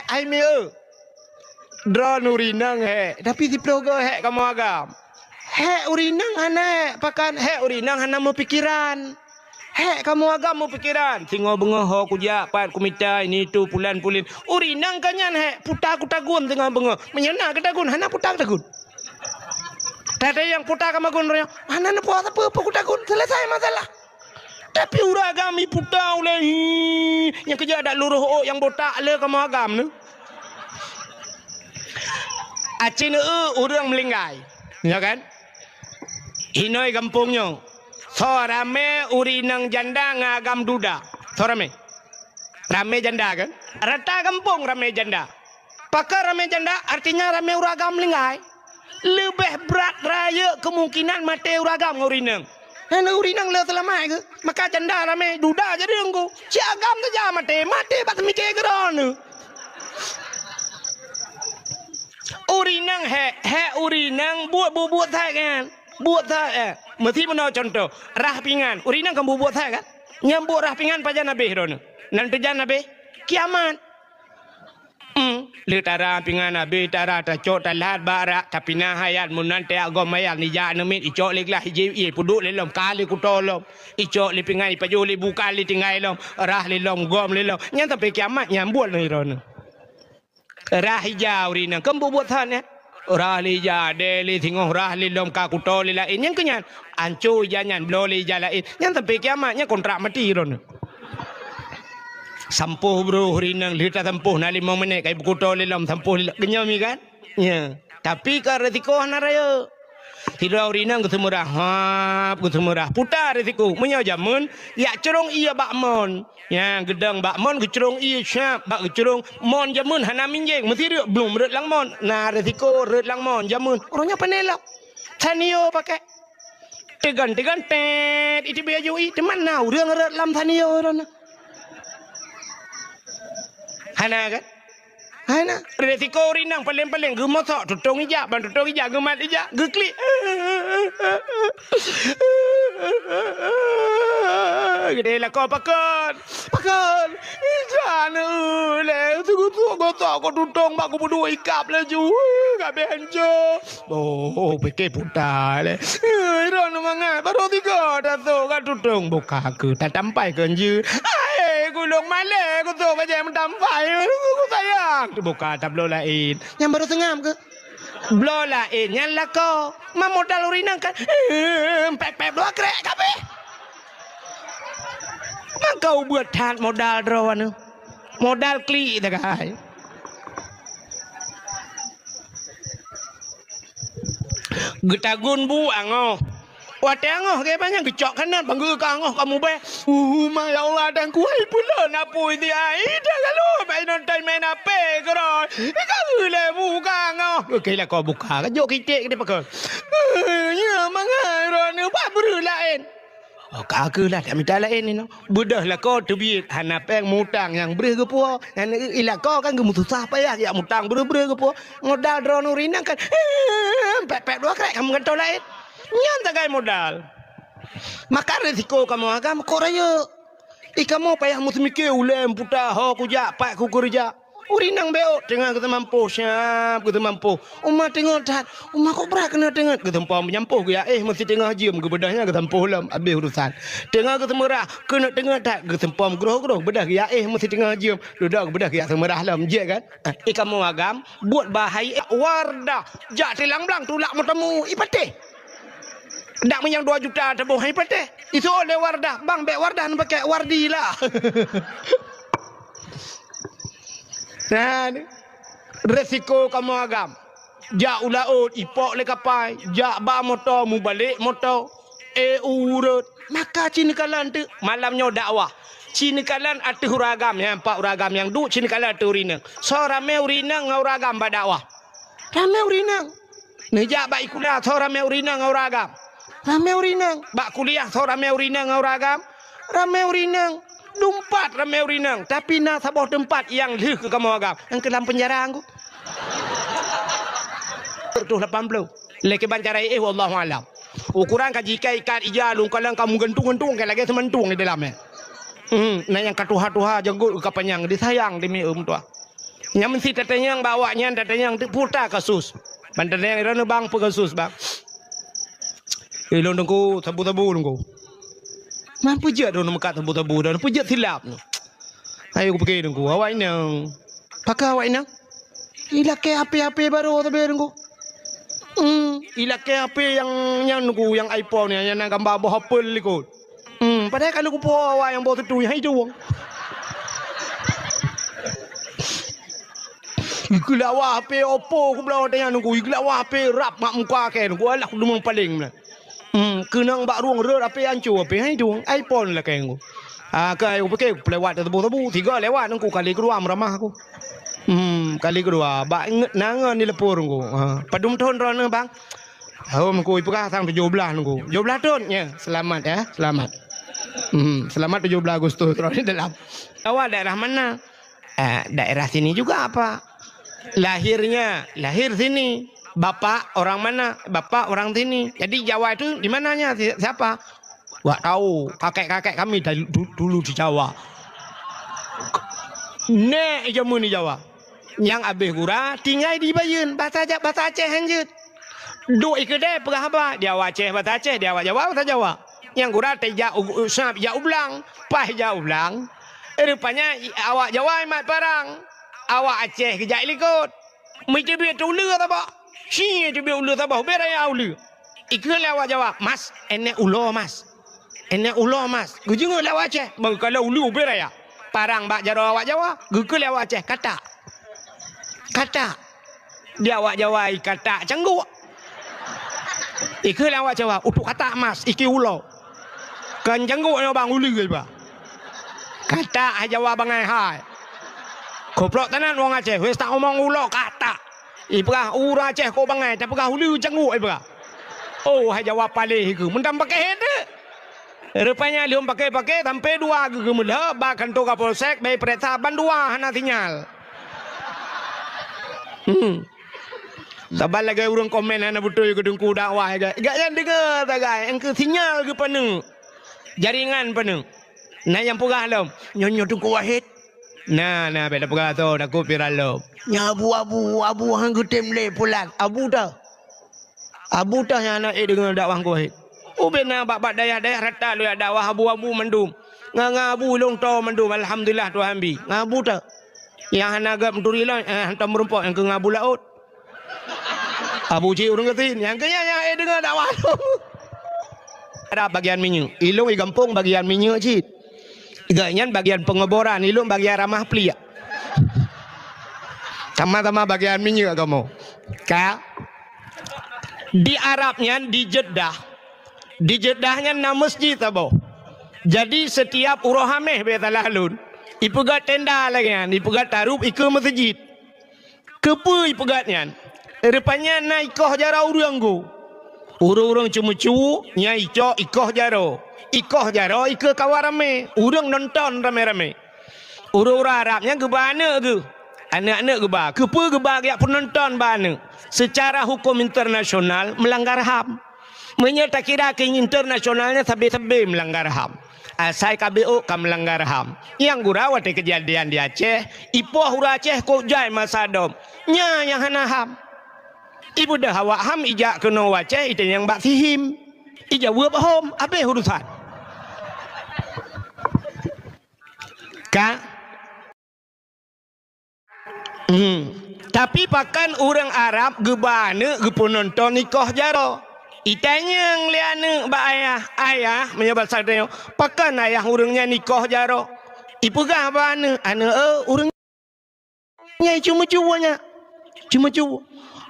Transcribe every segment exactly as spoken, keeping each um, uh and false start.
Hai mieu. Droeneuh ureueng inong hék, tapi siplôh goe hék kamoe agam. Hék ureueng inong hana hék, pakon hék ureueng inong hana meupikeran. Hék kamoe agam meupikeran. Singoh beungoh ho kujak, pat kumita, ini itu, pulan pulin. Ureueng inong ka nyan hék, puta kutagun singoh beungoh. Meunyoe na kutagun, hana puta kutagun. Tada nyang puta kamagun roh nyoe, hana neupuasa peue-peue kutagun, selesai masalah. Tapi ureueng agam iputa ulèe, hi, nyang keujak dak luroh ôk nyang botak le kamoe agam nyoe. Aci neu ureueng meulinggai, ya kan? Inoi gampông nyoe, soe ramé ureueng inong janda ngon agam duda? Soe ramé? Ramé janda kan? Rata gampông ramé janda. Pakon ramé janda? Artinya ramé ureueng agam meulinggai. Leubeh brat rayeuk keumungkinan maté ureueng agam ngon ureueng inong. Hana ureueng inong le seulamat keuh. Maka janda ramé duda jadi nunggu. Cit agam saja maté, maté bak seumiké keudroe nyoe. Ureueng inong hék, hék ureueng inong buet bubuet that kan. Buet that, eh. Meusi meunoe contoh, rhah pingan. Ureueng inong kan bubuet that kan. Nyang buet rhah pingan pajan abéh droeneuh? Nan teujan abéh? Kiamat. Hmm, le tara pingan abéh, tara tacok talat bak rak, tapi na hayat meunan teuak gom ayat nijak neumiet, icok lé glah ijép ie peuduek lé lom, ka lé kuto lom. Icok lé pingan ipajoh lé bukan lé tinggai lom, rhah lé lom, gom lé lom. Nyan sampai kiamat nyang buet lé droeneuh. Rhah ija ureueng inong, keu bubuet that nyan. Rhah lé ija, deh lé singoh rhah lé lom ka kuto lé laén. Nyan keuh nyan, anco ija nyan, bloe lé ija laén. Nyan sampai kiamat, nyan kontrak mati droeneuh. Sampôh broh ureueng inong, lheueh tasampôh na limong minét, ka ipeukuto lé lom, sampôh lé lom. Geunyoe mi kan? Nya. Tapi ka resiko hana rayeuk. Sidroe ureueng inong geuseumeurah, hap, geuseumeurah. Puta resiko. Meunyoe jameun, yak crông ie bak mon. Nya, geudong bak mon, geucrông ie siap, bak geucrông mon jameun hana minjeng, meusi rhot, blum rhot lam mon. Na resiko rhot lam mon jameun. Uroe nyoe pane lom. Sanio pakai. Teugon-teugon, tet, iteubiet aju ie, teuma na ureueng rhot lam sanio droeneuh. Hana kan? Hana. Resiko ureueng inong paleng-paleng geumosok, tutong ija, ban tutong ija geumat ija, geuklik. Geudeh lakoe pakon. Pakon. Ija neu lé, seugutuk gosok ko tutong bak geupeudua ikab laju. Kabeh hanco. Oh, pike puta lé. Eh, droeneuh mangat, barô tiga tato ka tutong buka keu tatampai keu enjeu. Hai, gulong malèe kuto bajèe meutampai. Ku sayang, teubuka tabloe laén. Nyang barô seungab keu? Bloe laén nyan lakoe. Ma modal ureueng inong kan. Eh, pep-pep dua krek kabeh. Maka ubeut that modal droeneuh. Modal klik takai. Geutagun bu angoh. Watèe angoh geubanyak geucok kanan, panggeu ka angoh ka mubèe. Uh, ma ya Allah, dan kuai pula napui dia. Ida lalu bai nonton main H P keuroi. Ka geulèe bu ka angoh. Oke lah kau buka. Ka jok kitek di pakon. Ya mangai rona ba bru laén. Oh, ka keuh lah, tak mita laén inoe. Beudôh lakoe teubiet, hana péng mutang nyang breuh geupuwoe. Nyan i lakoe kan geumeususah payah jak mutang breuh-breuh geupuwoe. Modal droeneuh rinang kan, pèt-pèt dua krek ka meugantoe laén. Nyan sagai modal. Maka risiko kamoe agam kok rayeuk. I kamoe payah meuseumiké ulèe meuputa ho kujak, pat kukeureuja. Ureueng inong beuôt teungoh geuseumampoh, siap geuseumampoh. Uma teungeut that, uma kok brat keuneuk teungeut, geuseumpom meunyampôh geuyaéh meusiteungoh jeuem, geubeudôh nyan geusampôh lom, abéh urusan. Teungoh geuseumeurah, keuneuk teungeut that, geuseumpom groh-groh, beudôh geuyaéh meusiteungoh jeuem, dudoe geubeudôh geuyak seumeurah lom, jeuet kan? Eh, i kamoe agam, buet bahai, eh, Wardah, jak tilang blang tulak meuteumèe, i patéh. Dak meunyoe dua juta teuboh, i patéh. Iseuôt lé Wardah, bang, bèk Wardah neupaké, Wardi lah. Nah, ni. Resiko kamoe agam. Jak u laôt, ipok lé kapai, jak ba moto, mubalek moto. Eh, ureueng. Maka ci neukalon teuk malam nyoe dakwah. Ci neukalon ateueh ureueng agam, nyang pat ureueng agam nyang duek, ci neukalon ateueh ureueng inong. Soe ramé ureueng inong ngon ureueng agam bak dakwah? Ramé ureueng inong. Neujak bak sikula, soe ramé ureueng inong ngon ureueng agam? Ramé ureueng inong. Bak kuliah, soe ramé ureueng inong ngon ureueng agam? Ramé ureueng inong. Dumpat ramé ureueng inong, tapi na saboh teumpat nyang lheueh keu kamoe agam, nyang keu lam peunjara nyan. Seratus lapan puluh. Lé kiban cara éh, wallahu alam. Ukuran ka jikai ikat ija lôn kalon ka meugantung-gantung, ka lagèe seumantung di dalam, eh. Hmm, na nyang ka tuha-tuha janggot ka panyang, disayang di mieu meutuah. Nyan meusti tatanyong bak awaknyan, tatanyong teuk peue kasus. Ban tatanyong droeneuh, "Bang, peue kasus, Bang?" "Ilôn Teungku, sabu-sabu Teungku." "Man peue jeuet droeneuh meukat sabu-sabu, droeneuh peue jeuet silap nyoe?" "Ayo kupike Teungku, awak inong." "Pakon awak inong?" "Ilakée H P-H P barô sabe Teungku." "Hmm, ilakée H P nyang nyan Teungku, nyang iPhone nyan, nyang na gamba boh apel likot." Hmm, padahai ka lheueh kupuwoe awak nyang boh teutui, hai tueng. Ikeu lawa H P Oppo kubloe watée nyan Teungku, ikeu lawa H P rab mak muka kée Teungku, alah kudeungoe paleng meunan. Hmm, keunong bak rueng rot H P anco, H P hai tueng, iPhone lakée Teungku. Ah, ka kupike pelewat teubô-teubô, tiga lewat Teungku, kali keudua meuramah aku. Hmm, kali keudua, bak ingat na ngon di leupur Teungku. Ha, padum thon droeneuh, Bang? Hom, Teungku, ipeugah sang tujoh blaih Teungku. Tujoh blaih thon, ya. Selamat, ya, selamat. Hmm, selamat tujoh blaih Agustus, droeneuh dalam. Awak daerah mana? Eh, daerah sini juga apa? Lahirnya, lahir sini. Bapak orang mana? Bapak orang sini. Jadi Jawa itu di mananya? Si-, siapa? Wak tahu, kakek-kakek kami dulu, dulu di Jawa. Nek jameun di Jawa. Nyang abéh gura tinggai di Bayeuen, bahasa Ja-, bahasa Aceh hanjeuet. Duek i keudè peugah haba, di awak Aceh bahasa Aceh, di awak Jawa bahasa Jawa. Nyang gura teuh jak u, u, sab jak u blang, paih jak u blang. Rupanya i, awak Jawa imat parang, awak Aceh geujak i likot. Meuteubiet uleue saboh, sie teubiet uleue saboh, ubé raya uleue. Ikheun lé awak Jawa, "Mas, énèk ulo, Mas." "Énèk ulo, Mas." Geujeungeuk lé awak Aceh, beukalon uleue ubé raya. Parang bak jaroe awak Jawa, geukheun lé awak Aceh, "Katak." "Katak." Di awak Jawa, "I katak cangguk." Ikheun lé awak Jawa, "Utok katak, Mas, iki ulo." Kon cangguk nyoe bang, uleue iba. Katak hai Jawa bangai hai. Goblok tenan wong Aceh, wes tak omong ulo katak. Ipeugah ureueng Aceh kok bangai, tapeugah uleue cangguk ipeugah. Oh, hai Jawa paléh ikeu, meunan pakéh teuh. Rupanya lheueh pakéh-pakéh sampoe dua geuh geumeulheueh bak kantô Kapolsek, bèk peuriksa ban dua hana sinyal. Hmm. Saban lagèe ureueng komen hana beutôi keu Teungku dakwah, gak, gak nyan deungö sagai, engkeu sinyal geupaneuk. Jaringan paneuk. Na nyang peugah lom, "Nyoe, nyoe Teungku Wahid." Na, na, bèk tapeugah tô, takot viral lom. "Nyoe abu-abu, abu han geutem lé pulan." Abu teuh. Abu teuh nyang hana ék deungö dakwah Teungku Wahid. Ubé na bak, bak dayah-dayah rata lôn jak dakwah abu-abu mandum. Ngon, ngon abu lôn tô mandum, alhamdulillah Tuhan bi. Ngon abu teuh. Nyang hana gèt meuturi lôn, eh, hantom meurumpok nyang keu ngon abu laôt. Abu cit ureueng gasien, nyang keu nyan nyang ék deungö dakwah lôn. Ada bagian minyeuk. Ilôn i gampông bagian minyeuk cit. Gobnyan bagian pengoboran, ilôn bagian ramah pliek. Sama-sama bagian minyeuk kamoe. Ka? Di Arab nyan, di Jeddah. Di Jeddah nyan na masjid saboh. Jadi, setiap uroe Hamèh, bèk salah lôn, ipeugöt tenda lagèe nyan, ipeugöt tarôp ikeue masjid. Keupeue ipeugöt nyan? Rupanya na ikoh jaroe ureueng geuh. Ureueng-ureueng ceumeucue nyan icok ikoh jaroe. Ikoh jaroe ikeue kawan ramé, ureueng nonton ramé-ramé. Ureueng-ureueng Arab nyan geuba aneuk geuh. Aneuk-aneuk geuba. Keupeue geuba geujak peunonton bak aneuk? Secara hukum internasional melanggar ham. Meunyoe takira keu internasional nyan sabe-sabe melanggar ham. Asai ka B O ka melanggar ham. Nyang gura watèe keujadian di Aceh, ipoh ureueng Aceh kok jai masa dom. Nyan nyang hana ham. Ibeudôh awak ham ijak keunoe u Aceh itanyong bak sihim. Ijaweueb hom, abéh urusan. Ka? Hmm. Tapi pakon ureueng Arab geuba aneuk geupeunonton ikoh jaroe? Itanyong lé aneuk bak ayah, "Ayah," meunyoe basa tanyoe, "pakon ayah ureueng nyan ikoh jaroe?" Ipeugah bak aneuk, "Aneuk, eh, ureueng nyan ceumeucue nyan. Ceumeucue.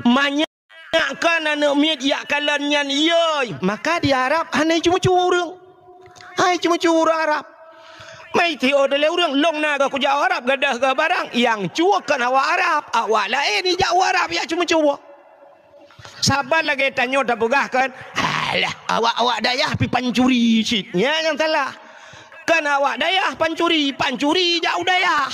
Manyak kan aneuk miet jak kalon nyan, yoi." Maka di Arab hana ceumeucue ureueng. Hai ceumeucue ureueng Arab. Mai tiôh lé ureueng, lôn na geuh kujak Arab, gadôh geuh barang, nyang cue kon awak Arab, awak laén ijak u Arab jak ceumeucue. Saban lagèe tanyoe tapeugah kan, "Alah, awak-awak dayah pi pancuri cit." Nyan nyang salah. Kon awak dayah pancuri, pancuri jak u dayah.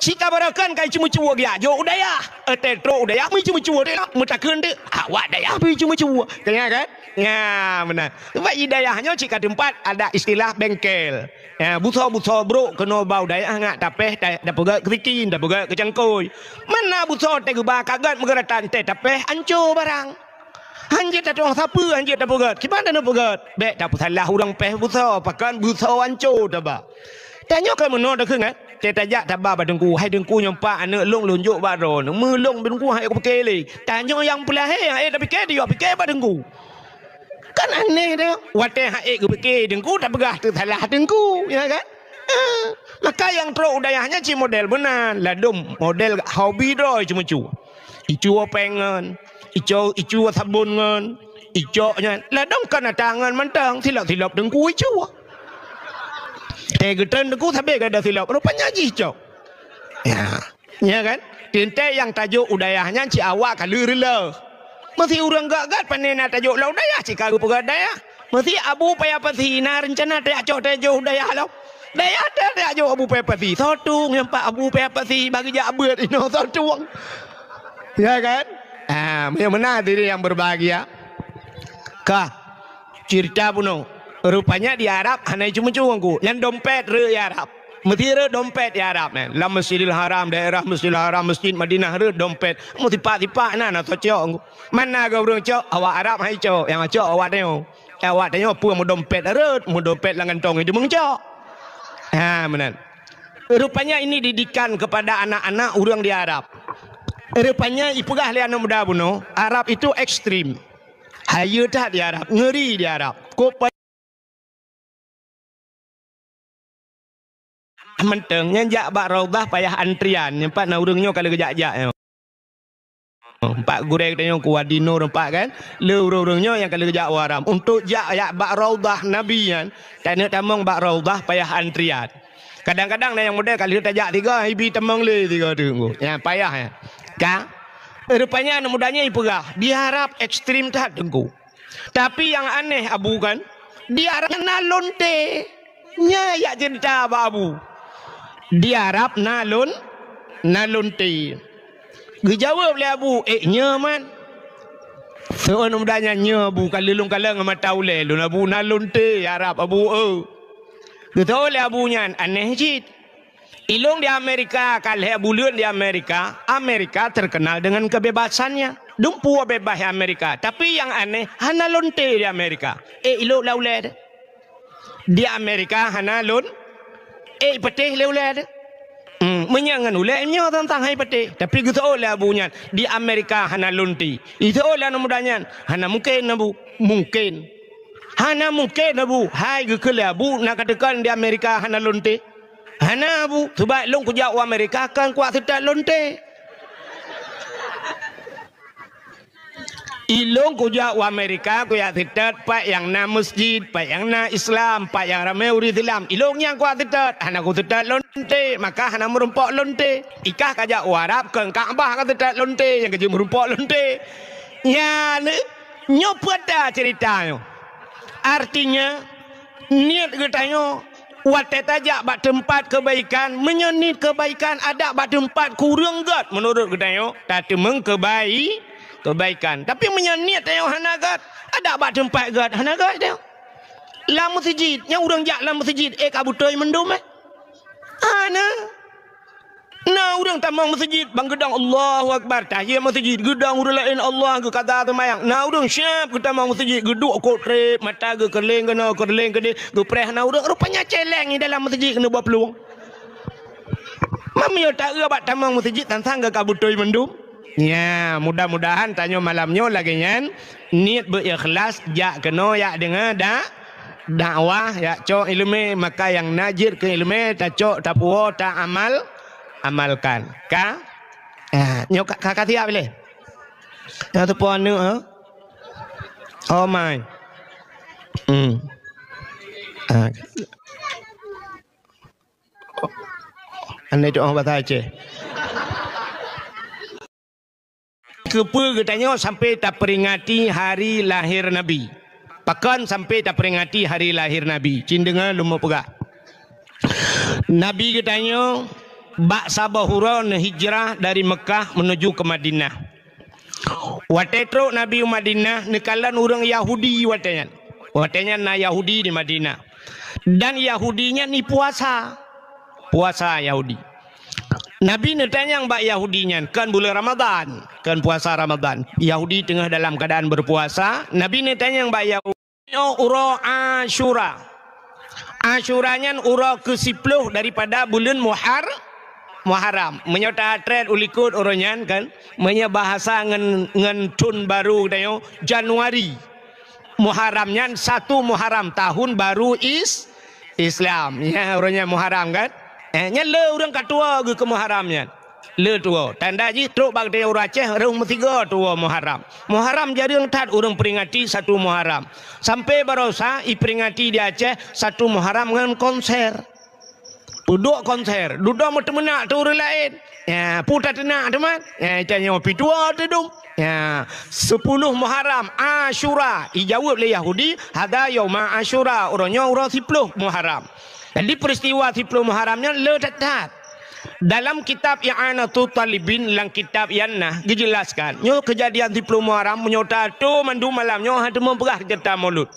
Cit ka barokon ka iceumeucue geujak jok u dayah. Watèe trok u dayah meuceumeucue teuk lah, meutakheun teuk. Awak dayah pih iceumeucue. Ka nyan kan? Nyan meunan. Sebab i dayah nyoe cit ka teumpat ada istilah bengkel. Ya, busoe-busoe brok keunoe ba u dayah ngat tapéh ta-, tapeugèt keu sikin, tapeugèt keu cangkôi. Mana busoe teuh geuba ka gèt meugeuratan teuh tapéh anco barang. Hanjeuet tatueng sapeue, hanjeuet tapeugèt. Kiban taneuk peugèt? Bèk tapeusalah ureueng péh busoe, pakon busoe anco taba. Tanyoe ka meunoe takheun kan? Teuh tajak taba bak teungku, "Hai teungku, nyoe pat aneuk lôn, lôn jok bak droeneuh." Meulôn teungku han ék pike lé. Tanyoe nyang peulahé nyang ék tapike, dijok pike bak teungku. Kan aneh teuh. Watèe han ék geupike teungku, tapeugah teusalah teungku, ya kan? Ah, maka nyang trok u dayah nyan cit model meunan, ladôm model hobi droe ceumeucue. Icue péng ngon, icue, icue sabon ngon, icok nyan. Ladôm kan ata ngon mantong, silop-silop teungku icue. Eh, geutreun teungku sabé gada silop, rupanya jih icok. Ya. Ya kan? Teuntèe nyang tajok u dayah nyan cit awak ka lheueh reuloh. Meusé ureueng gèt-gèt pane na tajok lam dayah cit ka geupeugèt dayah. Meusé Abu Paya Pasi na reuncana tajak cok tajok u dayah lom. Dayah teuh tajak jok Abu Paya Pasi. Soe tueng nyang pat Abu Paya Pasi bagi jak beuet inoe soe tueng. Ya kan? Ah, meunyoe meunan hadirin yang berbahagia. Ka. Cerita bunoe. Rupanya di Arab hana iceumeucue teungku. Nyan dompet rhot di Arab. Meusé rhot dompet di Arab nyan. Lam Masjidil Haram, daerah Masjidil Haram, Masjid Madinah rhot dompet. Meusipak-sipak na, na tacok teungku. Mana geuh ureueng cok, awak Arab han icok, nyang cok awak tanyoe. Awak tanyoe peue meudompet rhot, meudompet lam kantong itu meungcok. Ha, meunan. Rupanya ini didikan kepada anak-anak ureueng di Arab. Rupanya ipeugah lé aneuk muda bunoe, Arab itu ekstrem. Hayeue that di Arab, ngeri di Arab. Kok pa-, mantong nyan jak bak Raudhah payah antrian, nyan pat na ureueng nyoe ka lheueh geujak-jak nyoe. Pat gurèe geutanyoe ku Wadi Nur pat kan, le ureueng-ureueng nyoe nyang ka lheueh geujak u Haram. Untuk jak, jak bak Raudhah Nabi nyan, taneuk tamong bak Raudhah payah antrian. Kadang-kadang na nyang model ka lheueh tajak tiga, ibi tamong lé tiga teungku. Nyan payah nyan. Ka? Rupanya aneuk muda nyan ipeugah, di Arab ekstrem that teungku. Tapi nyang aneh Abu kan, di Arab na lonte. Nyan jak cerita bak Abu. Di Arab na lon-, na lonte. Geujaweueb lé Abu, "Eh, nyoe man." Seuôn muda nyan, "Nyoe Abu, ka lôn kalon ngon mata ulèe lôn Abu, na lonte Arab Abu, eu." Geuseuôn lé Abu nyan, "Aneh cit. Ilôn di Amerika, ka lhèe buleuen di Amerika, Amerika terkenal dengan kebebasannya. Dumpeue bebas Amerika, tapi nyang aneh hana lonte di Amerika." Eh, ilôn lam ulèe teuh. Di Amerika hana lon-, eh, ipatéh lé ulèe teuh. Hmm, meunyoe ngon ulèe nyoe teuntang han ipatéh. Tapi geuseuôn lé Abu nyan, di Amerika hana lonte. Geuseuôn lé aneuk muda nyan, hana mungken Abu. Mungken. Hana mungken Abu. Hai geukheun lé Abu, na kateuka di Amerika hana lonte. Hana Abu, sebab lôn kujak u Amerika kon kuat seutôt lonte. Ilôn kujak u Amerika, kujak seutôt pat nyang na masjid, pat nyang na Islam, pat nyang ramé ureueng Islam. Ilôn nyang kuat seutôt, hana kuseutôt lonte, maka hana meurumpok lonte. Ikah kajak u Arab, kon Ka'bah kaseutôt lonte, nyang kajeuet meurumpok lonte. Nyan, nyoe peue ta cerita nyoe. Artinya, niet geutanyoe watèe tajak bak teumpat keubaikan, meunyoe niet keubaikan adak bak teumpat kureueng gèt meunurot geutanyoe, tateumeung keubai-, keubaikan. Tapi meunyoe niet tanyoe hana gèt, adak bak teumpat gèt hana gèt tanyoe. Lam meuseujid, nyang ureueng jak lam meuseujid, eh, ka beutôi mandum, eh? Hana. Na ureueng tamong meuseujid, ban geudong Allahu Akbar, tahiyat meuseujid, geudong ureueng laén Allah geukaza seumayang. Na ureueng siap geutamong meuseujid, geuduek kot trép, mata geukeureuléng keunoe, keureuléng keudéh, geupreh na ureueng, rupanya céléng di dalam meuseujid keuneuk bak plueng. Meunyoe taeu bak tamong meuseujid, tantang geuka beutôi mandum. Nya, mudah-mudahan tanyoe malam nyoe lagèe nyan, niet beu-ikhlas jak keunoe jak deungö dak dakwah, jak cok ileumèe, maka nyang na jeuet keu ileumèe tacok, tapuwoe, ta amal, amalkan. Ka? Ah, nyoe ka, ka, ka siap lé? Nyang teupeue aneuk, ha? Oh my. Hmm. Ah. Andai doa bahasa Aceh. Keupeue geutanyoe sampai taperingati hari lahir Nabi? Pakon sampai taperingati hari lahir Nabi? Cit deungö lôn meupeugah. Nabi geutanyoe Bak saboh uroe neuhijrah dari Meukah menuju ke Madinah. Watée trok Nabi u Madinah, neukalon ureuëng Yahudi watée nyan. Watée nyan na Yahudi di Madinah. Dan Yahudi nyan ni puasa. Puasa Yahudi. Nabi neutanyong bak Yahudi nyan, kon buleuen Ramadhan, kon puasa Ramadhan. Yahudi teungoh dalam keuadaan beupuasa. Nabi neutanyong bak Yahudi, "Nyoe uroe Asyura." Asyura nyan uroe keusiploh daripada buleuen Muhar-, Muharram. Meunyoe tatrét u likot uroe nyan kan, meunyoe bahasa ngon, ngon thon barô geutanyoe, Januari. Muharram nyan satu Muharram, tahun baru Is-, Islam. Ya, uroe nyan Muharram kan? Eh, nyan le ureuëng ka tuwoe geuh keu Muharram nyan. Le tuwoe. Tanda jih trok bak geutanyoe ureuëng Aceh, rhung meusigoe tuwoe Muharram. Muharram jareueng that ureuëng peringati satu Muharram. Sampai barosa iperingati di Aceh satu Muharram ngon konser. Peuduek konser, dudoe meuteumeunak teu ureuëng laén. Ya, peue tateunak teuma? Ya, itanyoe pih tuwoe teudum. Ya, siploh Muharram, Asyura. Ijaweueb lé Yahudi, "Hadza yauma Asyura." Uroe nyoe uroe siploh Muharram. Jadi, peristiwa siploh Muharram nyan le that-that. Dalam kitab I'anatut Talibin, lam kitab nyan na geujelaskan, nyoe keujadian siploh Muharram, meunyoe tato mandum malam nyoe, hana teumeung peugah ceurita Maulud.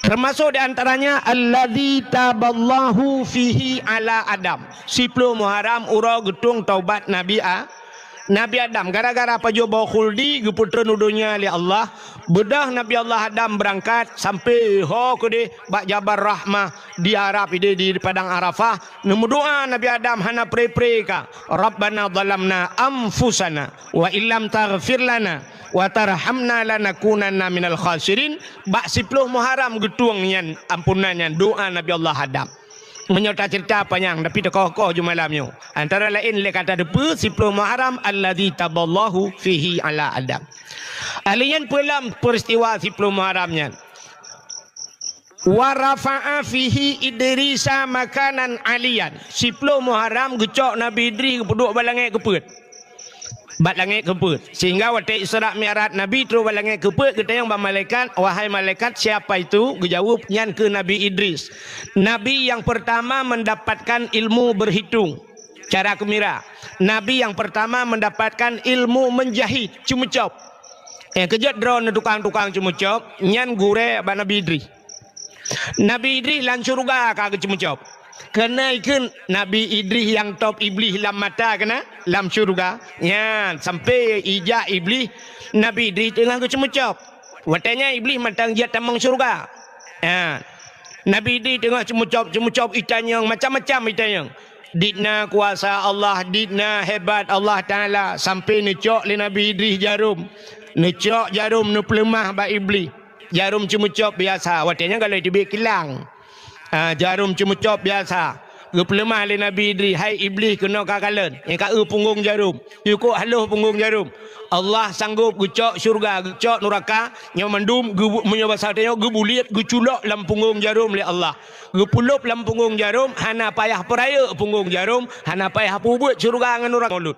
Termasuk di antaranya, "Alladzi taballahu fihi ala Adam." Siploh Muharram uroe geutueng taubat Nabi A-, Nabi Adam. Gara-gara pajoh boh khuldi geupeutreun u donya lé Allah, beudôh Nabi Allah Adam beurangkat sampai ho keudeh bak Jabal Rahmah di Arab ideh di Padang Arafah. Neumeudoá Nabi Adam hana pre-pre ka, "Rabbana zalamna anfusana wa illam taghfir lana wa tarhamna lanakunanna minal khasirin." Bak siploh Muharram geutueng nyan ampunan nyan doá Nabi Allah Adam. Meunyoe taceurita panyang, tapi teukoh-koh ju malam nyoe. Antara laén lé ka tateupeue siploh Muharram alladzi taballahu fihi ala Adam. Ahli nyan peue lam peristiwa siploh Muharram nyan? "Wa rafa'a fihi Idrisa makanan aliyan." Siploh Muharram geucok Nabi Idris geupeuduek bak langét keupeuet. Bak langét keupeuet. Sehingga watée Isra Mi'raj Nabi trok bak langét keupeuet, geutanyong bak malaikat, "Wahai malaikat, siapa itu?" Geujaweueb, "Nyan keuh Nabi Idris. Nabi yang pertama mendapatkan ilmu berhitung." Cara keumira, Nabi yang pertama mendapatkan ilmu menjahit, ceumeucop. Nyang keujeuet droeneuh tukang-tukang ceumeucop, nyan gurée bak Nabi Idris. Nabi Idris lam syeuruga ka geuceumeucop. Keuneuk kheun Nabi Idris nyang top Iblih lam mata keunan lam syeuruga. Nyan, sampai ijak Iblih, Nabi Idris teungoh geuceumeucop. Watée nyan Iblih mantong jeuet tamong syeuruga. Nyan. Nabi Idris teungoh ceumeucop-ceumeucop itanyong, macam-macam itanyong. Ditna kuasa Allah, ditna hebat Allah Taala, sampai neucok lé Nabi Idris jarum. Neucok jarum, neupeuleumah bak Iblih. Jarum ceumeucop biasa, watée nyan galak teubiet kilang. Ah, jarum ceumeucop biasa. Geupeuleumah lé Nabi Idris, "Hai Iblih, keunoe ka kalon, nyang ka eu punggong jarum. Yue kok haloh punggong jarum." Allah sanggob geucok syeuruga, geucok nuraka, nyoe mandum geu-, meunyoe basa tanyoe geubuliet, geuculok lam punggong jarum lé Allah. Geupeulop lam punggong jarum, hana payah peurayeuk punggong jarum, hana payah peubuet syeuruga ngon nuraka. Maulud.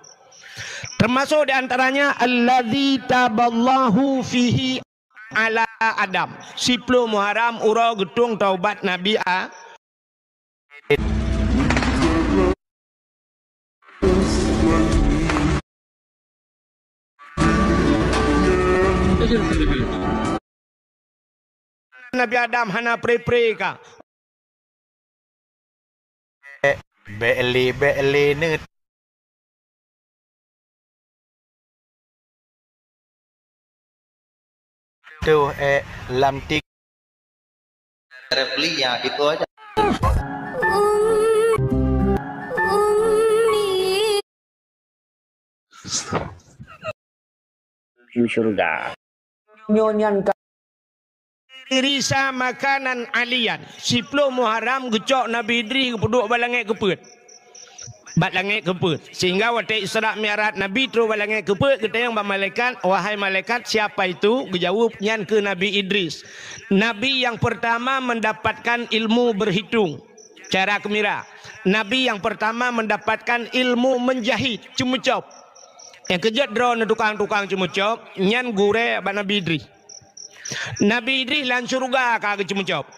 Termasuk di antaranya, "Alladzi taballahu fihi ala Adam." Siploh Muharram uroe geutueng taubat Nabi A-, Nabi Adam hana pre-pre ka. Bèk lé, bèk lé neut. Tuh, eh, lam tik. Repli ya, itu aja. Di syurga. Nyoe nyan ka Idrisa makanan aliyan. Siploh Muharram geucok Nabi Idris geupeuduek bak langét keupeuet. Bak langét keupeuet. Sehingga watée Isra Mi'raj Nabi trok bak langét keupeuet, geutanyong bak malaikat, "Wahai malaikat, siapa itu?" Geujaweueb, "Nyan keuh Nabi Idris. Nabi yang pertama mendapatkan ilmu berhitung." Cara keumira. Nabi yang pertama mendapatkan ilmu menjahit, ceumeucop. Nyang keujeuet droeneuh tukang-tukang ceumeucop, nyan gurée bak Nabi Idris. Nabi Idris lam syeuruga ka geuceumeucop.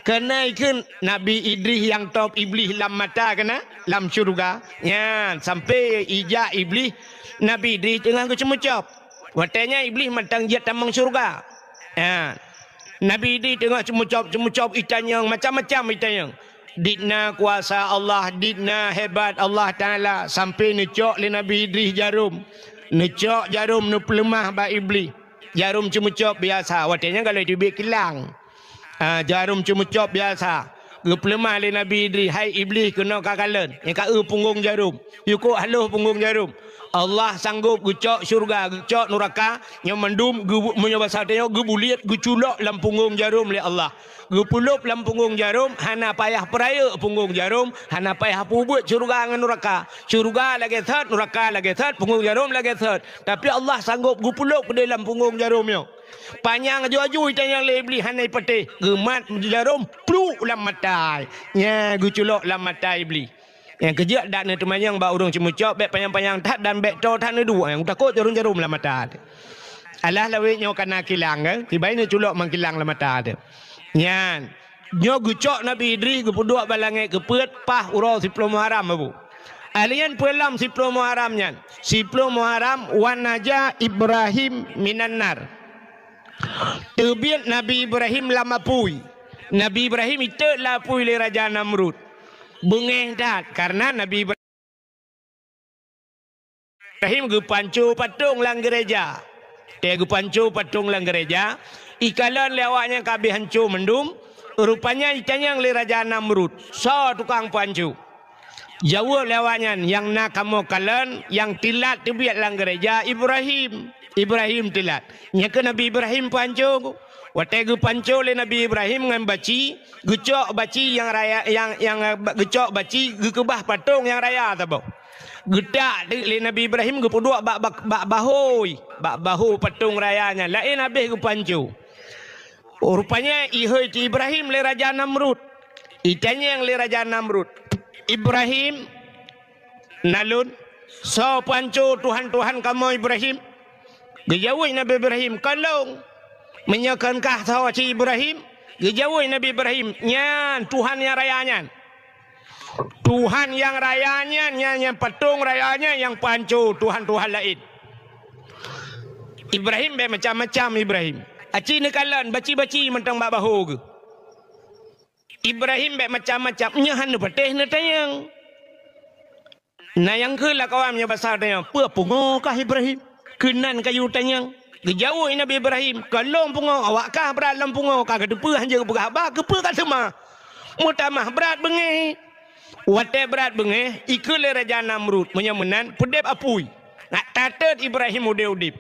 Keunan kheun Nabi Idris nyang top Iblih lam mata keunan lam syeuruga. Nyan sampai ijak Iblih, Nabi Idris teungoh geuceumeucop. Watée nyan Iblih mantong jeuet tamong syeuruga. Nyan. Nabi Idris teungoh ceumeucop-ceumeucop itanyong, macam-macam itanyong. Dit na kuasa Allah, dit na hebat Allah Taala, sampai neucok lé Nabi Idris jarum. Neucok jarum neupeuleumah bak Iblih. Jarum ceumeucop biasa, watée nyan galak teubiet kilang. Ah, jarum ceumeucop biasa. Geupeuleumah lé Nabi Idris, "Hai Iblih, keunoe ka kalon, nyang ka eu punggong jarum. Yukok haloh punggong jarum. Allah sanggob geucok syeuruga, geucok nuraka, nyoe mandum geu-, meunyoe basa tanyoe geubuliet, geuculok lam punggong jarum lé Allah. Geupeulop lam punggong jarum, hana payah peurayeuk punggong jarum, hana payah peubuet syeuruga ngon nuraka. Syeuruga lagée thot, nuraka lagée thot, punggong jarum lagée thot. Tapi Allah sanggob geupeulop keudeh lam punggong jarum nyoe." Panyang aju-aju itanyong lé Iblih hana ipatéh. Geumat jarum pluk lam mata. Nya geuculok lam mata Iblih. Nyang keujeuet dak neuteumanyong bak ureuëng ceumeucok, bék panyang-panyang that dan bék toe that neuduek. Nyang takot jarum-jarum lam mata. Alah lawét nyoe kana kilang, kan? Tibai neuculok mangkilang lam mata teuh. Nyan. Nyoe geucok Nabi Idris geupeuduek bak langét geupeuet paih uroe siploh Muharram, Abu. Alian peue lom siploh Muharram nyan? Siploh Muharram, "Wa naja Ibrahim minan nar." Teubiet Nabi Ibrahim lam apui. Nabi Ibrahim itot lam apui lé Raja Namrud. Beungéh that karena Nabi Ibrahim Ibrahim geupanco patong lam gereja. Watée geupanco patong lam gereja, ikalon lé awaknyan ka habéh hanco mandum, rupanya itanyong lé Raja Namrud, "Soe tukang panco?" Jaweueb lé awaknyan, "Nyang na kamoe kalon, nyang teulat teubiet lam gereja Ibrahim. Ibrahim teulat." Nyan keuh Nabi Ibrahim panco. Watée geupanco lé Nabi Ibrahim ngon baci, geucok baci nyang raya, nyang, nyang, eh, ba-, geucok baci geukeubah patong nyang raya saboh. Geutak teuk lé Nabi Ibrahim geupeuduek bak, bak, bak bahôi, bak bahô patong raya nyan. Laén habéh geupanco. Oh, rupanya ihôi teu Ibrahim lé Raja Namrud. Itanyong lé Raja Namrud, "Ibrahim, na lôn, soe panco tuhan-tuhan kamoe Ibrahim?" Geujaweueb Nabi Ibrahim, "Kon lôn." "Meunyoe kon kah soe cit Ibrahim?" Geujaweueb Nabi Ibrahim, "Nyan Tuhan nyang raya nyan. Tuhan nyang raya nyan, nyan, nyan patong raya nyan nyang panco tuhan-tuhan laén." Ibrahim bék macam-macam Ibrahim. Aci neukalon baci-baci mantong bak bahô geuh. Ibrahim bék macam-macam, nyan hana patéh neutanyong. Na nyang kheun lam kawan meunyoe basa tanyoe, "Peue pungoe kah Ibrahim? Keunan kayu tanyong." Geujaweueb Nabi Ibrahim, "Kon lôn pungoe, awak kah brat lam pungoe, ka kateupeue hanjeuet peugah haba, keupeue ka teuma? Meutamah brat beungéh." Watée brat beungéh, ikheun lé Raja Namrud, "Meunyoe meunan, peudeb apui. Nak tatot Ibrahim udeb-udeb."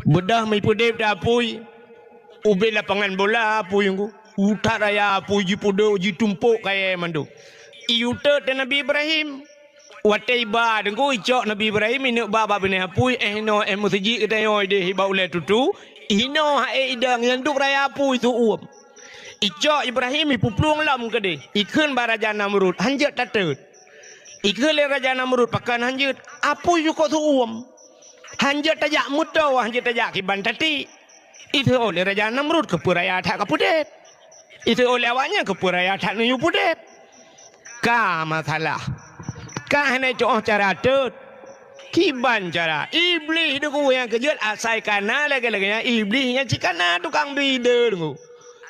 Beudôh meupeudeb teuh apui, ubé lapangan bola apui nyoe. Utak raya apui jipeudok, jitumpok kayée mandum. Iyue tot teuh Nabi Ibrahim. Watée iba teungku icok Nabi Ibrahim ineuk ba bak binéh apui, eh inoe eh meuseujid geutanyoe ideh iba ulée tutu, inoe hai idong nyang duek raya apui su uem. Icok Ibrahim ipeuplueng lom keudeh, ikheun bak Raja Namrud, "Hanjeuet tatot." Ikheun lé Raja Namrud, "Pakon hanjeuet? Apui yukok su uem. Hanjeuet tajak meuto, hanjeuet tajak kiban tati." Iseuôt lé Raja Namrud, "Keupeue raya that kapeudeb?" Iseuôt lé awaknyan, "Keupeue raya that neuyue peudeb?" Ka masalah. Ka hana tu'oh cara tot. Kiban cara. Iblih deungoe nyang keujeuet asai kana lagée-lagée nyan. Iblih nyan cit kana tukang bide deungoe.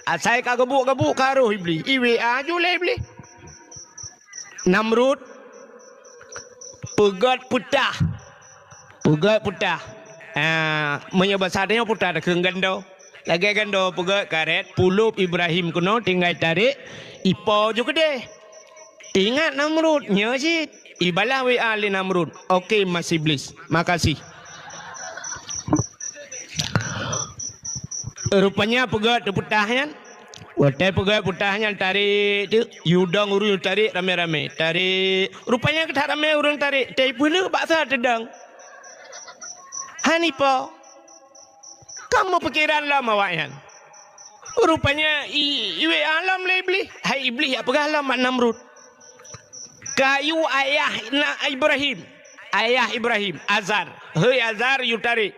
Asai ka geubuek-geubuek ka roh Iblih. I W A ju lé Iblih. Namrud peugét peutah. Peugét peutah. Ah, meunyoe basa tanyoe peutah takheun gando. Lagée gando peugét karet, pulop Ibrahim keunoe tinggai tarék, ipo ju keudeh. Ingat Namrud, nyoe cit. Ibalah W A lé Namrud. Oke, Mas Iblis. Makasih. Rupanya peugét teupeutah nyan. Watée peugét peutah nyan tarék teuk, yue dong ureuëng tarék ramé-ramé. Tarék. Rupanya keutak ramé ureuëng tarék. Teupeuleueh bak sa teudong. Hanipo. Ka meupikéran lom awaknyan. Rupanya i, i W A lom lé Iblih. Hai Iblih, jak peugah lom bak Namrud. Kayu ayah na Ibrahim. Ayah Ibrahim, Azar. Hei Azar, yue tarék.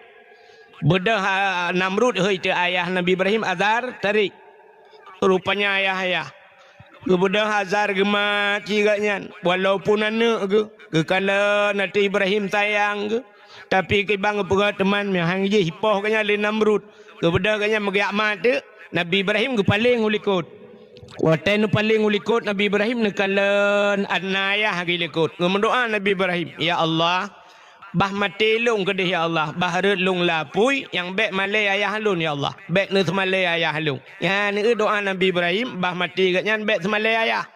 Beudôh, ah, Namrud, hei teu ayah Nabi Ibrahim, Azar, tarék. Rupanya ayah-ayah geubeudôh azar geumat cit geuh nyan, walaupun aneuk geuh, geukalon ateueh Ibrahim sayang geuh, tapi kiban geupeugah teuma meuhan jih ipoh geuh nyan lé Namrud. Geubeudôh geuh nyan meugeujak mat teuk, Nabi Ibrahim geupaleng u likot. Watée neupaleng u likot Nabi Ibrahim neukalon aneuëk ayah geuh likot. Geumeudoá Nabi Ibrahim, "Ya Allah, bah maté lôn keudeh ya Allah, bah rhot lôn lam apui, nyang bék malée ayah lôn ya Allah, bék neuseumalée ayah lôn." Nyan keuh doá Nabi Ibrahim, bah maté geuh nyan bék seumalée ayah,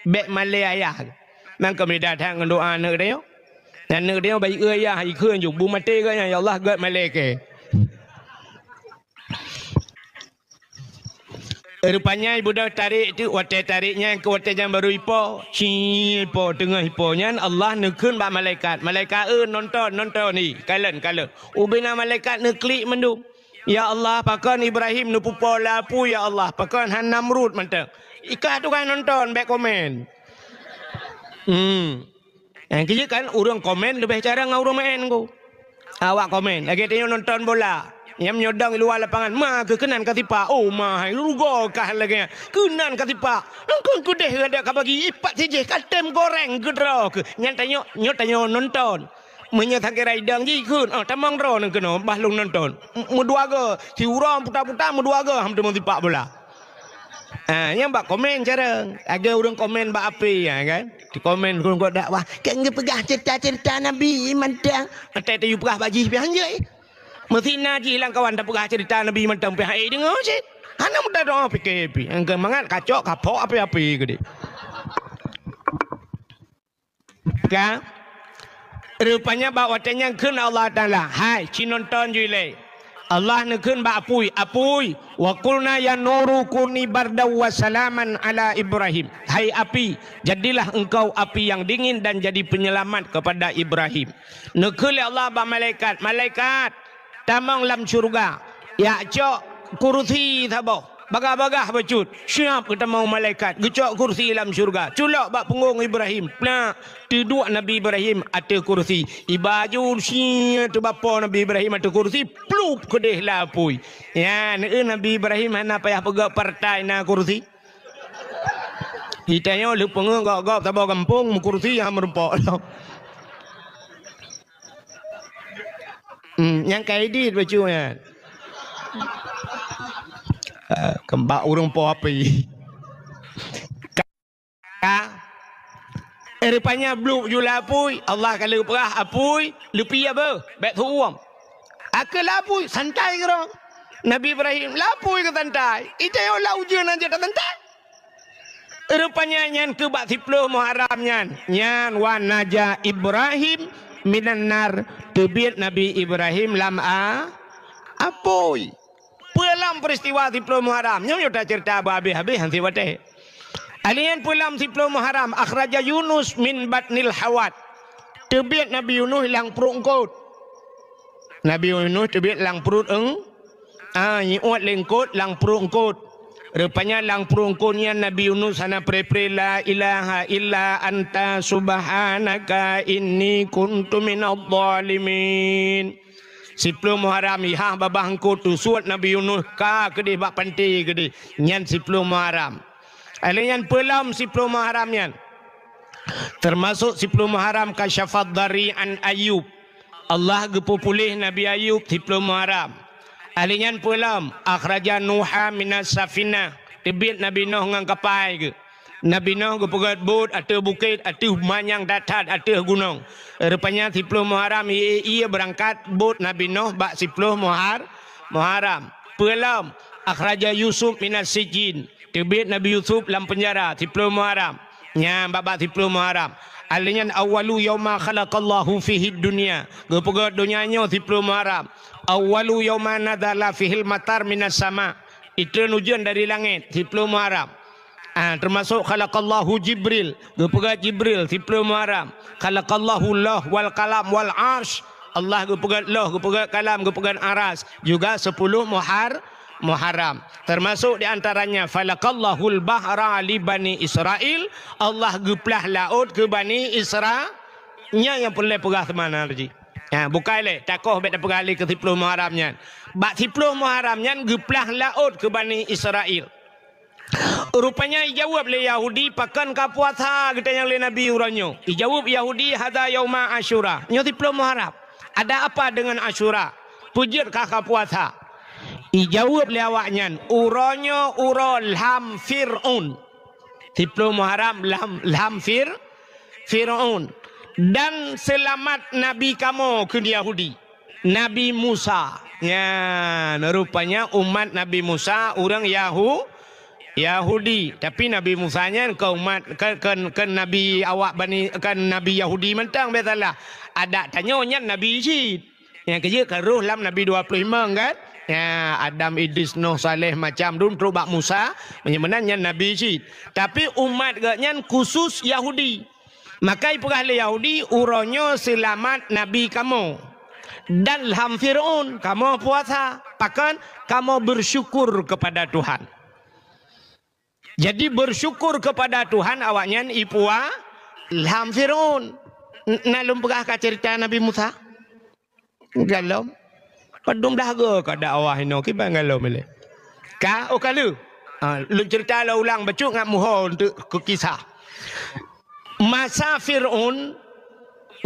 bék malée ayah. Nyan keuh beda that ngon doá aneuk tanyoe. Aneuk tanyoe bayeue ayah, ikheun ju, bu maté geuh nyan ya Allah, gét malée keu. Rupanya ibeudôh tarek teuk, watée tarek nyan keu watée nyan barô ipo, ci ipo, teungoh ipo nyan Allah neukheun bak malaikat, "Malaikat, eu, nonton, nonton ni, kalon, kalon." Ubena malaikat neuklik mandum. "Ya Allah, pakon Ibrahim neupeupo lam apui, ya Allah, pakon han Namrud mantong." Ikah tu kan nonton, bék komen. Hmm. Eh, keu jeuet kan ureuëng komen leubeh carông ngon ureuëng meu'én ku. Awak komen, lagée tanyoe nonton bola. Nyang meunyoe dong luwa lapangan, ma keu keunan ka sipak. Oh, ma hai, rugoe kah lagée nyan. Keunan ka sipak. Engkon keudeh gata ka bagi, ipat sijih ka tem goreng keudroe keuh. Nyan tanyoe, nyoe tanyoe nonton. Meunyoe sakira idong jih kheun, oh, tamong droeneuh keunoe, bah lôn nonton. M-, meudua goe, siuroe puta-puta meudua goe, ham teuma sipak bola. Ah, nyang bak komen carông. Lagée ureuëng komen bak ape, ya kan? Di komen ureuëng kok dakwah, "Kan geupeugah cerita-cerita Nabi mantong." Atai tayue peugah bak jih pih hanjeuet. Meusi na jih lam kawan tapeugah cerita Nabi mantong pih hai deungoe cit. Hana meudadoe pike pih. Nyang keu mangat kacok kapok ape-ape keudeh. Ka? Rupanya bak watée nyan kheun Allah Taala, "Hai, ci nonton ju ilée." Allah neukheun bak apui, "Apui, wa qulna ya naru kuni bardan wa salaman ala Ibrahim." Hai api, jadilah engkau api yang dingin dan jadi penyelamat kepada Ibrahim. Neukheun lé Allah bak malaikat, "Malaikat, tamong lam syeuruga, jak cok kursi saboh, bagah-bagah bacut, siab geutamong malaikat, geucok kursi lam syeuruga, culok bak punggong Ibrahim, plak, teuduek Nabi Ibrahim ateueh kursi." Iba ju sie teubapo Nabi Ibrahim ateueh kursi, plup keudeh lam apui. Nyan, eh, Nabi Ibrahim hana payah peugah partai na kursi. Geutanyoe lheueh peungeuh gob-gob saboh gampông meukursi nyang meurumpok lom. Hmm, nyang ka idit bacut nyan. Ah, keumbak ureuëng po api. Ka. Eh, rupanya bluek ju lam apui, Allah ka lheueh peugah apui, leupie beuh, bék teuuem. Akhé lam apui, santai keudroe. Nabi Ibrahim, lam apui keu santai. Itanyoe lam ujeuen aja tasantai. Rupanya nyan keu bak siploh Muharram nyan. Nyan wa naja Ibrahim minan nar, teubiet Nabi Ibrahim lam a-, apui. Peue lom peristiwa siploh Muharram? Nyoe, nyoe tacerita beu habéh-habéh han siwatée. Alheuh nyan peue lom siploh Muharram, akhraja Yunus min batnil hawat. Teubiet Nabi Yunus lam pruet eungkot. Nabi Yunus teubiet lam pruet eung-, ah, nyiuet lé eungkot lam pruet eungkot. Rupanya lam pruet eungkot nyan Nabi Yunus hana pre-pre, "La ilaha illa anta subhanaka inni kuntu minadh dhalimin." Siploh Muharram, ihah babah eungkot teusuet Nabi Yunus ka keudeh bak panté keudeh. Nyan siploh Muharram. Alheuh nyan peue lom siploh Muharram nyan. Teumasok siploh Muharram kasyafad dhari an Ayub. Allah geupeupuléh Nabi Ayub siploh Muharram. Alheuh nyan peue lom, akhraja Nuha minas safinah. Teubiet Nabi Noh ngon kapai geuh. Nabi Noh geupeugét bot ateueh bukét, ateueh manyang that-that, ateueh gunong. Rupanya siploh Muharram, ie-ie beurangkat bot Nabi Noh bak siploh Muhar-, Muharram. Peue lom, akhraja Yusuf minas sijin. Teubiet Nabi Yusuf lam peunjara siploh Muharram. Nyan bak-bak siploh Muharram. Alheuh nyan awwalu yauma khalaqallahu fihid dunya. Geupeugét donya nyoe siploh Muharram. Awwalu yauma nazala fihil matar minas sama. Itreun ujeuen dari langét siploh Muharram. Ah, teumasok khalaqallahu Jibril, geupeugét Jibril siploh Muharram. Khalaqallahu Lauh wal Qalam wal Arsy. Allah geupeugét Lauh, geupeugét Kalam, geupeugét Aras. Juga sepuluh Muhar-, Muharram. Teumasok di antaranya falaqallahul bahra li Bani Israil, Allah geuplah laôt keu Bani Isra-, nyan nyang peureulée peugah teuma na laju. Ha, bukai lé, takoh bék tapeugah lé keu siploh Muharram nyan. Bak siploh Muharram nyan geuplah laôt keu Bani Israil. Rupanya ijaweueb lé Yahudi, "Pakon ka puasa geutanyoe lé Nabi uroe nyoe?" Ijaweueb Yahudi, "Hadza yauma Asyura." Nyoe siplôh Muharram. Ada apa dengan Asyura? Peue jeuet ka ka puasa? Ijaweueb lé awaknyan, "Uroe nyoe uroe lham Fir'aun." Siplôh Muharram lham, lham Fir-, Fir'aun. "Dan seulamat Nabi kamoe," kheun Yahudi. Nabi Musa. Nyan, rupanya umat Nabi Musa ureuëng Yahu-, Yahudi. Tapi Nabi Musa nyan kon umat, kon, kon, kon nabi awak Bani, kon nabi Yahudi mantong, biasalah. Adak tanyoe nyan nabi cit. Nyang keujeuet ka roh lam nabi dua ploh limong kan? Ya, Adam, Idris, Nuh, Saleh, macam dum trok bak Musa, meunyoe meunan nyan nabi cit. Tapi umat geuh nyan khusus Yahudi. Maka ipeugah lé Yahudi, "Uroe nyoe seulamat nabi kamoe dan lham Fir'aun, kamoe puasa." Pakon? Kamoe bersyukur kepada Tuhan. Jadi bersyukur kepada Tuhan awaknyan ipua lham Fir'aun. N-, na lôn peugah ka cerita Nabi Musa? Galom. Padum dah go ka dakwah inoe kiban galom ilée. Ka, oh ka lheueh. Ha, lôn cerita lôn ulang bacut ngat muho untuk keu kisah. Masa Fir'aun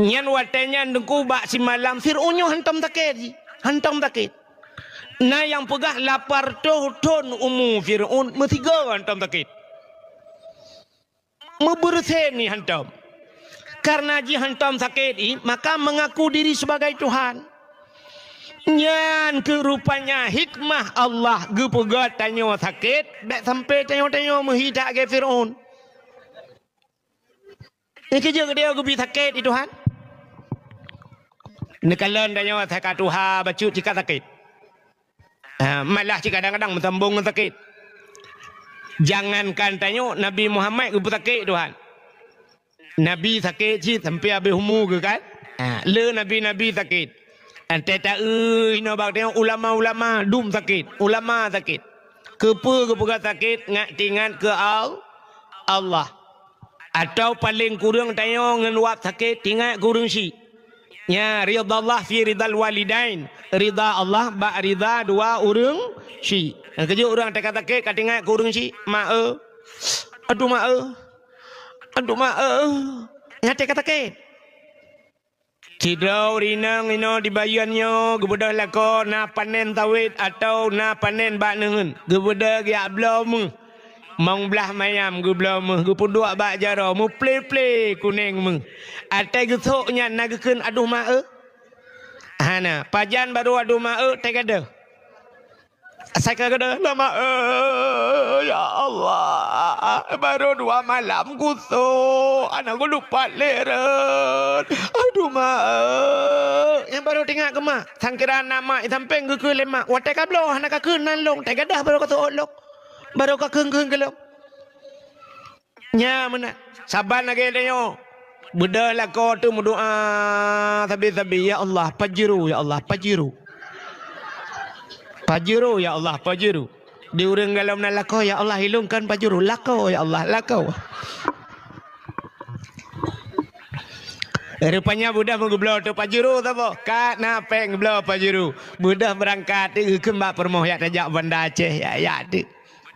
nyan watée nyan teungku bak simalam Fir'aun nyoe hantom sakét jih. Hantom sakét. Na nyang peugah lapan reutôh thon umu Fir'aun meusigoe hantom sakét. Meubeureusen ni hantom. Karena jih hantom sakét i, maka mengaku diri sebagai Tuhan. Nyan keuh rupanya hikmah Allah geupeugah tanyoe sakét, bék sampai tanyoe-tanyoe meuhi that lagée Fir'aun. Nyang keujeuet geutanyoe geubi sakét di Tuhan. Neukalon tanyoe saka tuha bacut cika sakét. Ah, malah cit kadang-kadang meusambong ngon sakét. Jangankan tanyoe, Nabi Muhammad geupeusakét Tuhan. Nabi sakét cit sampai habéh umu geuh kan? Ah, le nabi-nabi sakét. Antée taeu inoe bak tanyoe ulama-ulama dum sakét, ulama sakét. Keupeue geupeugah sakét? Ngat teuingat keu Al-, Allah. Atawa paleng kureueng tanyoe ngon wab sakét teuingat keu ureuëng syiek. Nya, ridallah fi ridal walidain. Rida Allah bak rida dua ureuëng syiek. Nyang keujeuet ureuëng teuka sakét ka teuingat keu ureuëng syiek, "Mak eu, aduh mak eu, aduh mak eu." Nyang teuka sakét. Sidroe ureuëng inong inoe di Bayeuen nyoe geubeudôh lakoe na panen sawét atawa na panen bak neuheun. Geubeudôh geujak bloe méuh. Mong blaih mayam geubloe méuh, geupeuduek bak jaroe, meuple-ple kuneng méuh. Até geusok nyan na geukheun, "Aduh ma eu." Hana, pajan barô "Aduh ma eu", teugadôh. Asai ka gadôh, "Nama eu, ya Allah, barô dua malam gusok, aneuk gulupat lé rot. Aduh ma eu." Nyang barô teuingat keu mak, sangkira na mak sampéng geukheun lé mak, "Watée ka bloe hana ka kheun nan lôn, teugadôh barô ka seuôt lôn." Barô ka kheun-kheun keu lôn. Nya meunan. Saban lagée tanyoe. Beudôh lakoe teuh meudoá sabe-sabe, "Ya Allah, pajuru, ya Allah, pajuru. Pajuru, ya Allah, pajuru." Di ureuëng galom na lakoe, "Ya Allah, ilôn kan pajuru." "Lakoe, ya Allah, lakoe." Rupanya beudôh meugeubloe teuh pajuru saboh. Ka na péng bloe pajuru. Beudôh beurangkat teuh geukheun bak peurumoh, "Jak tajak Banda Aceh, jak, jak teuh."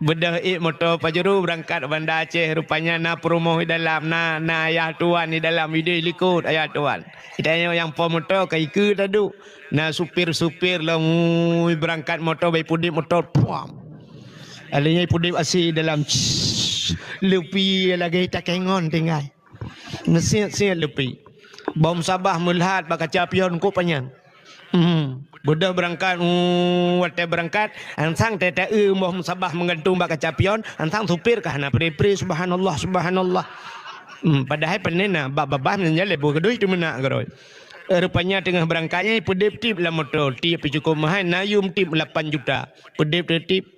Beudôh ék moto pajuru beurangkat Banda Aceh, rupanya na peurumoh di dalam, na, na ayah tuan di dalam, ideh likot ayah tuan. Tanyoe nyang po moto ka ikeue taduek. Na supir-supir lom, ui, beurangkat moto, bai pudeb moto, puam. Alèh nyan pudeb asé dalam, leupie lagée takengon tinggai. Meusiet-siet leupie. Bom sabah meulhat bak kaca pion kok panyan. Hmm. Beudôh beurangkat, uh, watée beurangkat, ansang tée-tée eu boh meusabah meugantung bak kaca pion, ansang supir ka hana pre-pre, "Subhanallah, subhanallah." Hmm, padahai panen na bak babah meunyan lé boh keudui teumeunak keudroe. Rupanya teungoh beurangkat nyan peudeb tip lam moto, tip pih cukôp meuhai, na yum tip lapan juta. Peudeb tip.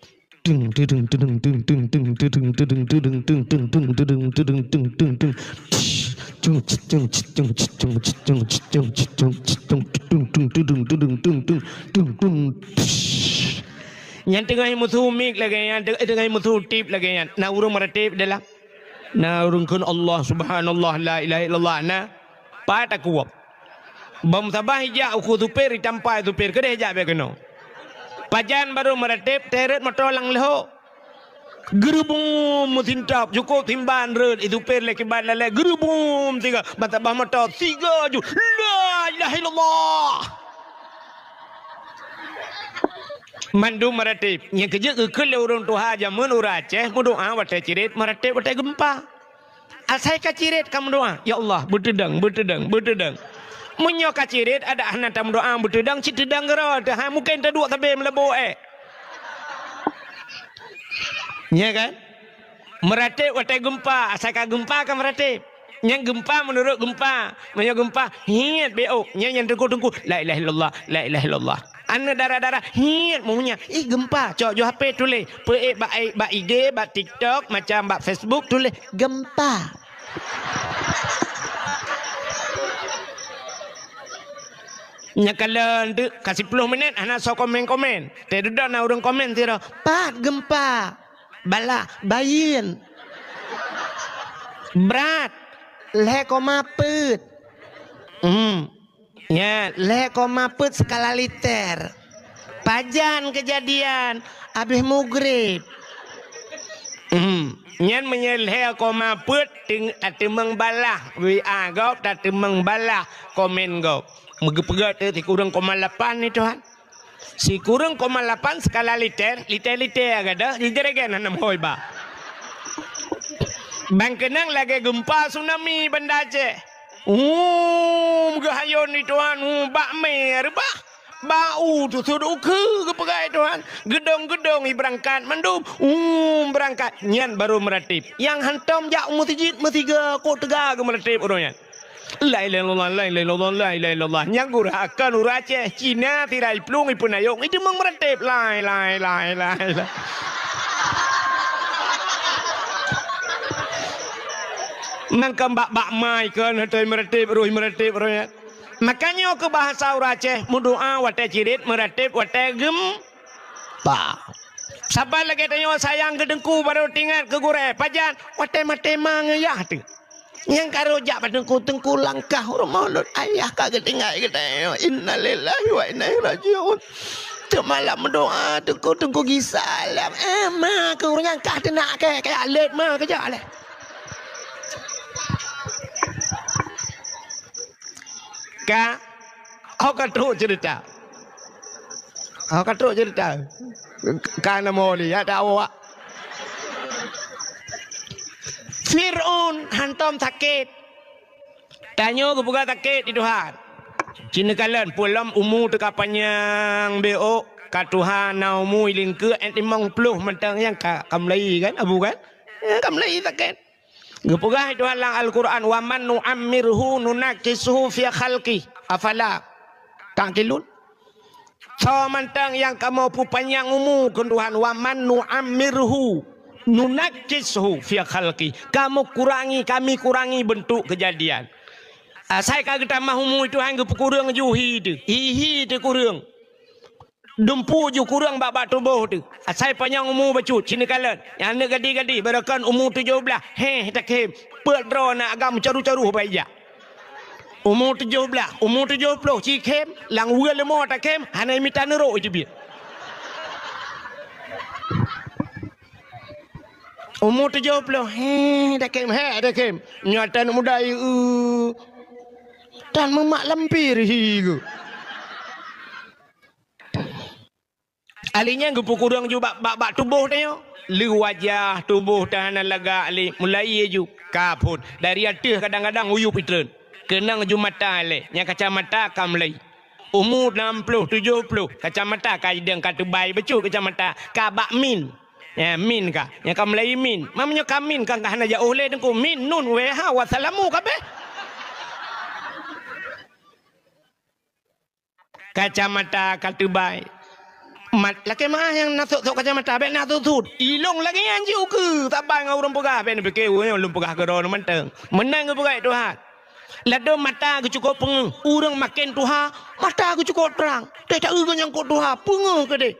Nyan teungoh meusu mik lagée nyan, teungoh meusu tip lagée nyan. Na ureuëng meuratéb dalam. Na ureuëng kheun Allah, subhanallah, la ilaha illallah. Na pat takuwab. Bom sabah ijak uku supir, itampai supir, keudeh jak bak keunoe. Pajan barô meuratéb, teuret moto lam leuhok. Geurubum meusintap, cukôp simban rhot, isupir lé kiban lalée, geurubum siga, mata bah mata siga ju, "La ilaha illallah!" Mandum meuratéb. Nyang keujeuet geukheun lé ureuëng tuha jameun ureuëng Aceh meudoá watée cirét, meuratéb watée geumpa. Asai ka cirét ka meudoá, "Ya Allah, beuteudang, beuteudang, beuteudang." Meunyoe ka cirét, adak hana tameudoá beuteudang, cit teudang keudroe teuh, hai mungken taduek sabe meulabô ék. Nya kan? Meuratéb watée geumpa, asai ka geumpa ka meuratéb. Nyang geumpa meunurot geumpa, meunyoe geumpa, hiet bék ôk, nyan nyang teungku-teungku, "La ilaha illallah, la ilaha illallah." Aneuk dara-dara hiet meunyang, "Ih, geumpa." Cok ju H P tuléh. Peuék bak, ék bak I G, bak TikTok, macam bak Facebook tuléh, "Geumpa." Nyakalon tu ka siploh minét hana soe komen-komen. Teududoe na ureuëng komen sidroe, "Pat geumpa?" "Balah, bayeuen." "Brat?" "Lhée koma peuet." Hmm. Nya, lhée koma peuet skala liter. Pajan keujadian, habéh mugreb. Hmm. Nyan meunyoe lhée koma peuet, teung-, tateumeung balah, W A gob, tateumeung balah, komen gob. Meugeupeugah teuh sikureueng koma lapan ni, Tuhan. Sikureueng koma lapan skala liter, liter-liter gada, di jreuen hana meuhôi ba. Ban keunong lagée geumpa tsunami Banda Aceh. Hum, geuhayôn di Tuhan, hum, bak mé reubah. Bak u teusut ukeue geupeugah Tuhan. Geudong-geudong i beurangkat mandum, hum, beurangkat. Nyan barô meuratéb. Nyang hantom jak u meuseujid meusiga, kok teuga geumeuratéb ureuëng nyan. La ilaha illallah, la ilaha illallah, la ilaha illallah. Nyang gurah akan ureuëng Aceh, Cina, sira iplueng, ipeunayong, iteumeung meuratéb. La ilaha, la ilaha, la ilaha. Mangkam bak-bak mai kon, hatôi meuratéb, roh meuratéb, roh nyan. Makanya keu bahasa ureuëng Aceh, meudoá watée cirét, meuratéb watée geumpa. Saban lagée tanyoe sayang keu teungku, barô teuingat keu gurée. Pajan? Watée maté ma ngon yah teuh. Nyang ka rhot jak bak teungku, "Teungku, langkah u rumoh lôn, ayah ka geutinggai geutanyoe. Innalillahi wa inna ilaihi rajiun." Teuma lam meudoá, "Teungku, teungku gisa lam." Eh, ma keu ureuëng nyan kah teunak kée, kajak lét ma kajak lé. Ka, oh, ka trok ceurita. Oh, ka trok ceurita. Ka na mo li, ya, tak awak. Fir'aun hantom sakét. Tanyoe geupeugah sakét di Tuhan. Cit neukalon, peue lom umu teuka panyang bék ôk, ka tuha na umu ilingkeue, eh, limong ploh mantong nyang ka, ka meulayi kan, Abu kan? Eh, ka meulayi sakét. Geupeugah Tuhan lam Al-Quran, "Wa man nu'ammirhu nunakkishu fi khalqih, afala ta'qilun?" Soe mantong nyang kamoe peupanyang umu keu Tuhan, "Wa man nu'ammirhu nunakkishu fi khalqih." Kamoe kurangi, kami kurangi beuntuk keujadian. Asai ka geutamah umu Tuhan geupeukureueng ju hi teuh. Hi-hi teuh kureueng. Dumpu ju kureueng bak-bak tuboh teuh. Asai panyang umu bacut, cit neukalon. Nyang aneuk gadih-gadih, barokon umu tujoh blaih, héh, takhem. Peuet droe na agam caru-caru bak ija. Umu tujoh blaih, umu tujoh ploh, cit khem, lam weue leumo takhem, hana mita neurok iteubiet. Umu tujoh ploh, héh, takhem, héh, takhem. Nyoe tan muda, eu, tan meumak lampir hi geuh. Ahli nyan geupeukureueng ju bak, bak, bak tuboh tanyoe. Lé wajah, tuboh tan hana lagak lé, mulai ju ka phon. Dari ateueh kadang-kadang uyueb itreun. Keunong ju mata lé, nyang kacamata ka mulai. Umu nam ploh, tujoh ploh, kacamata ka idong ka teubai bacut kacamata, ka bak min. Ya, min ka. Nyang ka mulai min. Meunyoe ka min ka, ka hana jiôh lé teungku. Min, nun, wéh, ha, wassalamu kabéh. Kacamata ka teubai. Mat, lakée meu'ah nyang na sot-sot kacamata, bék na sot-sot. Ilong lagée nyan jiôh keu saban ngon ureuëng peugah, bék neupike ureuëng nyan lôn peugah keudroe mantong. Meunan geupeugah Tuhan. Ladôm mata geucukôp peungeuh, ureuëng maken tuha, mata geucukôp trang. Teuh taeu geunyang kot tuha, peungeuh keudeh.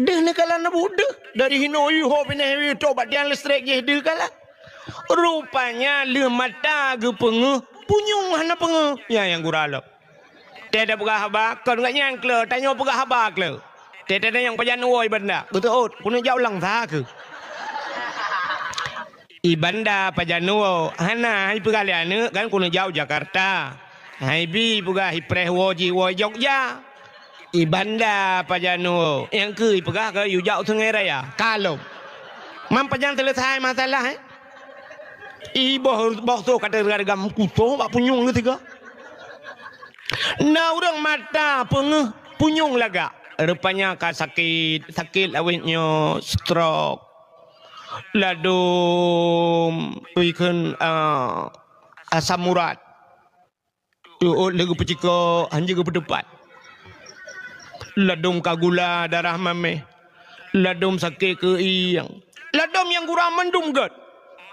Deuh neukalon na buet deuh, dari hinoe yue ho pinah yue toh bak tiang leustrek jih deuh kalon. Rupanya lheueh mata geupeungeuh, punyueng hana peungeuh. Nyan nyang gura lom. Teuh tapeugah haba, kon geuh nyang kleu, tanyoe peugah haba kleu. Teuh tatanyong pajan woe Banda, beutôi, keuneuk jak u Langsa keuh. I Banda pajan woe, hana, hai peugah lé aneuk kan keuneuk jak u Jakarta. Hai bi peugah i preh woe jih woe Jogja. I Banda pajan woe, nyang keu i peugah keu yue jak u Sungai Raya. Ka lom. Man pajan seuleusai masalah, eh? I boh, boh soe ka teuga-teuga meukutoh bak punyueng geuh sigoe. Na ureuëng mata peungeuh punyueng lagak. Rupanya ka sakét, sakét awét nyoe stroke. Ladôm ikheun, ah, asam urat. Tuôt lé geupeucikok, hanjeuet geupeuteupat. Ladôm ka gula darah mamèh. Ladôm sakét keuieng. Ladôm nyang gura mandum gét.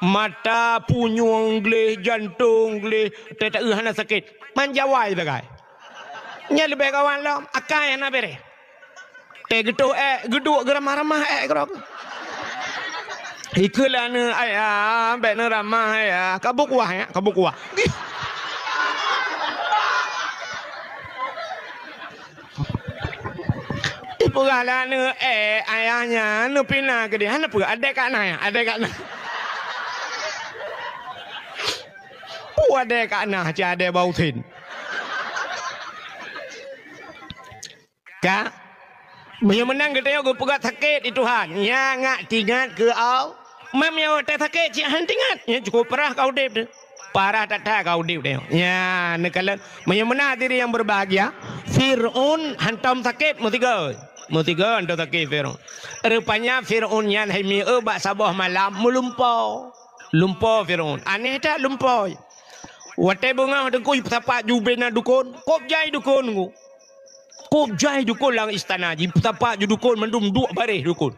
Mata, punyueng gleh, jantong gleh, teuta hana sakét. Man jawai sagai. Nyan leubeh kawan lom, akai hana bereh. Teuh geutoh ék, geuduek geuramah-ramah ék keudroe. Ikheun lé aneuk, "Ayah, bèk neuramah, Ayah. Ka beukuah, ya, ka beukuah." Ipeugah lé aneuk, "Eh, ayah nyan neupina keudéh." Hana peue, adèe ka na, ya, adèe ka na. Peue adèe ka na, cit adèe bak Husen. Ka? Meunyoe meunan geutanyoe geupeugah sakét di Tuhan, nyan ngat tingat keu Allah. Mam nyang watèe sakét cit han tingat, nyan cukôp parah ka udép teuh. Parah that-that ka udép teuh. Nyan neukalon, meunyoe meunan hadirin yang berbahagia, Fir'aun hantom sakét meusigoe. Meusigoe hantom sakét Fir'aun. Rupanya Fir'aun nyan hai mieu bak saboh malam meulumpo. Lumpo Fir'aun. Aneh that lumpo. Watèe beungoh teungku peusapat ju bina dukon, kôb jai dukon teungku. Kôb jai dukon lam istana jih, peusapat ju dukon mandum duek baréh dukon.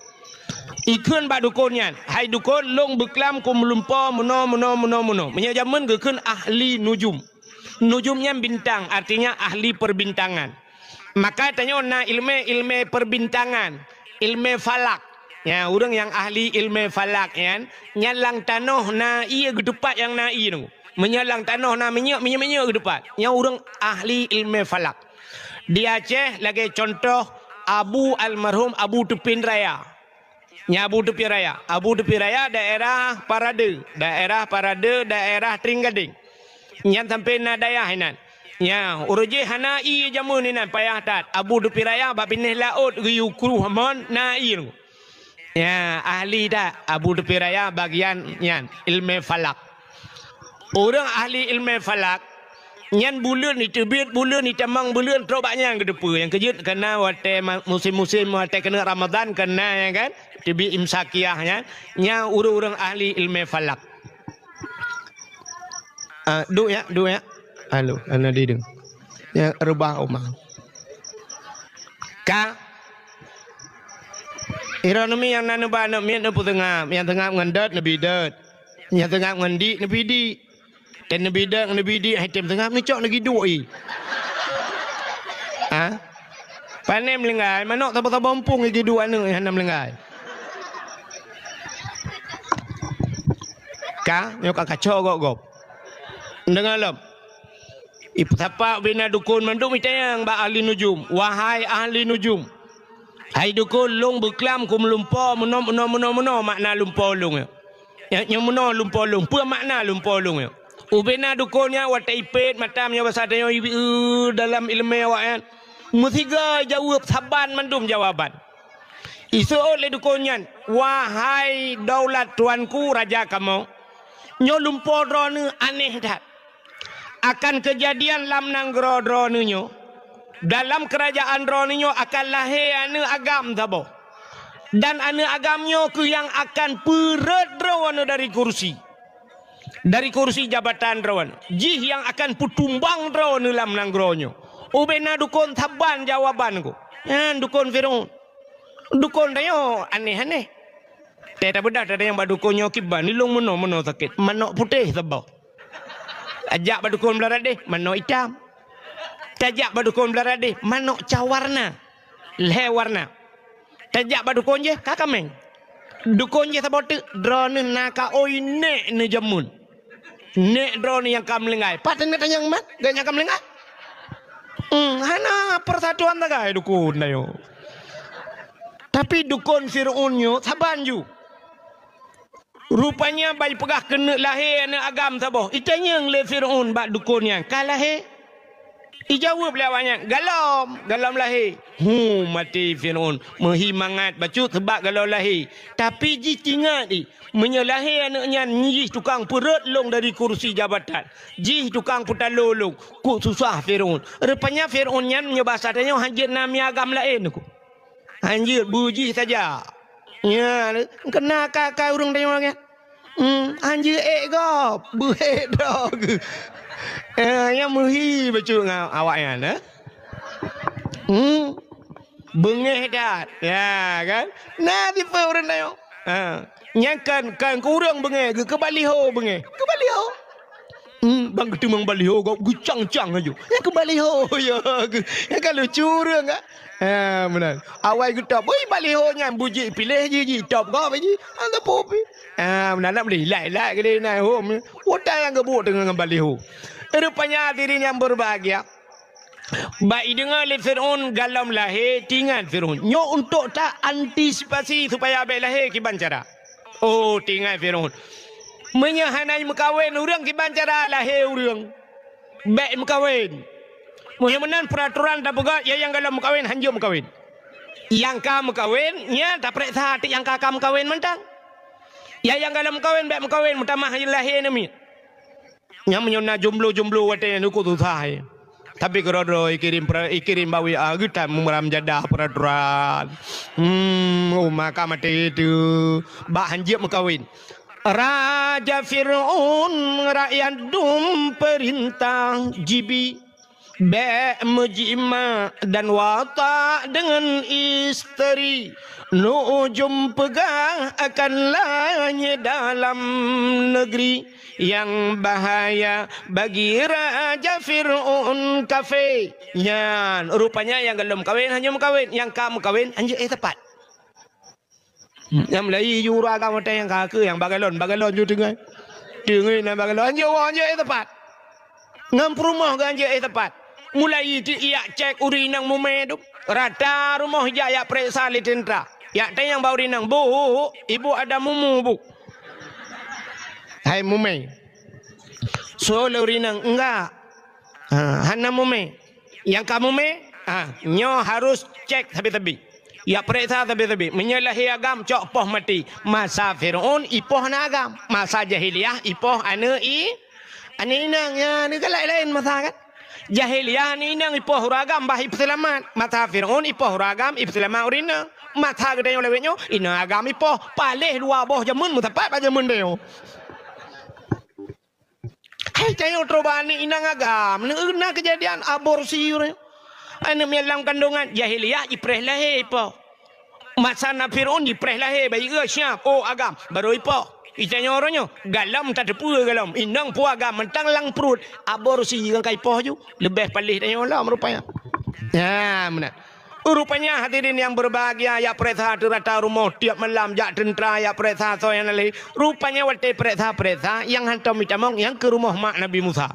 Ikheun bak dukon nyan, "Hai dukon, lôn beuklam keu meulumpo meunoe, meunoe, meunoe, meunoe." Meunyoe jameun geukheun ahli nujum. Nujum nyan bintang, artinya ahli perbintangan. Maka tanyoe na ileumèe-ileumèe perbintangan, ileumèe falak. Ya, ureuëng nyang ahli ileumèe falak nyan, nyan lam tanoh na ié geuteupat nyang na ié nyoe. Meunyoe lam tanoh na minyeuk, minyeuk-minyeuk geuteupat. Nyan ureuëng ahli ileumèe falak. Di Aceh lagèe contoh Abu almarhum Abu Teupin Raya. Nyan Abu Teupin Raya. Abu Teupin Raya daerah Parade, daerah Parade, daerah Tringgading. Nyan sampoe na dayah inan. Nyan, uroe jih hana ié jameun inan payah that. Abu Teupin Raya bak binéh laôt geuyue kruh mon na ié. Nyan, ahli that Abu Teupin Raya bagian nyan, ileumèe falak. Ureuëng ahli ileumèe falak, nyan buleuen iteubiet, buleuen itamong, buleuen trok bak nyan geuteupeue. Nyang keujeuet keuna watèe ma-, musém-musém watèe keuneuk Ramadan keuna, ya kan? Teubiet imsakiah nyan, nyan ureuëng-ureuëng ahli ileumèe falak. Ah, duek ya, duek ya. Halo, hana dideung. Ya, reubah uma. Ka. Ironomi nyang na neuba aneuk miet neupeuseungab, nyang seungab ngon dot neubi dot. Nyang seungab ngon dik neubi dik. Dan neubi dot neubi dik, hai tem seungab neucok neugi duek i. Ha? Pané meulinggai, manok saboh-saboh mumpung i duek aneuk hana meulinggai. Ka, nyoe ka kacok gob-gob. Deungoe lom. Ipeusapat ubena dukon mandum itanyong bak ahli nujum. Wahai ahli nujum, hai dukon, lôn beuklam keu meulumpo meunoe, meunoe, meunoe, meunoe makna lumpo lôn nyoe. Nyoe, nyoe meunoe lumpo lôn. Peue makna lumpo lôn nyoe? Ubena dukon nyan watèe ipét mata meunyoe basa tanyoe ibi-, dalam ileumèe awaknyan. Meusigoe jaweueb saban mandum jawaban. Iseuôt lé dukon nyan, "Wahai daulat tuanku raja kamoe, nyoe lumpo droeneuh aneh that. Akan keujadian lam nanggroe droeneuh nyoe, dalam keurajaan droeneuh nyoe akan lahé aneuk agam saboh. Dan aneuk agam nyoe kheueh nyang akan peurhot droeneuh dari kursi. Dari kursi jabatan droeneuh. Jih nyang akan peutumbang droeneuh lam nanggroe nyoe." Ubena dukon saban jawaban ku. Nyan dukon Firaun. Dukon tanyoe aneh-aneh. Teutabeudah tatanyong bak dukon nyoe kiban, nilôn meunoe-meunoe sakét. Manok putéh saboh. Tajak bak dukon Beularang Deh, manok itam. Tajak bak dukon Beularang Deh, manok ca warna. Lhèe warna. Tajak bak dukon jéh, ka kaméng. Dukon jéh saboh teuk, droeneuh na ka oi nèk neujameun. Nèk droeneuh nyang ka meulinggai. Pat teuneuk tanyong mat, geuh nyang ka meulinggai. Hmm, hana persatuan sagai dukon tanyoe. Tapi dukon Firaun nyoe saban ju. Rupanya ban jipeugah keuneuk lahé aneuëk agam saboh. Itanyong lé Fir'aun bak dukon nyan, "Ka lahé?" Ijaweueb lé awaknyan, "Galom, galom lahé." Hu, maté Fir'aun, meuhi mangat bacut seubab galom lahé. Tapi jih tingat i, meunyoe lahé aneuëk nyan, jih tukang peureuet lôn dari kursi jabatan. Jih tukang peutalo lôn, kok susah Fir'aun. Rupanya Fir'aun nyan meunyoe basa tanyoe hanjeuet na mié agam laén ku. Hanjeuet beu jih saja. Nya, keuna ka-ka ureuëng tanyoe nyan. Hmm, hanjeuet ék gob, beu ék droe geuh. Eh, nyang meuhi bacut ngon awaknyan, eh. Hmm, beungéh that. Ya, kan? Na tipe ureuëng tanyoe. Ha. Nyang kan, kan keu ureuëng beungéh, geuh keu baliho beungéh. Keu baliho. Hmm, ban geuteumong baliho gob geucang-cang laju. Nyang keu baliho, ya, geuh. Nyang ka lucu ureuëng, kan? Ha, meunan. Awai geutôb, ui, baliho nyan bujik piléh jih, jitôb gob jih. Hana teupeu pi. Ha, meunan nak beli, ilai-ilai geude na hom. Utai nyang geubuet teungoh ngon baliho. Rupanya hadirin yang berbahagia, bak ideungoe lé Fir'aun galom lahé, tingat Fir'aun. Nyoe untuk ta antisipasi supaya bék lahé kiban cara. Oh, tingat Fir'aun. Meunyoe hana meukawen ureuëng kiban cara lahé ureuëng. Bék meukawen. Meunyoe meunan peuraturan tapeugah, ya nyang galom meukawen, hanjeuet meukawen. Nyang ka meukawen, nya tapeuriksa até nyang ka, ka meukawen mantong. Ya nyang galom meukawen, bék meukawen, meutamah lahé namiet. Nyang meunyoe na jomblo-jomblo watée nyan uku susah, eh. Tapi keudroe-droe ikirém pra-, ikirém bak W A geutan meumeuram jadah peuraturan. Hmm, uma ka maté teuh. Bak hanjeuet meukawen. Raja Fir'aun rakyat dum peurintah jibi. Bék meujimak dan watak deungon isteri. Nujum peugah akan lahé dalam negeri. Nyang bahaya bagi Raja Fir'aun kafé. Nyan, rupanya nyang galom kawen hana meukawen, nyang ka meukawen hanjeuet éh teumpat. Nyang mulai jurang ka watée nyang ka keu nyang bagalon, bagalon ju teungai. Teungai na bagalon, hanjeuet woe, hanjeuet éh teumpat. Ngon peurumoh geuh hanjeuet éh teumpat. Mulai ti ijak cék ureuëng inong mumé tu. Rata rumoh ijak ijak peuriksa lé teuntra. Ijak tanyong bak ureuëng inong, "Bu, ibu ada mumu, Bu?" Hai mumé. Soe lé ureuëng inong, "Enggak." Ha, hana mumé. Nyang ka mumé, ha, nyoe harus cék sabe-sabe. Ijak peuriksa sabe-sabe. Meunyoe lahé agam, cok poh maté. Masa Fir'aun ipoh aneuëk agam. Masa jahiliyah ipoh aneuëk i-, aneuëk inong. Ya, ni kan laén-laén masa kan. Jahiliyah aneuëk inong ipoh ureuëng agam bah ipeuseulamat. Masa Fir'aun ipoh ureuëng agam ipeuseulamat ureuëng inong. Masa geutanyoe lawét nyoe, inong agam ipoh. Paléh dua boh jameun meusapat bak jameun tanyoe. Hai tanyoe trok bak aneuëk inong agam, na keujadian aborsi ureuëng. Aneuëk miet lam kandongan, jahiliyah jipreh lahé ipoh. Masa na Fir'aun jipreh lahé, bayi geuh siap, oh agam, baru ipoh. Itanyoe uroe nyoe, galom tateupeue galom, inong peue agam, mantong lam pruet, aborsi nyang ka ipoh ju, leubeh paléh tanyoe lom rupanya. Nah, meunan. Rupanya hadirin yang berbahagia, ijak peuriksa di rata rumoh tiap malam, jak teuntra ijak peuriksa soe nyang na lahé. Rupanya watée peuriksa-peuriksa nyang hantom jitamong nyang keu rumoh mak Nabi Musa.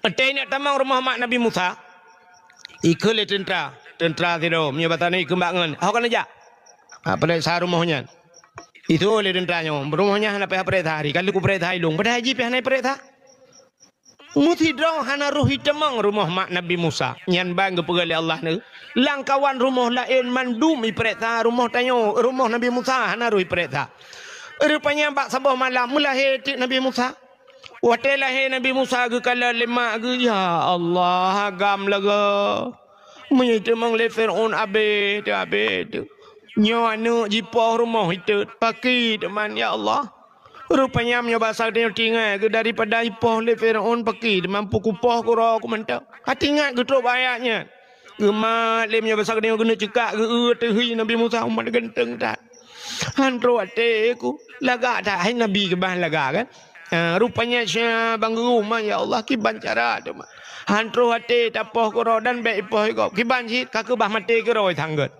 Watée neuk tamong rumoh mak Nabi Musa, ikheun lé teuntra, teuntra sidroe, meunyoe basa nyoe ikheun bak ngon, "Ho keuneuk jak?" Ha, peuriksa rumoh nyan. Itu lé teuntra nyoe, "Rumoh nyan hana payah peuriksa hari, ka lheueh kupeuriksa ilong." Padahai jih pih hana peuriksa. Meusidroe hana roh jitamong rumoh mak Nabi Musa. Nyan ban geupeugah lé Allah neu, "Lam kawan rumoh laén mandum ipeuriksa, rumoh tanyoe, rumoh Nabi Musa hana roh ipeuriksa." Rupanya bak saboh malam meulahé teuk Nabi Musa. Watée lahé Nabi Musa geukalon lé mak geuh, "Ya Allah, agam lagée meunyoe jitamong lé Fir'aun abéh teuh, abéh teuh. Nyoe aneuëk jipoh rumoh itot, pakri teuma, ya Allah." Rupanya meunyoe basa tanyoe tinggai geuh daripada ipoh lé Fir'aun pakri teuma, peukupoh keudroe ku mantong. Hati ingat geutrok bak ayat nyan. Geumat lé meunyoe basa tanyoe keuneuk ceukak geu-eu teuh hi Nabi Musa umat ganteng that. Han trok até ku, lagak that hai Nabi keubah lagak kan. Ha, rupanya sia ban geurumoh, ya Allah, kiban cara teuma. Han trok até tapoh keudroe dan bék ipoh gob. Kiban cit ka keubah maté keudroe tanggot.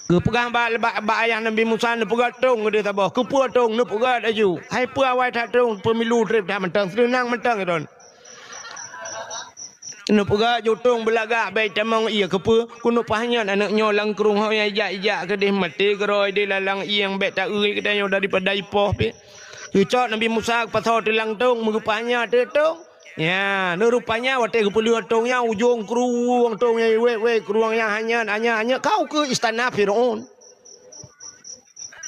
Geupeugah bak, bak, bak ayah Nabi Musa, neupeugah trong keudeh saboh. Keupeue trong? Neupeugah laju. Hai peue awai that trong, peumilu treb that mantong, seunang mantong droen. Neupeugah jutông beulagak bèk tamong ié keupeue, keuneuk paih nyan aneuk nyoe lam krueng ho nyang ijak-ijak keudeh maté keudroe di lalang ié nyang bèk ta-eu geutanyoe daripada ipoh pih. Geucok Nabi Musa geupasoe teulang tông, meugeupaih nyan teutông. Nya, neurupanya watèe geupeuleueh tông nyan ujông krueng tông nyan wèk-wèk krueng nyan hanyot, hanyot, hanyot kau keu istana Firaun.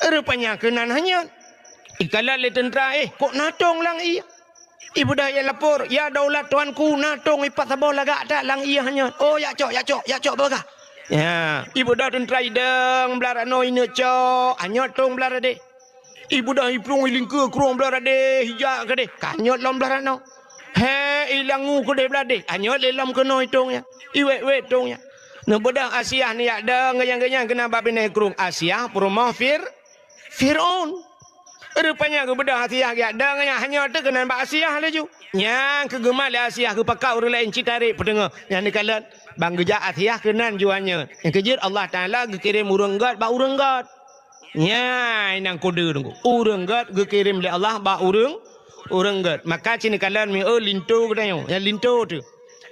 Rupanya keunan hanyot. Ikalon lé teuntra, "Eh, kok na tông lam ié?" Ibeudôh ié lapor, "Ya daulat tuanku, na tông ipat saboh lagak that lam ié hanyot." "Oh, jak cok, jak cok, jak cok bak bagah." Ya, ibeudôh teuntra idong blah ranoe ineuk cok, hanyot tông blah radeh. Ibeudôh iplueng ilingkeue krueng blah radeh, ijak keudeh, ka hanyot lom blah ranoe. He, ilangu keudeh blah deh, hanyot lé lom keunoe tông nyan. Iwèk-wèk tông nyan. Neubeudôh Asiah neujak dong geunyang-geunyang keunan bak binéh krueng. Asiah peurumoh Fir-, Firaun. Rupanya geubeudôh Asiah geujak dong nyan, hanyot teuk keunan bak Asiah laju. Nyang keu geumat lé Asiah geupakat ureueng laén cit tarek peuteungoh. Nyang neukalon, ban geujak Asiah keunan ju hanyot. Nyang keujeuet Allah Taala geukirém ureueng gèt bak ureueng gèt. Nyan nyang kode teungku. Ureueng gèt geukirém lé Allah bak ureueng, ureueng gèt. Maka cit neukalon mieu linto geutanyoe. Nyang linto teuh.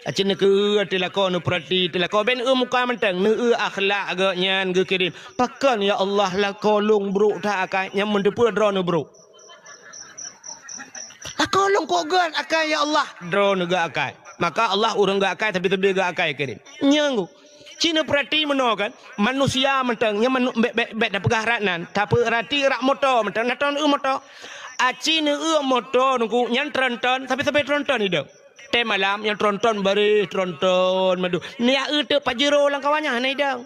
Cit neukeu teuh lakoe neupeurati teuh lakoe bèk neueu muka mantong, neueu akhlak gèt nyan geukirém. Pakon ya Allah lakoe lôn brok that akai nyang meuteupeue droeneuh brok. Lakoe lôn kok gèt akai ya Allah, droeneuh gèt akai. Maka Allah ureueng gèt akai tapi-tapi gèt akai kirém. Nyan teungku. Ci neupeurati meunoe kan, manusia mantong nyang manu-, bèk, bèk, bèk tapeugah rat nan, tapeurati rak moto mantong, na tron eu moto. Aci neueu moto teungku, nyan tronton, sabe-sabe tronton idong. Tém malam nyang tronton bareh tronton madu. Neujak eu teuk Pajero lam kawan nyan hana idong.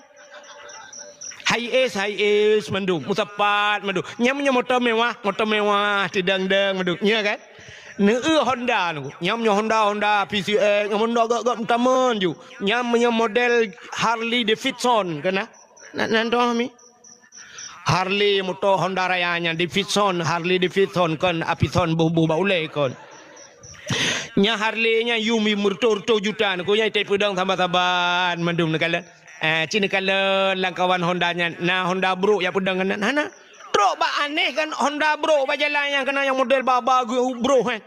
Hiace, Hiace madu, musapat madu. Nyang meunyoe moto mewah, moto mewah, tidang-dang madu. Nya kan? Neueu Honda teungku. Nyang meunyoe Honda, Honda P C X, nyang Honda gèt-gèt meutamon ju. Nyang meunyoe model Harley Davidson kana? Na, na, na, mi. Harley moto Honda raya nyan Davidson, Harley Davidson kon, Apison boh-boh bak ulèe kon. Nya Harley nyan yum meureutoh-reutoh juta, neukeu nyan itai peudong saban-saban mandum neukalon. Eh, ci neukalon lam kawan Honda nyan, na Honda brok jak peudong keunan, hana. Trok bak aneh kan Honda brok bak jalan nyang keunan nyang model ba-ba geu brok, eh.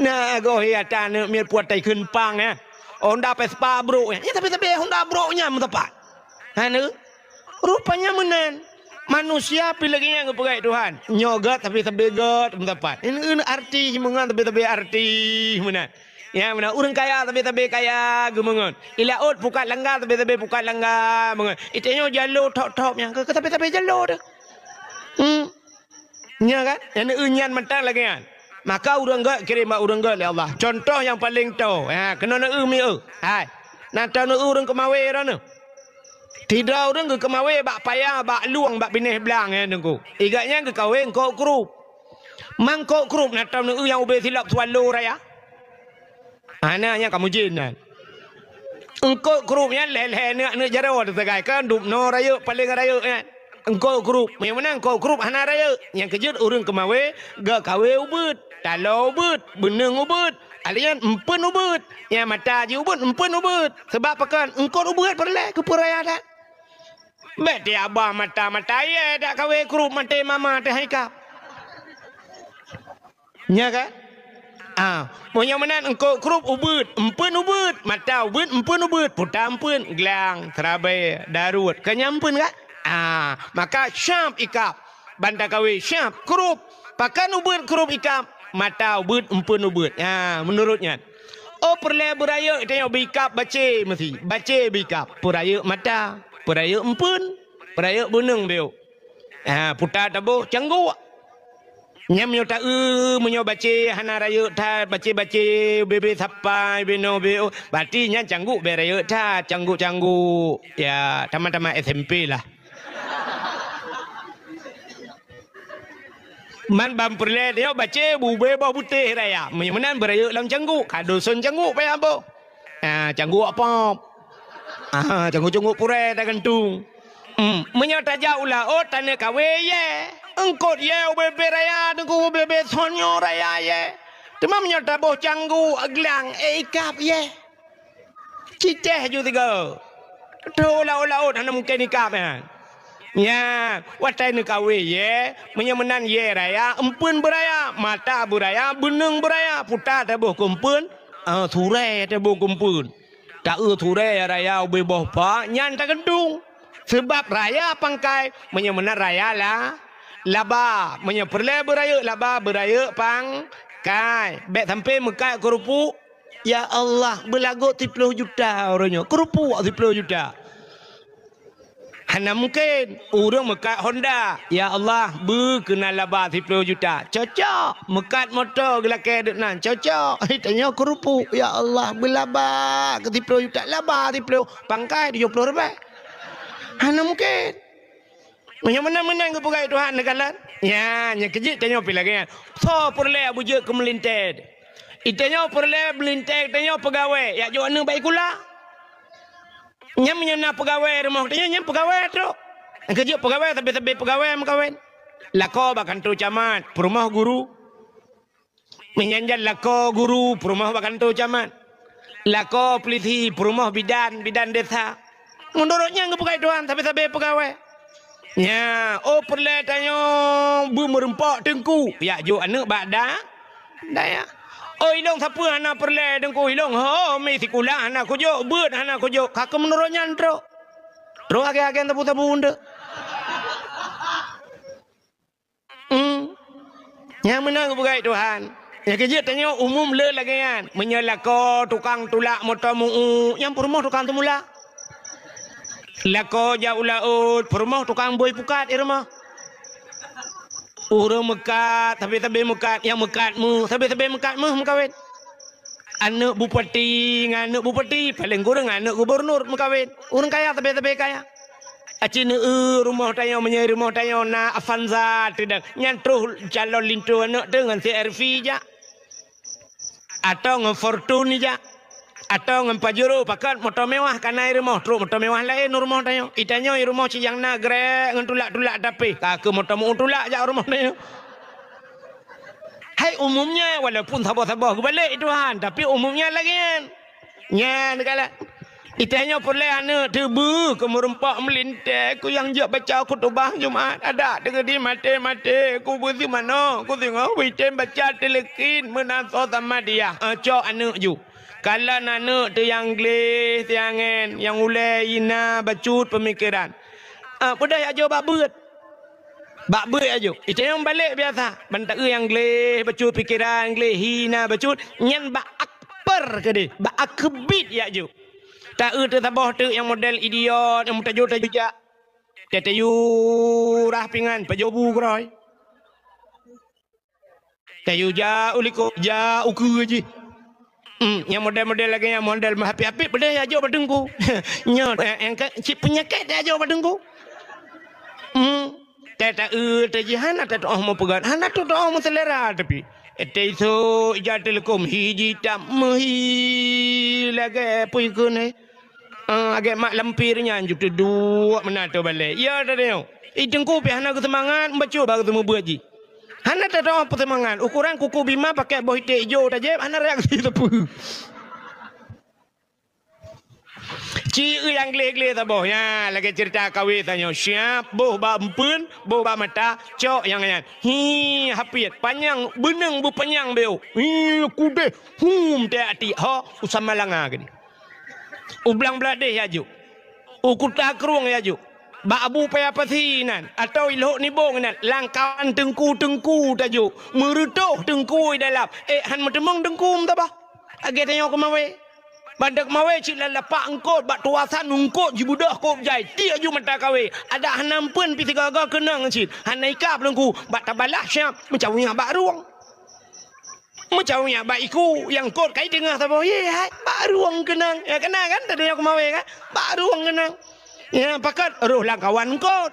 Na goh ya ta neuk miet puat tai kheun pang, eh. Honda Vespa brok, eh. Ya, tapi-tapi Honda brok nyan meusapat. Hana. Rupanya meunan. Manusia pih lagèe nyan geupeugah Tuhan. Nyoe gèt tapi-tapi gèt meusapat. Ini, ini arti meungan tapi-tapi arti meunan. Ya, meunan ureueng kaya tapi-tapi kaya geumeungon. Ilaôt pukat langga tapi-tapi pukat langga meungon. Itanyoe jalo thok-thok nyang keu tapi-tapi jalo deh. Hmm. Nya kan? Nyang neueu nyan mantong lagèe nyan. Maka ureueng gèt kirém bak ureueng gèt lé Allah. Contoh nyang paleng toe. Ha, keunoe neueu mieu. Hai. Na tanoe ureueng keumawé droeneuh. Sidroe ureueng geukeumawé bak paya, bak lueng, bak binéh blang, eh, teungku. Igèt nyan geukawé eungkôt krup. Mangkôt krup na tanoe nyang ubé silop Swallow raya. Hana nyang kamoe jén nyan. Eungkôt krup nyan lhèe-lhèe neuk-neuk jaroe teusagai, kan dubnoe rayeuk paleng rayeuk nyan. Eungkôt krup, meunyoe meunan eungkôt krup hana rayeuk. Nyang keujeuet ureueng keumawé geukawé ubeuet, taloe ubeuet, beuneueng ubeuet, alèh nyan empeuen ubeuet. Nyang mata jih ubeuet, empeuen ubeuet. Sabab pakon? Eungkôt ubeuet peureulèe keu peuraya that. Bèk tiaba mata-mata yèe dak kawé krup maté mama teuh hai kap. Nya kan? Ah, meunyoe meunan eungkôt krup ubeuet, empeuen ubeuet, mata ubeuet, empeuen ubeuet, puta empeuen, glang, seurabai, daruet, ka nyan empeuen kan? Ah, maka syab ikab, ban takawé syab krup, pakon ubeuet krup ikab, mata ubeuet, empeuen ubeuet. Ah, meunurot nyan. Oh, peureulèe beurayeuk tanyoe bikab bacé meusi, bacé bikab, peurayeuk mata, peurayeuk empeuen, peurayeuk beuneueng bèk. Ha, puta taboh cangguk. Nyan meunyoe taeu, meunyoe bacé hana rayeuk that, bacé-bacé, bebe sapai, beno beo, berarti nyan cangguk bèk rayeuk that, cangguk-cangguk. Ya, tamat-tamat S M P lah. Man ban peureulèe nyoe bacé bube boh butéh raya. Meunyoe meunan beurayeuk lam cangguk, ka doson cangguk payah boh. Ah, cangguk pop. Ah, cangguk-cangguk purèe tagantung. Hmm, meunyoe tajak u laôt taneuk kawé yèe. Eungkôt yèe ubé-bé raya teungku, ubé-bé sonyo raya yèe. Teuma meunyoe taboh cangguk glang, eh, ikab yèe. Cicéh ju tiga. Tho laôt-laôt hana mungken ikab nyan. Nyan, watèe neukawé yèe, meunyoe meunan yèe raya, empeuen beuraya, mata beuraya, beuneueng beuraya, puta taboh keu empeuen, Ah, surée teuh bông keumpeuen. Taeu surée raya ubé boh pak, nyan tageuntung. Seubab raya pangkai, meunyoe meunan raya la, laba. Meunyoe peureulée beurayeuk laba, beurayeuk pangkai. Bék sampoe meukat keurupuek, ya Allah, beulagot siploh juta uroe nyoe. Keurupuek siploh juta. Hana mungken. Ureuëng meukat Honda, ya Allah, beu keunan laba siploh juta. Cocok. Meukat moto geulakée deuek nan, cocok. Tanyoe keurupuek, ya Allah, beulaba keu siploh juta, laba siploh, pangkai tujoh ploh ribée. Hana mungken. Meunyoe meunan-meunan geupeugah Tuhan neukalon. Nyan, nyang keujeuet tanyoe pih lagée nyan. Soe peureulée beujeuet keu meulintée? Itanyoe peureulée meulintée, tanyoe peugawée, jak jok aneuëk bak sikula. Nyan meunyoe na peugawée rumoh tanyoe, nyan peugawée trok. Nyang keujeuet peugawée, sabe-sabe peugawée meukawen. Lakoe bak kantô camat, peurumoh guru. Meunyan jan lakoe guru, peurumoh bak kantô camat. Lakoe pulisi, peurumoh bidan, bidan desa. Meunurot nyan geupeugah Tuhan, sabe-sabe peugawée. Nya, oh peureulée tanyoe beumeureumpok teungku, jak jok aneuëk bak da-, dayah. Oh ilong sapeue hana peureulée teungku, ilong ho mi sikula hana kujok, beuet hana kujok, ka keu meunurot nyan trok. Trok agée-agée sabu-sabu eunteuk. Hmm. Nyang meunan geupeugah Tuhan. Nyang keujeuet tanyoe umum le lagée nyan. Meunyoe lakoe tukang tulak moto meu-uek, nyang peurumoh tukang teumulak. Lakoe jak u laôt, peurumoh tukang bôi pukat i rumoh. Ureuëng meukat, sabe-sabe meukat, nyang meukat méuh, sabe-sabe meukat méuh meukawen. Aneuëk bupati ngon aneuëk bupati, paleng kureueng aneuëk gubunur meukawen. Ureuëng kaya sabe-sabe kaya. Aci neu rumoh tanyoe, meunyoe rumoh tanyoe na Avanza teudang, nyan troh calon linto aneuëk teuh ngon C R V jak. Atau ngon Fortuner jak. Atau ngon Pajero, pakat moto mewah ka na i rumoh, trok moto mewah laén u rumoh tanyoe. Itanyoe i rumoh cit nyang na grek ngon tulak-tulak tapi. Ka keu moto meu-uek tulak jak u rumoh tanyoe. Hai umumnya, walaupun saboh-saboh geubalek Tuhan, tapi umumnya lagée nyan. Nyan kala. Itanyoe peureulée aneuëk teuh beu keu meureumpok meulintée, keu nyang jeuet baca khutubah Jumat, adak teungeudi maté-maté, keu beuseumanoe, keu singoh beuitem baca tileukin meunan soe sama dia. Eh, cok aneuëk ju. Kalon aneuëk teuh nyang gleh, siangen, nyang ulée hina bacut peumikeran. Eh, peudeh jak jok bak beuet. Bak beuet jak jok. Itanyoe balek biasa. Ban taeu nyang gleh bacut pikeran, gleh hina bacut, nyan bak akper keudeh, bak akeubiet jak jok. Taeu teuh saboh teuk nyang model idiot, nyang meutajô-tajô jak. Teu tayue rah pingan, pajoh bu keurôi. Tayue jak u likot, jak u keue jih. Hmm, nyang model-model lagée nyan model meuhapit-hapit peudeh jak jok bak teungku. Nyoe, eh, eh, ka, cit peunyakét jak jok bak teungku. Hmm, teu taeu teu jih hana teu tuoh meupeugah, hana teu tuoh meuseulera tapi. Eh, teu isok ija teuleukom hi jitam meuhi lagée peue keuneuk. Ah, agée mak lampir nyan ju teuduek meunan ateueh balée. Ya, teudeungoe. I teungku pih hana geuseumangat, bacut baru teumeubuet jih. Hana teutoh peuseumangat. Ukoran kuku bima pakai boh iték ijo tajép, hana reaksi sapeue. Ci nyang gleh-gleh saboh. Nya, lagée ceurita kawé tanyoe. Siap, boh bak empeuen, boh bak mata, cok nyang nyan. Hi, hapiet, panyang, beuneueng beupanyang beu. Hi, kudeh, hum, teuh atik, ho, usama langa geuh. U Blang Bladeh jak jok. U Kuta Krueng jak jok. Bak Abu Paya Pasi nan, atau i Lhok Nibong nan, lam kawan teungku-teungku tajok. Meureutoh teungku i dalam. Eh, han meuteumeung teungku meutabah. Lagée tanyoe keumawé. Bak teuk keumawé cit lam lapak eungkot, bak tuasan eungkot jibeudôh kôb jai. Tiek ju mata kawé. Adak hana empeuen pih sigoe-goe keunong cit. Hana ikab teungku. Bak tabalah siap. Meucawu nyak bak rueng. Meucawu nyak bak iku nyang kot kai teungoh saboh, ye hai, bak rueng keunong. Ya, keunong kan, tadi aku mawé kan? Bak rueng keunong. Ya, pakat roh lam kawan kot.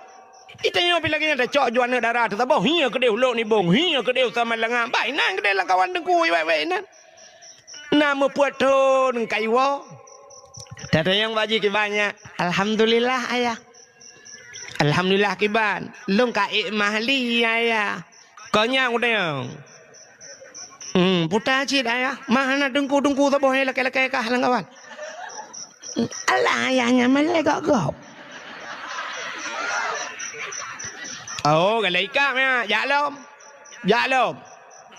Itanyoe pih lagée nyan tacok ju aneuëk dara teuh saboh, hi keudeh u Lhok Nibong, hi keudeh u Samalanga. Bah, inan keudeh lam kawan teungku, wék-wék inan. Na meupeuet thon kayue. Tatanyong bak jih kiban nyan, "Alhamdulillah, Ayah." "Alhamdulillah kiban, lôn ka ék mah lé, Ayah." Kon nyan kutanyong. Hmm, puta cit ayah. Mah hana teungku-teungku saboh nyang lakée-lakée kah lam kawan. Alah ayah nyan malée gob-gob. Oh, galak ikab nyan. Jak lom. Jak lom.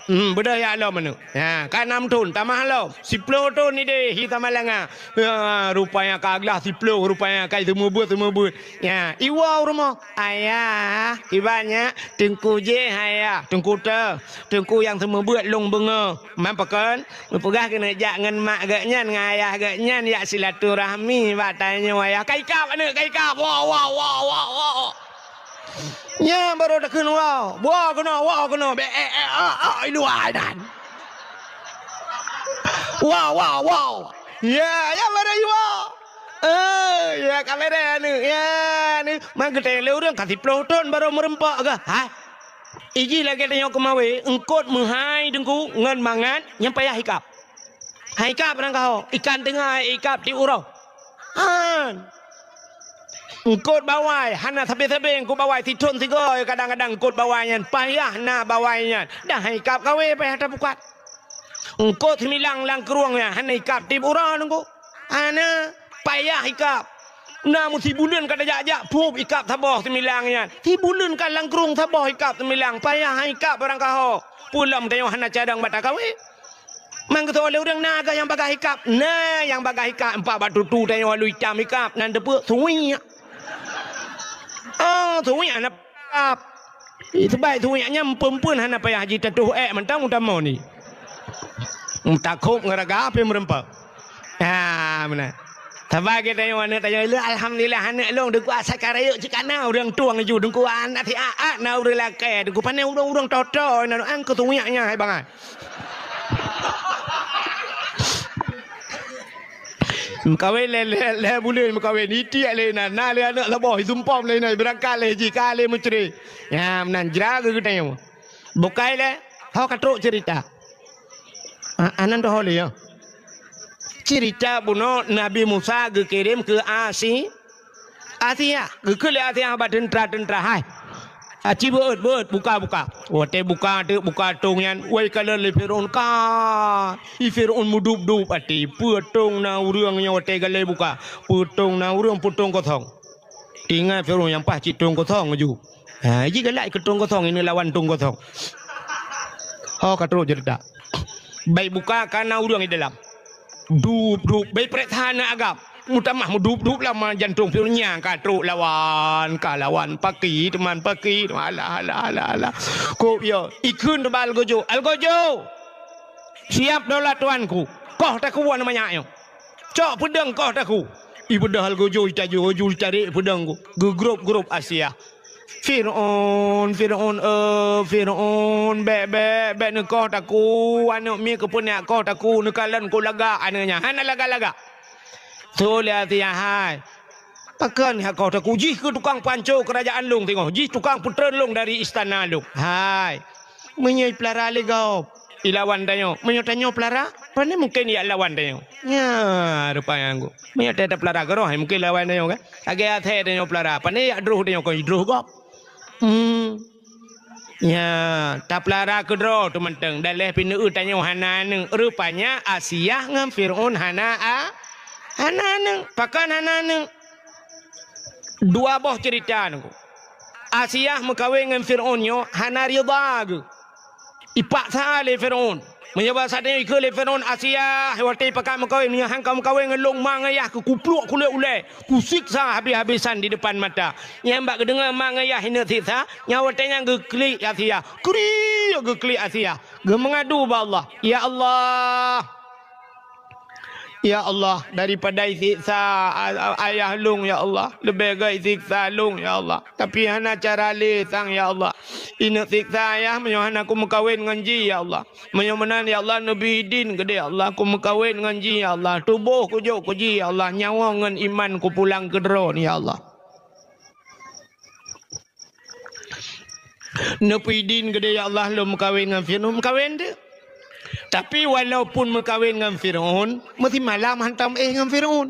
Hmm, beudôh jak lom aneuk. Ya, ka nam thon, tamah lom. Siploh thon idéh hi tamah langa. Ya, rupanya ka glah siploh, rupanya ka seumeubeuet-seumeubeuet. Ya, iwoe u rumoh. "Ayah, iban nyak, teungku jéh, ayah." "Teungku teuh, teungku nyang seumeubeuet lôn beungoh." Man pakon? Geupeugah keuneuk jak ngon mak geuh nyan, ngon ayah geuh nyan, jak silaturahmi bak tanyoe, ayah. Ka ikab aneuk, ka ikab. Woe, woe, woe, woe, woe. Nyan barô takheun woe. Woe keunoe, woe keunoe. Bèk, eh, eh, ah, ah, i luwa nyan. Woe, woe, woe. Ya, ya barô iwoe. Eh, ya ka bèrèh aneuk. Ya, aneuk. Man geutanyong lé ureueng ka siploh thon barô meureumpok geuh. Hai. Ijih lagèe tanyoe keumawe, eungkôt meuhai teungku ngon mangat nyang payah ikab. Hai ikab barangkaho, ikan teungoh hai ikab tiep uroe. Han. Eungkôt bawai, hana sabe-sabe eungkôt bawai, sithon sigoe kadang-kadang eungkôt bawai nyan, payah na bawai nyan. Dah hai ikab kawé payah tapukat. Eungkôt similang lam krueng nyan, hana ikab tiep uroe teungku. Hana, payah ikab. Na meusibuleuen ka tajak-jak, phup ikab saboh similang nyan. Sibuleuen ka lam krueng saboh ikab similang, payah hai ikab barangkaho. Peue lom tanyoe hana cadang bak takawé. Man geusoe lé ureueng na geuh nyang bagaih ikab. Na nyang bagaih ikab, empat bak tutu tanyoe alu itam ikab, nan teupeu suwiek. Oh, suwiek hana ikab. Ih, seubab suwiek nyan meupeuen-peuen hana payah jitatoh ék mantong utamoe ni. Meutakhob ngon raga pih meureumpok. Ha, meunan. Saban geutanyoe aneuk tanyoe, "Alhamdulillah aneuk lôn, deuh kuasa ka rayeuk cit kana ureueng tueng ju, deuh kuasa na siat-at na ureueng lakée, deuh ku pane ureueng-ureueng toto na an keu suwiek nyan hai bangai." Meukawen lé, lé, lé buleuen meukawen, itiek lé inan, na lé aneuk saboh, isumpom lé inan, beurangkat lé jih, ka lé meucre. Nyan meunan jra geutanyoe. Bukai lé, ho ka trok cerita. A-, anan doho lé, ya. Cerita bunoe Nabi Musa geukirém keu Asi-, Asiah. Geukheun lé Asiah bak teuntra-teuntra, "Hai, aci beuet, beuet, buka, buka." Watée buka teuk, buka tong nyan, wai kalon lé Firaun ka. I Firaun meudup-dup até, peue tong na ureueng nyoe watée galai buka. Peue tong na ureueng, peue tong kosong. Ingat Firaun nyang paih cit tong kosong ju. Ha, ji galak keu tong kosong, ini lawan tong kosong. Ho ka trok cerita. Bai buka ka na ureueng di dalam. Dup, dup, bai preksa na agam. Meutamah meudup, dup lama jantong Firaun nyan ka trok lawan, ka lawan paki, teuma paki, teuma alah, alah, alah, alah. Kok yo, ikheun teuba algojo, "Algojo! Siap daulat tuanku. Koh takue aneuk manyak nyoe. Cok peudeueng koh takue." Ibeudôh algojo, itajoe ju itarek peudeueng ku. Geugrop-grop Asiah. "Firaun, Firaun, eh, Firaun, bèk, bèk, bèk neukoh takue, aneuk miet keupeue neukoh takue, neukalon ku lagak aneuk nyan." Hana lagak-lagak. Tuléh Asiah hai. Pakon neukoh takue, jih keu tukang panco keurajaan lôn singoh, jih tukang peutreun lôn dari istana lôn. Hai. Meunyoe ipeulara lé gob, ilawan tanyoe. Meunyoe tanyoe peulara, pane mungken ia lawan tanyoe. Nya, rupanya nggu. Meunyoe ta-, tapeulara keudroe, mungken lawan tanyoe kan. Lagèe asèe tanyoe peulara, pane ia droh tanyoe kon droh gob. Hmm. Nya, tapeulara keudroe teumantong. Dan lheuh pineue tanyoe hana aneuk. Rupanya Asiah ngon Firaun hana a-, hana aneuk. Pakon hana aneuk? Dua boh cerita nunggu. Asiah meukawen ngon Firaun nyoe hana ridha geuh. Ipaksa lé Firaun. Meunyoe bak saat nyoe ikheun lé Firaun, "Asiah, watèe pakat meukawen, meunyoe han ka meukawen ngon lôn ma ngon yah keu kupluek kulét ulèe, kusiksa habis-habisan di depan mata." Nyan bak geudeungoe ma ngon yah ineuk siksa, nyan watèe nyan geuklik Asiah. Kriek geuklik Asiah. Geumeungadu bak Allah, "Ya Allah, ya Allah, daripada isiksa a-, a-, ayah lôn, ya Allah, leubeh gèt isiksa lôn, ya Allah. Tapi hana cara lé sang, ya Allah. Ineuk siksa ayah meunyoe hana kumeukawen ngon jih, ya Allah. Meunyoe meunan, ya Allah, neubri idin keudéh, ya Allah, kumeukawen ngon jih, ya Allah. Tuboh kujok keu jih, ya Allah, nyawa ngon iman kupulang keu droe, ya Allah." Neupeuidin keudéh, "Ya Allah, lôn meukawen ngon Fir'aun." Meukawen teuh. Tapi walaupun meukawen ngon Fir'aun, meusimalam hantom éh ngon Fir'aun.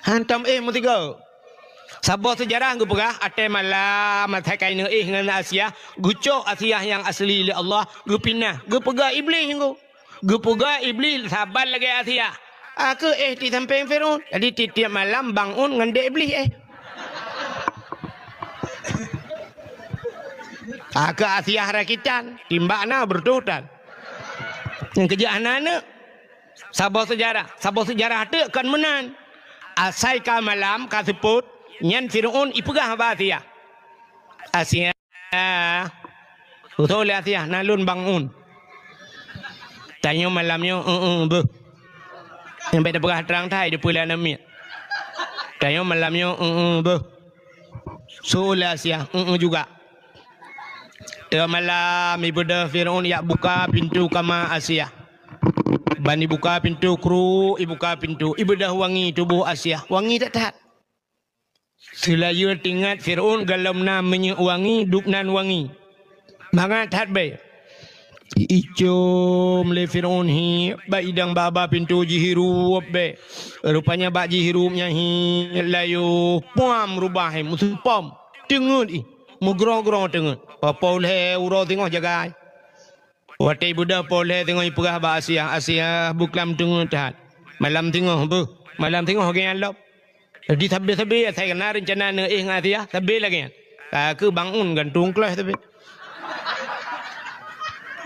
Hantom éh meusigoe. Saboh seujarah geupeugah, watèe malam, asai ka ineuk éh ngon Asiah, geucok Asiah nyang asli lé Allah, geupinah, geupeugah Iblih nyoe. Geupeugah Iblih saban lagèe Asiah. "Aku éh di sampéng Fir'aun." Jadi, tiep-tiep malam bangon ngon dek Iblih éh. Aku Asiah rakitan, timbak na beureutoh tan. Nyang keujeuet hana aneuk. Saboh seujarah, saboh seujarah teuk kon meunan. Asai ka malam ka seupôt, nyan Fir'aun ipeugah bak Asia. Asia, "Beutôi lé Asia, na lôn bangun. Tanyoe malam nyoe, eu, eu, beuh. Nyang bèk tapeugah trang that, dipeue lé aneuk miet. Tanyoe malam nyoe, eu, eu, beuh." Su lé Asia, eu, eu juga. Teuma malam ibeudôh Fir'aun jak buka pintoe kama Asia. Ban ibuka pintoe, kruk, ibuka pintoe, ibeudôh wangi tuboh Asia. Wangi that-that. Seulayeue teuingat Fir'aun gohlom na minyeuk wangi, dub nan wangi. Mangat that bèe. Icom lé Fir'aun hi, bak idang bak haba pintoe jihirup bèe. Rupanya bak jihirup nyan hi, layoh, puam rubah hi, meuseupom. Teungeut ih, meugroe-groe teungeut. Poh lhèe uroe singoh jagai. Watèe ibeudôh poh lhèe singoh ipeugah bak Asia, "Asia, buklam teungeut that. Malam singoh beuh, malam singoh geuh nyan lom." Jadi sabe-sabe asai na reuncana neuéh ngon Asia, sabe lagèe nyan. Ka keuh bangun gantung kleuh sabe.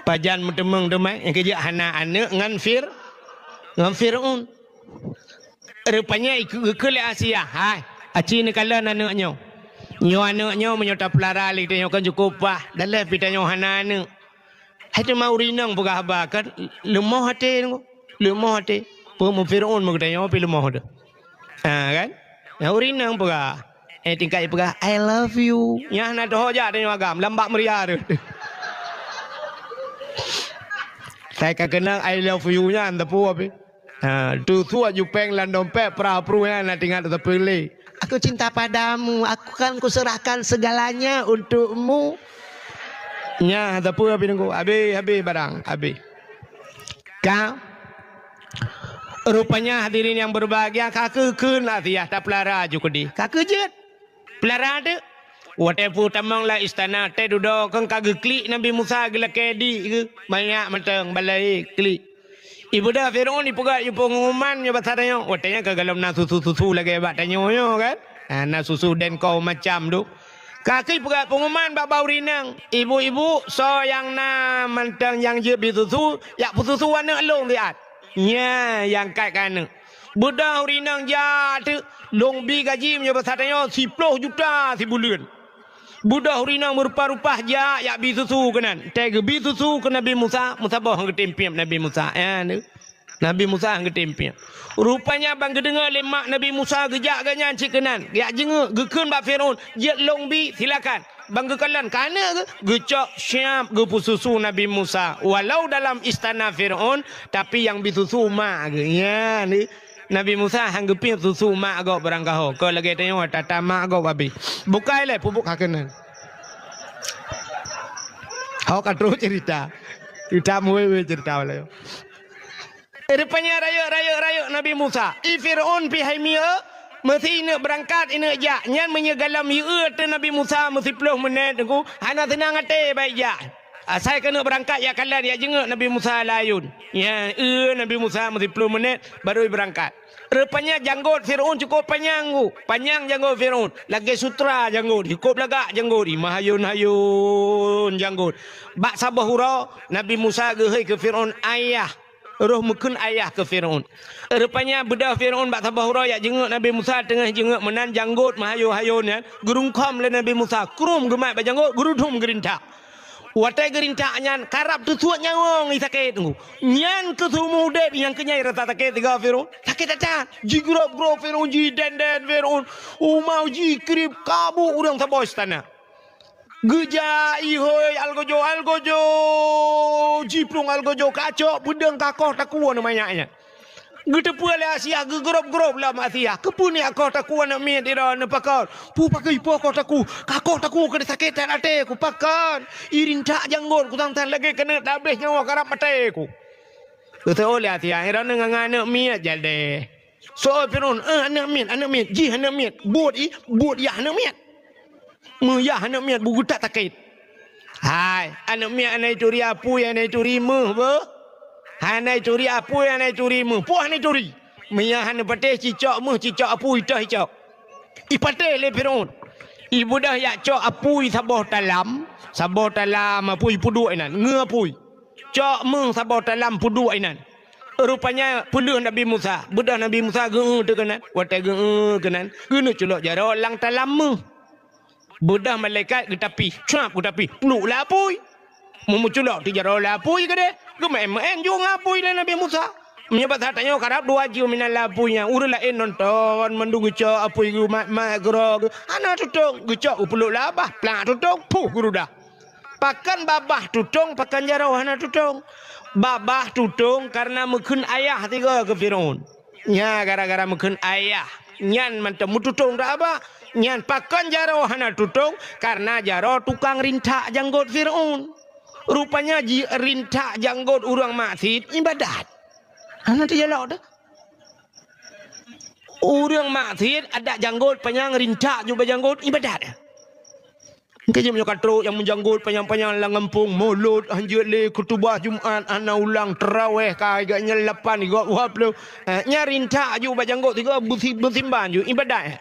Pajan meuteumeung teuma, nyang keujeuet hana aneuk ngon Fir-, ngon Fir'aun. Rupanya ikeu-, ikeu lé Asia, "Hai, aci neukalon aneuk nyoe. Nyoe aneuk nyoe meunyoe tapeulara lé tanyoe kan cukôp paih, daleh pih tanyoe hana aneuk." Hai teuma ureueng inong peugah haba kan leumoh até, leumoh até. Peue meu Fir'aun meugeutanyoe pih leumoh teuh. Ha kan? Nyang ureueng inong peugah, eh, tingkat jipeugah, "I love you." Nyan hana teuho jak tanyoe agam, lam bak meuria teuh. Sai ka keunong "I love you" nyan teupeu pih. Ha, tusuak jupeng lam dompet, pra-pru nyan na teuingat teupeu lé. "Aku cinta padamu, aku akan kuserahkan segalanya untukmu." Nyan teupeu pih nunggu. Habéh, habéh barang, habéh. Ka. Rupanya hadirin yang berbahagia, ka keuh kheun Asia tapeulara ju keudéh. Ka keuh jeuet. Peulara teuk. Watèe peutamong lam istana, teuh dudoe kheun ka geuklik Nabi Musa geulakèe di geuh. Manyak mantong balai klik. Ibeudôh Fir'aun ipeugah ié peunguman nyoe basa tanyoe. Watèe nyan ka gohlom na susu-susu lagèe bak tanyoe nyoe kan. Ha, na susu dan kaum macam tu. Ka keuh ipeugah peunguman bak bak ureueng inong, "Ibu-ibu, soe nyang na mantong nyang jeuet bi susu, jak peususu aneuk lôn siat." Nyan nyang kat keu aneuk. Beudôh ureueng inong jak teuk, lôn bi gaji meunyoe basa tanyoe siploh juta sibuleuen. Beudôh ureueng inong meurupa-rupa jak, jak bi susu keunan. Teuh geubi susu keu Nabi Musa, meusaboh geutem piep Nabi Musa. Nyan teuk. Nabi Musa geutem piep. Rupanya ban geudeungoe lé mak Nabi Musa geujak geuh nyan cit keunan. Jak jingeuk, geukheun bak Fir'aun, "Jeuet lôn bi, silakan." Ban geukalon keu aneuk geuh, geucok siap geupeususu Nabi Musa. Walau dalam istana Fir'aun, tapi nyang bi susu mak geuh. Nyan teuk. Nabi Musa han geupiep susu mak gob barangkaho. Kon lagèe tanyoe tata mak gob abéh. Bukai lé pubuk ka keunan. Ho ka trôk cerita. Cerita muwe-we cerita walai. Rupanya rayeuk, rayeuk, rayeuk Nabi Musa. I Fir'aun pih hai mieu, meusi ineuk beurangkat, ineuk jak. Nyan meunyoe gohlom yue teuh Nabi Musa meusiploh meunét teungku, hana seunang até bak jak. Asai keuneuk beurangkat jak kalon, jak jingeuk Nabi Musa lam ayôn. Nyan, eu Nabi Musa meusiploh meunét baru beurangkat. Rupanya janggot Fir'aun cukôp panyang ku. Panyang janggot Fir'aun. Lagèe sutra janggot, cukôp lagak janggot. I meuhayôn-hayôn janggot. Bak saboh uroe, Nabi Musa geuhôi keu Fir'aun, "Ayah." Roh meukheun ayah keu Fir'aun. Rupanya beudôh Fir'aun bak saboh uroe jak jingeuk Nabi Musa, teungoh jingeuk meunan janggot meuhayôn-hayôn nyan, geurungkhom lé Nabi Musa, krum geumat bak janggot, geurudum geurintak. Watèe geurintak nyan, karab teusuet nyawöng i sakét. Nyan keuh seumeu udép nyang keunyai rasa sakét sigoe Fir'aun. Sakét that-that. Jigrob-grob Fir'aun, jidèn-dèn Fir'aun. Uma jikrieb, kabôk ureueng saboh istana. Geujak ihôi algojo-algojo, jiplueng algojo kacok, peudeueng kakoh takue aneuk manyak nyan. Geuteupeue lé Asia, geugrob-grob lam Asia. Keupeue neujak koh takue aneuk miet droeneuh pakon? Peue pakon ipoh koh takue? Kakoh takue keu sakét that até ku pakon? Irintak janggot ku sang-sang lagèe keuneuk tabléh nyawa karab maté ku. Geuteupeue lé Asia, droeneuh ngon aneuk miet jadèh. Soe Fir'aun, "Eh, aneuk miet, aneuk miet, jih aneuk miet." Buet i, buet yah aneuk miet. Meuyah aneuk miet, beugeutak sakét. Hai, aneuk miet hana ituri apui, hana ituri méuh, beuh. Hana ituri apui, hana ituri méuh. Poh hana ituri. Meuyah aneuk patéh cicok méuh, cicok apui, toh icok. Ipatéh lé Fir'aun. Ibeudôh jak cok apui saboh talam, saboh talam apui peuduek inan, ngeue apui. cok meuh saboh talam peuduek inan. Rupanya peuleueh Nabi Musa. Beudôh Nabi Musa geu-eu teuh keunan. Watée geu-eu keunan, geuneuk culok jaroe lam talam meuh. Beudôh malaikat geutapih, cap geutapih, pluek lam apui. Meumeuculok teuh jaroe lam apui keudeh, geumeuén-meuén ju ngon apui lé Nabi Musa. Meunyoe bak saat nyoe karab dua jeuem inan lam apui nyan, ureuëng laén nonton mandum geucok apui geumat-mat keudroe geuh, hana tutong, geucok geupluek lam babah, plak tutong, puh geurudah. Pakon babah tutong, pakon jaroe hana tutong? Babah tutong kareuna meukheun ayah tiga keu Firaun. Nya gara-gara meukheun ayah nyan mantong meututong dak babah. Nyan pakon jaroe hana tutong? Kareuna jaroe tukang rintak janggot Firaun. Rupanya ji rintak janggot ureuëng maksiet ibadat. Hana teujalok teuh. Ureuëng maksiet adak janggot panyang rintak ju bak janggot ibadat. Engke jeuem nyoe ka trok nyang meujanggot panyang-panyang lam gampông, mulod hanjeuet lé, khutubah Jumat hana ulang, teurawéh ka gobnyan lapan, gob dua ploh. Eh, nyan rintak ju bak janggot tiga beusi-, beusimban ju ibadat.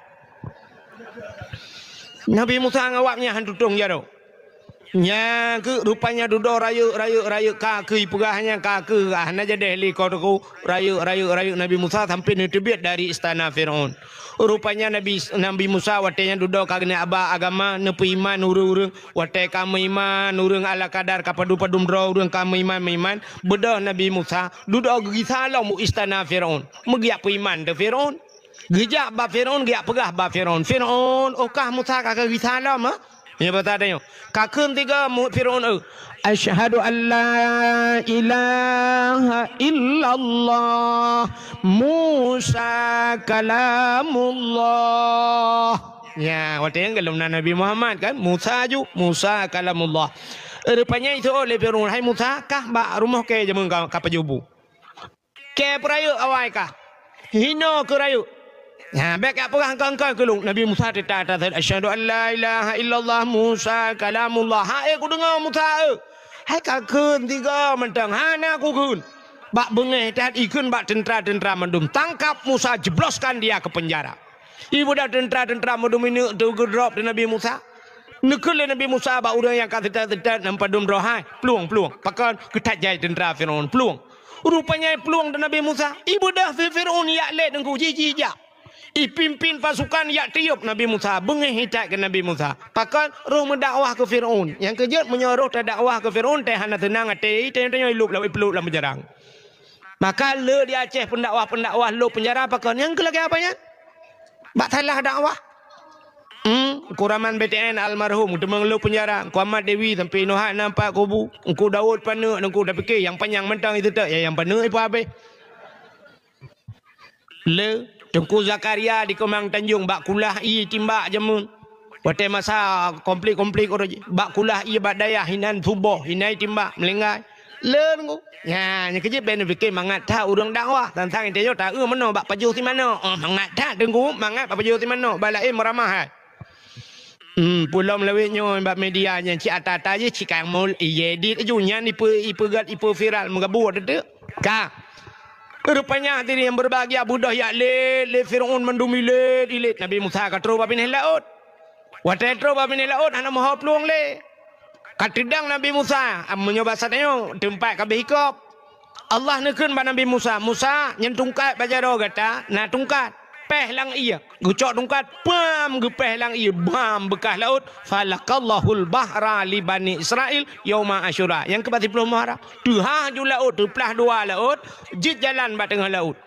Nabi Musa ngon awaknyan han tutong jaroe. Nyang keuh rupanya dudoe rayeuk, rayeuk, rayeuk ka keuh peugah nyan ka keuh hana jadeh lé ko teuku. Rayeuk, rayeuk, rayeuk Nabi Musa sampai neuteubiet dari istana Firaun. Rupanya Nabi, Nabi Musa watée nyan dudoe ka geuneuk aba agama, neupeuiman ureuëng-ureuëng. Watée ka meuiman ureuëng ala kadar ka padum-padum droe ureuëng ka meuiman-meuiman, beudôh Nabi Musa dudoe geugisa lom u istana Firaun. Meugiak peuiman teuh Firaun. Geujak bak Firaun, geujak peugah bak Firaun, "Firaun, oh kah Musa ka geugisa lom, ha?" Nyoe bak saat nyoe. Ka kheun tiga mu-, Firaun, eu, "Asyhadu an la ilaha illallah, Musa kalamullah." Ya, watée nyan golom na Nabi Muhammad kan, Musa ju, Musa kalamullah. Rupanya itu oleh Firaun, "Hai Musa, kah bak rumoh kèe jameun ka, ka pajoh bu?" Kèe peurayeuk awai kah? Hinoe keu rayeuk. Ha, bék ka peugah engkai-engkai keu lôn. Nabi Musa teuta-teuta, "Asyhadu an la ilaha illallah Musa kalamullah." Hai kudeungoe Musa, eu. Hai ka kheun tiga mantong, hana kukheun. Bak beungéh that ikheun bak teuntra-teuntra mandum. Tangkap Musa, jebloskan dia ke penjara. Ibeudôh teuntra-teuntra mandum ineuk teugeudrop di Nabi Musa. Neukheun lé Nabi Musa bak ureuëng nyang ka teuta-teuta nyang padum droe hai, plueng-plueng. Pakon geuthat jai teuntra Firaun, plueng. Rupanya plueng di Nabi Musa. Ibeudôh Firaun jak lé teungku jih-jih jak. Ipimpin pasukan jak tiôb Nabi Musa, beungéh itat keu Nabi Musa. Pakon roh meudakwah keu Firaun. Nyang keujeuet meunyoe roh tadakwah keu Firaun teuh hana teunang até, tanyoe-tanyoe ilop lam, ipluek lam peujarang. Maka le di Aceh pendakwah-pendakwah lhok penjara pakon nyang keu lagée apa nyan? Bak salah dakwah. Hmm, Kuraman B T N almarhum teumang lhok penjara, Kuamat Dewi sampai nohat nampak kubu, Engku Daud paneuk nengku tapike nyang panyang mantong itu tak ya nyang paneuk ipa habéh. Le Teungku Zakaria di Keumang Tanjong bak kulah ie timbak jameun. Watée masa konflik-konflik uroe jih, bak kulah ie bak dayah hinan suboh, hinan timbak meulinggai. Leuen ku. Nya, nyang keujeuet bèk neupike mangat that ureuëng dakwah. Tantang intényo ta-eu meunoe bak pajoh si manoe. Oh, mangat that teungku, mangat bak pajoh si manoe. Bak laén meuramah hai. Hmm, peulom lawét nyoe bak media nyan cit ata-ata jih cit kang mul iye dit aju nyan ipe, ipeugét, ipe viral meugabur teuk. Ka. Rupanya hadirin yang berbahagia beudôh jak lé, lé Firaun mandum ilét, ilét. Nabi Musa ka trok bak binéh laôt. Watée trok bak binéh laôt hana meuho plueng lé. Ka teudong Nabi Musa, meunyoe basa tanyoe teumpat ka beuhikop. Allah neukheun bak Nabi Musa, "Musa, nyan tungkat bak jaroe gata, na tungkat. Péh lam ie." Geucok tungkat, pam, geupéh lam ie, bam, beukah laôt. "Falaqallahul bahra li Bani Israil yauma Asyura." Nyang keu bak siploh Muharram. Teuhah ju laôt, teuplah dua laôt, jeuet jalan bak teungoh laôt.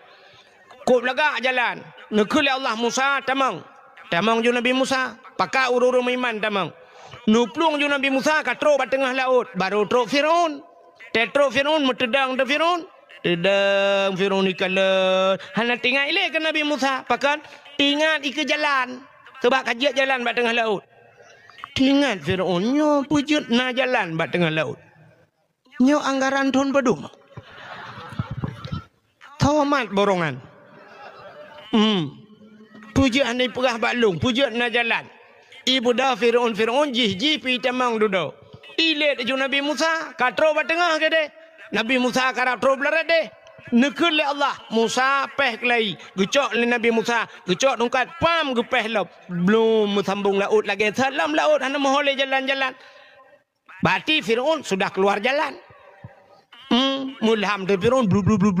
Kôb lagak jalan. Neukheun lé Allah Musa tamong. Tamong ju Nabi Musa. Pakat ureuëng-ureuëng meuiman tamong. Neuplueng ju Nabi Musa ka trok bak teungoh laôt, barô trok Firaun. Teutrok Firaun meuteudong teuh Firaun. Teudong Firaun ikalon. Hana teuingat ilée keu Nabi Musa. Pakon? Teuingat ikeue jalan. Sabab ka jeuet jalan bak teungoh laôt. Teuingat Firaun nyoe peue jeuet na jalan bak teungoh laôt. Nyoe anggaran thon padum. Tomat borongan. Hmm. Peue jeuet hana ipeugah bak lôn, peue jeuet na jalan. Ibeudôh Firaun, Firaun jih, jih pih tamong dudoe. Ilét aju Nabi Musa, ka trok bak teungoh keudeh. Nabi Musa karab trok blah radeh. Neukheun lé Allah, Musa péh keulayi, geucok lé Nabi Musa, geucok tungkat, pam, geupéh lom. Blom meusambong laôt lagée that lom laôt hana meuho lé jalan-jalan. Berarti Firaun sudah keluar jalan. Hmm, mulham teuh Firaun, blub, blub, blub.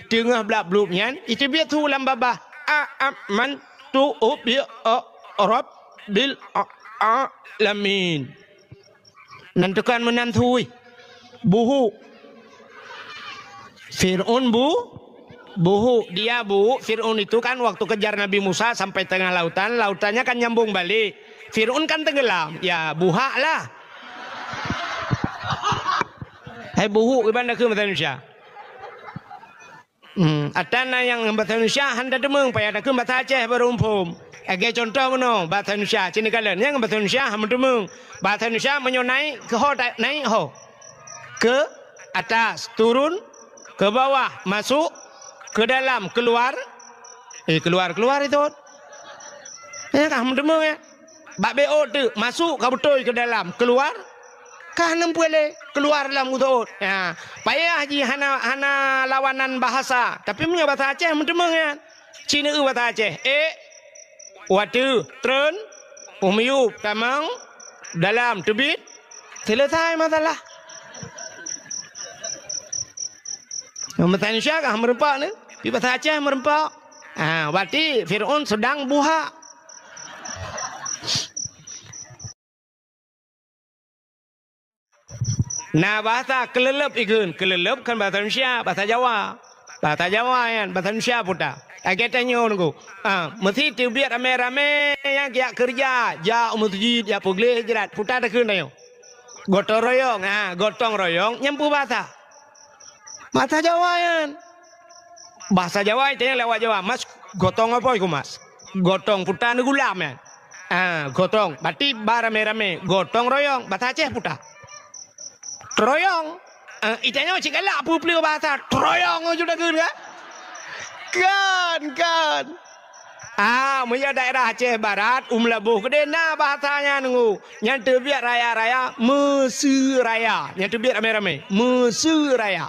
Teungoh blab blub nyan, iteubiet su lam babah. A'amantu bi rabbil alamin. Nan teukan meunan su. Buhuk. Firaun bu, buhuk. Dia bu, Firaun itu kan waktu kejar Nabi Musa sampai tengah lautan, lautannya kan nyambung balik. Firaun kan tenggelam. Ya, buhak lah. Hai buhuk, iban dah ke bahasa Indonesia. Hmm, ata na nyang bahasa Indonesia han tateumeung, payah takheun bahasa Aceh baru muphom. Lagèe contoh bunoe, bahasa Indonesia, cit neukalon, nyang bahasa Indonesia han meuteumeung. Bahasa Indonesia meunyoe naik, keu ho ta-, naik ho. Ke atas, turun, ke bawah, masuk, ke dalam, keluar. Eh, keluar, keluar itu. Nyan ka han meuteumeung, ya. Bak B O teuk, masuk ka beutôi keu dalam, keluar ka hana peue lé, keluar lam utot. Ha, payah jih hana, hana lawanan bahasa. Tapi meunyoe bahasa Aceh meuteumeung nyan. Cit neueu bahasa Aceh. Ék, watèe, treun, u miyueb, tamong, dalam, teubiet, selesai masalah. Bahasa Indonesia ka han meureumpok ni, tapi bahasa Aceh meureumpok. Ha, berarti Firaun sedang buhak. Na bahasa keuleuleub ikheun, keuleuleub kan bahasa Indonesia, bahasa Jawa. Bahasa Jawa nyan, bahasa Indonesia peue ta. Lagèe tanyoe nunggu. Ah, meusi teubiet ramé-ramé nyang jak keureuja, jak u meuseujid, jak peugléh jrat, peue ta takheun tanyoe. Gotong royong, ha, gotong royong nyan peue bahasa? Bahasa Jawa nyan. Bahasa Jawa itanyong lé awak Jawa, "Mas, gotong apa iku, Mas?" Gotong peue ta neugulam nyan. Ah, gotong. Berarti ba ramé-ramé. Gotong royong. Bahasa Aceh peue ta? Teroyong. Ah, itanyong cit galak peue-peue bahasa. Teroyong aju takheun kan? Kan, kan. Ah, meunyo daerah Aceh Barat, u Meulaboh keudéh na bahasa nyan nunggu. Nyan teubiet raya-raya, meuseuraya. Nyan teubiet ramé-ramé, meuseuraya.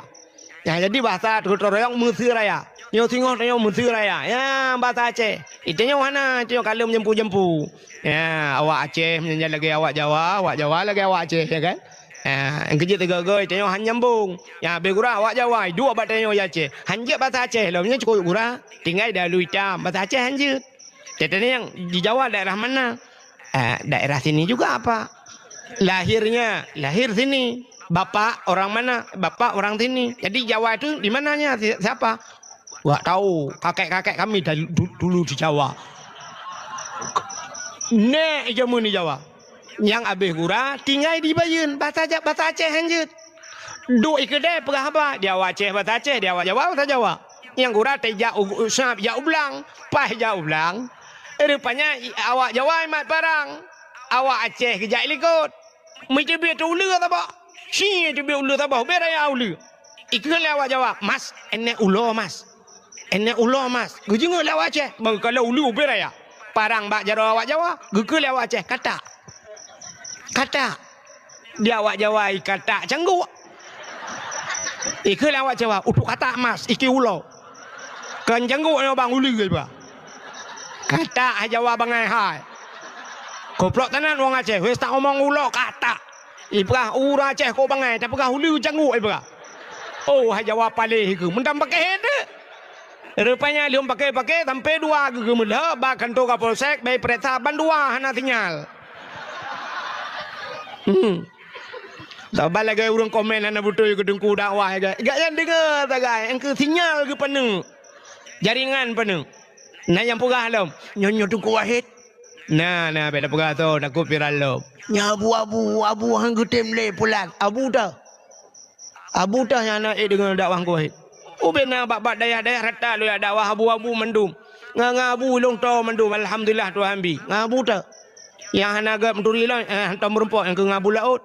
Nyan jadi bahasa gotong royong meuseuraya. Nyoe singoh tanyoe meuseuraya. Nyan bahasa Aceh. Itanyong hana, itanyong kalon jampu-jampu. Ya, awak Aceh meunyan lagèe awak Jawa, awak Jawa lagèe awak Aceh, ya kan? Ya, nyang keujeuet teuga-ga itanyong han nyambung. Ya, abéh gura awak Jawa, iduek bak tanyoe di Aceh. Han jeuet bahasa Aceh lom, nyan cukôp gura. Tinggai dalu itam, bahasa Aceh han jeuet. Jadi nyang di Jawa daerah mana? Eh, daerah sini juga apa? Lahirnya, lahir sini. Bapak orang mana? Bapak orang sini. Jadi Jawa itu di mananya? Si-, siapa? Wak tahu, kakek-kakek kami dari du-, dulu di Jawa. Nèk jameun di Jawa. Nyang abéh gura, tinggai di Bayeuen, bahasa Ja-, bahasa Aceh han jeuet. Duek i keudè peugah haba, di awak Aceh bahasa Aceh, di awak Jawa bahasa Jawa. Nyang gura teuh jak u, u, sab, jak u blang, paih jak u blang. Rupanya i, awak Jawa imat parang, awak Aceh geujak i likot. Meuteubiet uleue saboh. Ci teubiet uleue saboh, ubé raya uleue. Ikheun lé awak Jawa, "Mas, enèk ulo, Mas. Enèk ulo, Mas." Geujeungeuk lé awak Aceh, bak geukalon uleue ubé raya. Parang bak jaroe awak Jawa, geukheun lé awak Aceh, "Katak. Katak." Di awak Jawa, "I katak cangguk." Ikheun lé awak Jawa, "Utok katak, Mas, iki ulo." Kan cangguk nyoe bang uleue, bah. Katak hai Jawa bangai hai. Goblok tenan wong Aceh, wes tak omong ulo katak. Ipeugah ureueng Aceh kok bangai, tapeugah uleue cangguk ipeugah. Oh, hai Jawa paléh ikeu, meutam pakéh teuh. Rupanya lheueh pakéh-pakéh sampoe dua geuh geumeulheueh bak kanto Kapolsek, bèk peuriksa ban dua hana sinyal. Hmm. Saban lagèe ureueng komen hana beutôi keu teungku dakwah, gak, gak nyan deungö sagai, engkeu sinyal geupaneuk. Jaringan paneuk. Na nyang peugah lom, "Nyoe, nyoe Teungku Wahid." Na, na, bèk tapeugah tho, takot viral lom. "Nyoe Abu, Abu, Abu han geutem lé pulan." Abu teuh. Abu teuh nyang na ék deungoe dakwah Teungku Wahid. Ubé na bak-bak dayah-dayah rata lôn jak dakwah Abu-Abu mandum. Ngon, ngon Abu lôn toe mandum, alhamdulillah Tuhan bi. Ngon Abu teuh. Nyang hana gèt meuturi lôn, eh, hantom meurumpok nyang keu ngon Abu Laôt.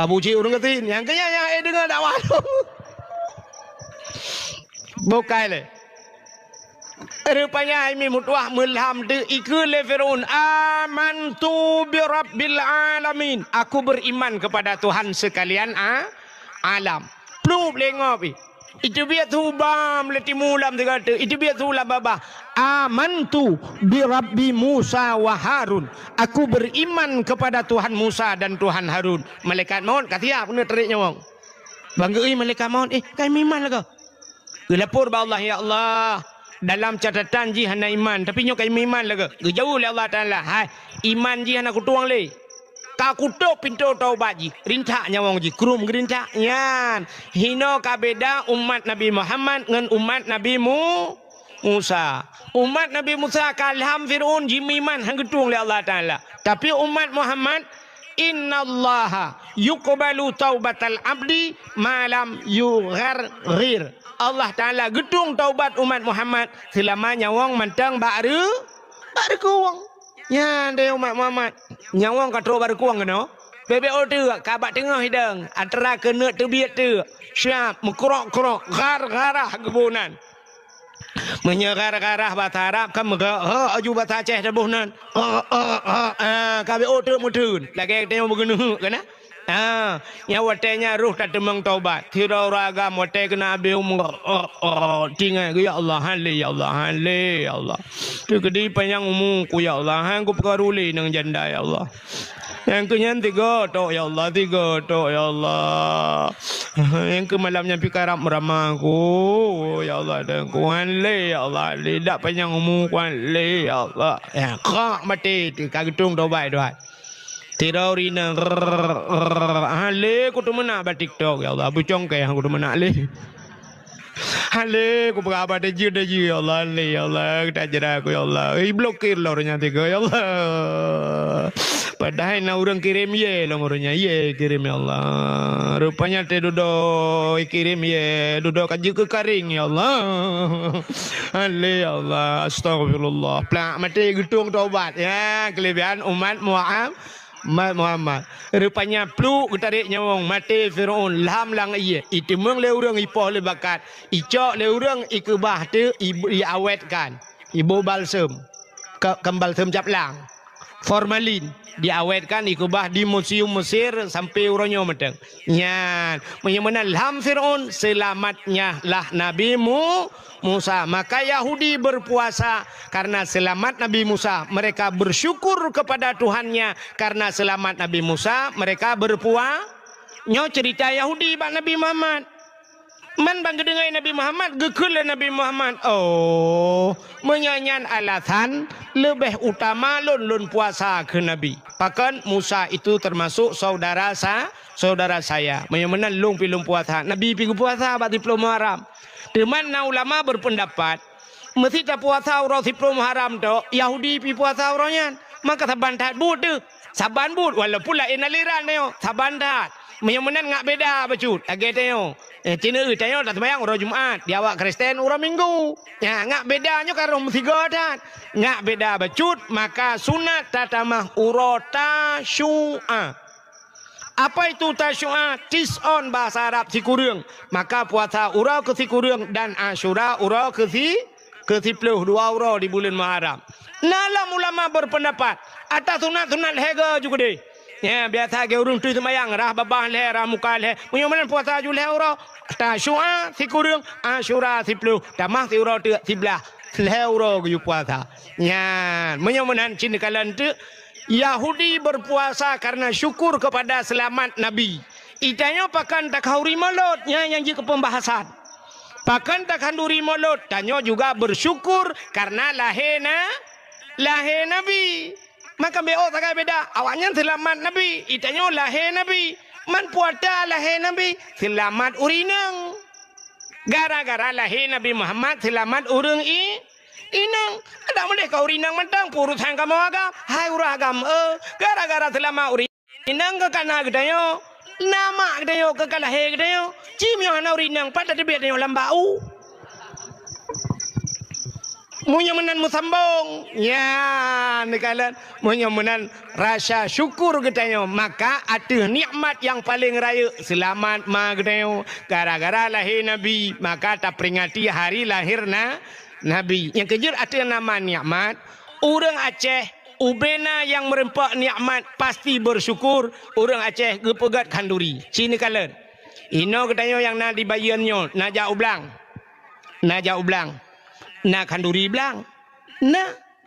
Abu Cik ureueng gasien, nyang keu nyan nyang ék deungoe dakwah lôn. Bukai lé. Rupanya hai mi meutuah meulham teuh ikheun lé Firaun, "Amantu bi rabbil alamin." Aku beriman kepada Tuhan sekalian a-, alam. Plup lé ngob ih. Iteubiet su bam lé timu lam sigoe teuk, iteubiet su lam babah. "Amantu bi Rabbi Musa wa Harun." Aku beriman kepada Tuhan Musa dan Tuhan Harun. Malaikat maut ka siap keuneuk tarék nyawöng. Ban geu-, "Eh, malaikat maut, eh, ka meuiman lagoe." Geulapor bak Allah, "Ya Allah, dalam catatan jih hana iman, tapi nyoe ka meuiman lagoe." Geujaweueb lé Allah Taala, "Hai, iman jih hana kutueng lé. Ka kutôp pintoe taubat jih, rintak nyawöng jih, krueng geurintak." Nyan, hinoe ka beda umat Nabi Muhammad ngon umat Nabi Mu-, Musa. Umat Nabi Musa ka lham Fir'aun jimeuiman han geutueng lé Allah Taala. Tapi umat Muhammad, "Innallaha yuqbalu taubatal abdi ma lam yugharghir." Allah Taala geutueng taubat umat Muhammad seulama nyawöng mantong bak reu-, bak reukueng. Nyan deh umat Muhammad. Nyawöng ka trok bak reukueng keunoe. Bèk-bèk teuk ka bak teungoh idong, antara keuneuk teubiet teuk. Siap meukrok-krok, ghar-gharah geuboh nan. Meunyoe ghar-gharah basa Arab kan meuga-, ha, aju basa Aceh taboh nan. Ha, ha, ha, ha, ka bèk teuk meuteun. Lagèe tanyoe meugeuneuheuk kan, ha? Ha, nyang watèe nyan roh tateumeung taubat. Sidroe ureueng agam watèe keuneuk abéh umu, oh, oh, tinggai, "Ya Allah, han lé, ya Allah, han lé, ya Allah. Teukeudi panyang umu ku, ya Allah, han kupeugah rulé nang janda, ya Allah. Nyang keu nyan tiga tok, ya Allah, tiga tok, ya Allah. Nyang keu malam nyan pih karab meurama ku, ya Allah, dan ku han lé, ya Allah, lé dak panyang umu ku han lé, ya Allah." Ya, krak maté, ka geutueng taubat, Tuhan. Sidroe ureueng inong, "Rrrr, rrrr, han lé kuteumeunak bak TikTok, ya Allah, beucongkée han kuteumeunak lé. Han lé kupeugah haba tajeuet-tajeuet, ya Allah, han lé, ya Allah, tajra ku, ya Allah. Iblokir lom ureueng nyan tiga, ya Allah." Padahai na ureueng kirém yé lom ureueng nyan, yé kirém, ya Allah. Rupanya teududoe ikirém yé, dudoe ka jeuet keu karéng, ya Allah. Han lé, ya Allah, astaghfirullah. Plak maté geutueng taubat. Ya, keulebihan umat Muhammad. Umat Muhammad. Rupanya pluek geutarek nyawöng, maté Fir'aun lam lam ié. Iteumeung lé ureueng ipoh lé bakat. Icok lé ureueng ikeubah teuk, i-, iawetkan. Iboh balsem. Ka-, kan balsem caplang. Formalin. Diawetkan, ikeubah di museum Mesir sampai uroe nyoe mantong. Nyan, meunyoe meunan lam Fir'aun, seulamatnya lah Nabi Mu-, Musa. Maka Yahudi berpuasa karena selamat Nabi Musa. Mereka bersyukur kepada Tuhannya karena selamat Nabi Musa. Mereka berpua-, nyoe cerita Yahudi bak Nabi Muhammad. Man ban geudeungoe Nabi Muhammad, geukheun lé Nabi Muhammad, "Oh, meunyoe nyan alasan, leubeh utama lôn, lôn puasa," kheun Nabi. Pakon? "Musa itu termasuk saudara sa-, saudara saya. Meunyoe meunan lôn pih lôn puasa." Nabi pih geupuasa bak siplôh Muharram. Teuma na ulama berpendapat, meusi tapuasa uroe siplôh Muharram tok, Yahudi pih puasa uroe nyan. Maka saban that buet teuh. Saban buet, walaupun laén aliran tanyoe, saban that. Meunyoe meunan ngak beda bacut, lagèe tanyoe. Eh, cina tanyoe taseumayang uroe Jumat, di awak Kristen uroe Minggu. Nya, ngak beda nyoe ka roh meusigoe that. Ngak beda bacut, maka sunat tatamah uroe Tasyu'a. Apa itu Tasyu'a? Tis'on bahasa Arab sikureueng. Maka puasa uroe keu sikureueng dan Asyura uroe keu si-, keu siplôh, dua uroe di buleuen Muharram. Na lom ulama berpendapat, ata sunat-sunat lhèe go ju keudeh. Ya, biasa lagèe ureueng tui seumayang, rhah babah lhèe, rhah muka lhèe. Meunyoe meunan puasa ju lhèe uroe, Tasyu'a sikureueng, Asyura siplôh, tamah siuroe teuk siblaih, lhèe uroe geuyue puasa. Nyan, meunyoe meunan cit neukalon teuk, Yahudi berpuasa karena syukur kepada selamat Nabi. Itanyoe pakon takhanduri Molot, nyan nyang jeuet keu pembahasan. Pakon takhanduri Molot, tanyoe juga bersyukur karena lahé na-, lahé Nabi. Maka beuôt sagai beda, awaknyan seulamat Nabi, itanyoe lahé Nabi. Man puasa lahé Nabi, seulamat ureueng inong. Gara-gara lahé Nabi Muhammad seulamat ureueng i-, inong. Adak meudeh ka ureueng inong mantong, peurusan kamoe agam, hai ureueng agam, eh, gara-gara seulamat ureueng inong keu ka na geutanyoe, na mak geutanyoe keu ka lahé geutanyoe. Ci meunyoe hana ureueng inong, pat tateubiet tanyoe lam bak u. Meunyoe meunan meusambong, nyan neukalon. Meunyoe meunan rasa syukur geutanyoe, maka ateueh nikmat nyang paleng rayeuk, seulamat ma geutanyoe. Gara-gara lahé Nabi, maka taperingati hari lahir na-, Nabi. Nyang keujeuet ateueh nama nikmat, ureueng Aceh, ubena nyang meureumpok nikmat pasti bersyukur, ureueng Aceh geupeugöt khanduri. Ci neukalon. Inoe geutanyoe nyang na di Bayeuen nyoe, na jak u blang. Na jak u blang. Na khanduri blang. Na,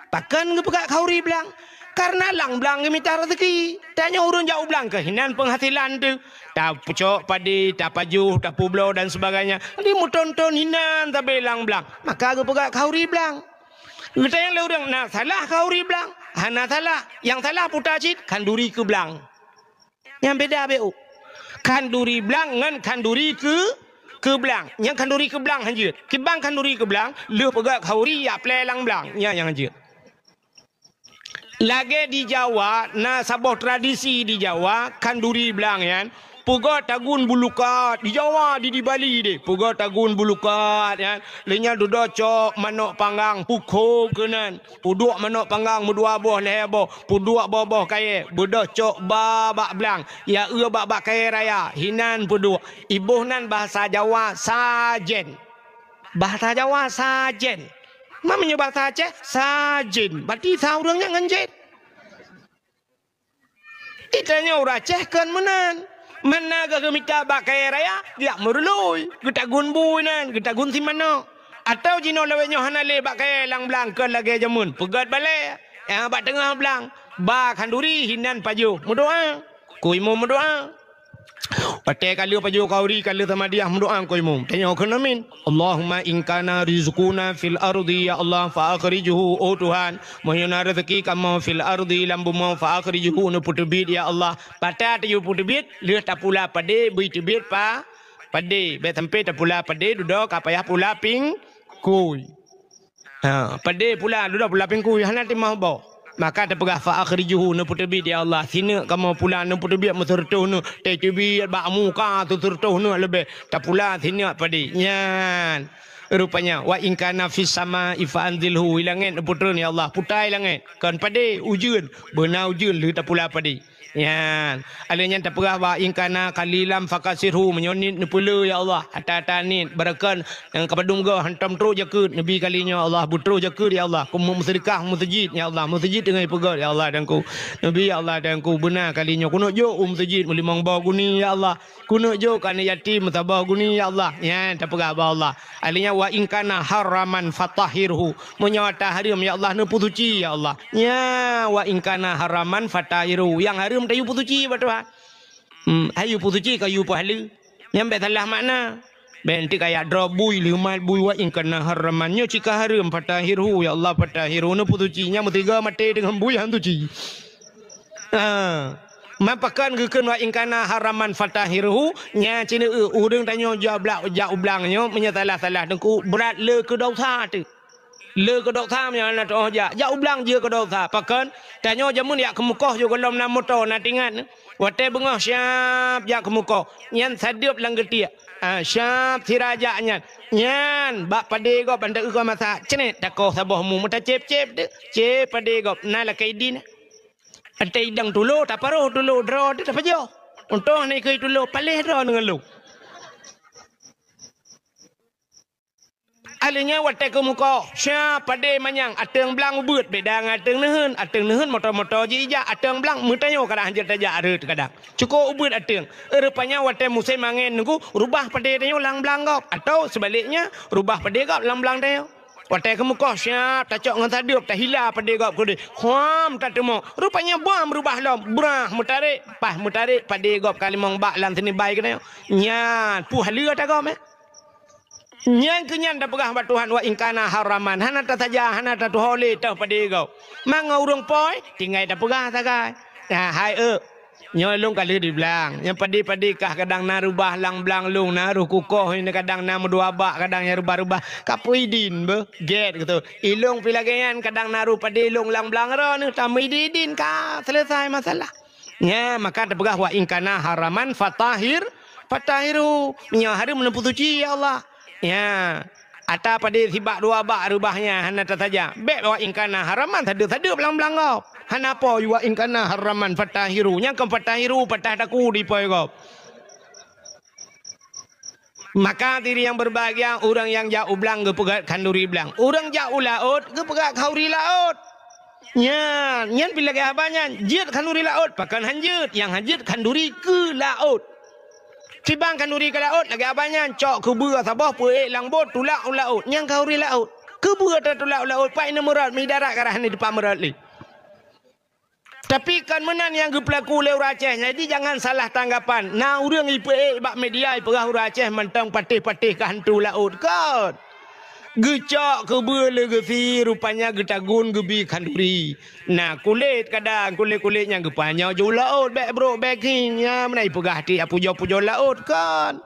pakon geupeugah khanduri blang? Karena lam blang geumita raseuki. Tanyoe ureuëng jak u blang keuh hinan peunghasilan teuh. Tapeucok padé, tapajoh, tapeubloe dan sebagainya. Di meuthon-thon hinan sabe lam blang. Maka geupeugah khanduri blang. Geutanyoe lé ureuëng na salah khanduri blang. Hana salah. Nyang salah puta cit khanduri keu blang. Nyang beda beu. Khanduri blang ngon khanduri keu, keu blang. Nyang khanduri keu blang hanjeuet. Kiban khanduri keu blang, lheueh peugah khanduri jak plé lam blang. Nyan nyang hanjeuet. Lagée di Jawa, na saboh tradisi di Jawa, khanduri blang nyan, peugah tagun bulukat. Di Jawa, di, di Bali deh, peugah tagun bulukat nyan. Lheueh nyan dudoe cok manök panggang, pukho keunan. Peuduek manök panggang meudua boh lhée boh, peuduek boh-boh kayée, beudôh cok ba bak blang, ya eu bak-bak kayée raya, hinan peuduek. Iboh nan bahasa Jawa sajen. Bahasa Jawa sajen. Ma meunyoe bahasa Aceh, sajen. Berarti sa ureuëng nyan ngon jen. Itanyoe ureuëng Aceh kon meunan. Mana geuh geumita bak kayée raya, geujak meurului, geutagun bui nan, geutagun si manök. Atawa jinoe lawét nyoe hana lé bak kayée lam blang kon lagée jameun, peugét balée. Nyang bak teungoh blang, ba khanduri hinan pajoh meudoá. Ku imum meudoá. Watée ka lheueh pajoh khanduri, ka lheueh samadiah meudoá ku imum. Tanyoe kheun amin. Allahumma in kana rizquna fil ardi, ya Allah, fa akhrijhu, oh Tuhan, meunyoe na raseuki kamoe fil ardi, lam bumoe, fa akhrijhu, neupeuteubiet, ya Allah. Pat tateupue teubiet, lheueh tapula padé, bri teubiet pa-, padé. Bék sampoe tapula padé, dudoe ka payah pula pingkui. Ha, padé pula, dudoe pula pingkui, hana timoh boh. Maka tapeugah, fa akhrijhu, neupeuteubiet, ya Allah. Sineuk kamoe pula neupeuteubiet meuseureutoh neuk, tateubiet bak muka teuseureutoh neuk leubeh. Tapula sineuk padé. Nyan. Rupanya, wa in kana fis samai fa anzilhu, i langét neupeutreun, ya Allah. Putai langét. Kon padé, ujeuen. Beuna ujeuen lheueh tapula padé. Nyan. Alheuh nyan tapeugah, wa in kana qalilan fakasirhu, meunyoe niet neupeulé, ya Allah. Ata-ata niet, barokon nyang ka padum goh hantom trok jakeuet, neubi kali nyoe, Allah, beutrok jakeuet, ya Allah. Keu meuseudeukah meuseujid, ya Allah. Meuseujid teungoh ipeugét, ya Allah, dan ku. Neubi, ya Allah, dan ku. Beuna kali nyoe, keuneuk jok u meuseujid meulimong boh guni, ya Allah. Keuneuk jok keu aneuk yatim meusaboh guni, ya Allah. Nyan tapeugah bak Allah. Alheuh nyan, wa in kana haraman fatahhirhu. Meunyoe ata hareuem, ya Allah, neupeusuci, ya Allah. Nya, wa in kana haraman fatahhirhu. Nyang hareuem tayue peusuci bak Tuhan. Hmm, hayue peusuci ka yue peuhaleue. Nyan bék salah makna. Bék nanti kaya droe bui, leumat bui, wa in kana haraman. Nyoe cit ka hareuem, fatahhirhu, ya Allah, fatahhirhu. Neupeusuci, nyan meusigoe maté deungon bui han suci. Ha. Man pakon geukheun wa in kana haraman fatahhirhu, nya cit, eu, ureuëng tanyoe jak blang, jak u blang nyoe, meunyoe salah-salah teungku, brat le keu dosa teuh. Le keu dosa meunyoe hana teuoh jak. Jak u blang jeuet keu dosa. Pakon? Tanyoe jameun jak keumeukoh yoh gohlom na moto, na tingat. Watée beungoh siab jak keumeukoh. Nyan sadeueb lam geutiek. Ha, siab sira jak nyan. Nyan, bak padé gob ban ta-eu keu masak. Cénét, takoh saboh mu, meutacép-cép teuh. Cép padé gob, na lakée idin. Ata idang tulo, taparoh tulo, droe teuh tapajoh. Untông hana ikeu tulo, paléh droe deungon lôn. Alheuh nyan watée keumeukoh, siab padé manyang, ateueng blang ubeuet, beda ngon ateueng neuheun. Ateueng neuheun moto-moto jih ijak, ateueng blang meutanyoe kadang hanjeuet tajak rhot kadang. Cukôp ubeuet ateueng. Rupanya watée musém angén nunggu, rubah padé tanyoe lam blang gob, atawa seubaliknya, rubah padé gob lam blang tanyoe. Watée keumeukoh siab tacok ngon sadeueb, tahila padé gob keudeh. Huam tateumok. Rupanya bom rubah lom, brah meutarek, paih meutarek padé gob ka limong bak lam sinibai keunoe. Nyan, puih lé ata gob, eh. Nyan keu nyan tapeugah bak Tuhan, wa in kana haraman, hana tasaja, hana tatuho lé teuh padé gob. Mangat ureuëng poi, tinggai tapeugah sagai. Nah, hai eu. Nyoe lôn ka lheueh di blang. Nyang padé-padé kah kadang na rubah lam blang lôn, na roh kukoh, kadang na meudua bak, kadang nyang rubah-rubah. Ka peuidin beuh, gét gitu. Ilôn pi lagée nyan kadang na roh padé lôn lam blang droeneuh, tameuidin-idin ka selesai masalah. Nya, maka tapeugah wa in kana haraman fatahhir, fatahhirhu. Meunyoe hareuem neupeusuci, ya Allah. Nya. Ata padé sibak dua bak reubah nyan hana tasaja. Bék wa in kana haraman sadeueb-sadeueb lam blang gob. Hana po wa in kana haraman fatahhirhu. Nyang kon fatahhirhu patah taku di poi gob. Maka diri yang berbahagia, ureuëng nyang jak u blang geupeugét khanduri blang. Ureuëng jak u laôt geupeugét khanduri laôt. Nyan, nyan pih lagée haba nyan. Jeuet khanduri laôt, pakon han jeuet. Nyang han jeuet khanduri keu laôt. Sibang khanduri ka laôt, lagée abah nyan cok keubeue saboh peuék lam bot tulak u laôt. Nyang khanduri laôt. Keubeue tatulak u laôt, pat ineuk meurot, mi darat ka rhah ni teupah meurot lé. Tapi kon meunan nyang geupeulaku lé ureuëng Aceh, jadi jangan salah tanggapan. Na ureuëng ipeuék bak media ipeugah ureuëng Aceh mantong patéh-patéh ka hantu laôt, kon. Geucok keubeue lé geusie, rupanya geutagun geubi khanduri. Na kulét kadang, kulét-kulét nyang geupanyoe jih u laôt, bék brok bék hieng, nyan meunan ipeugah tiep pujoe-pujoe laôt, kon.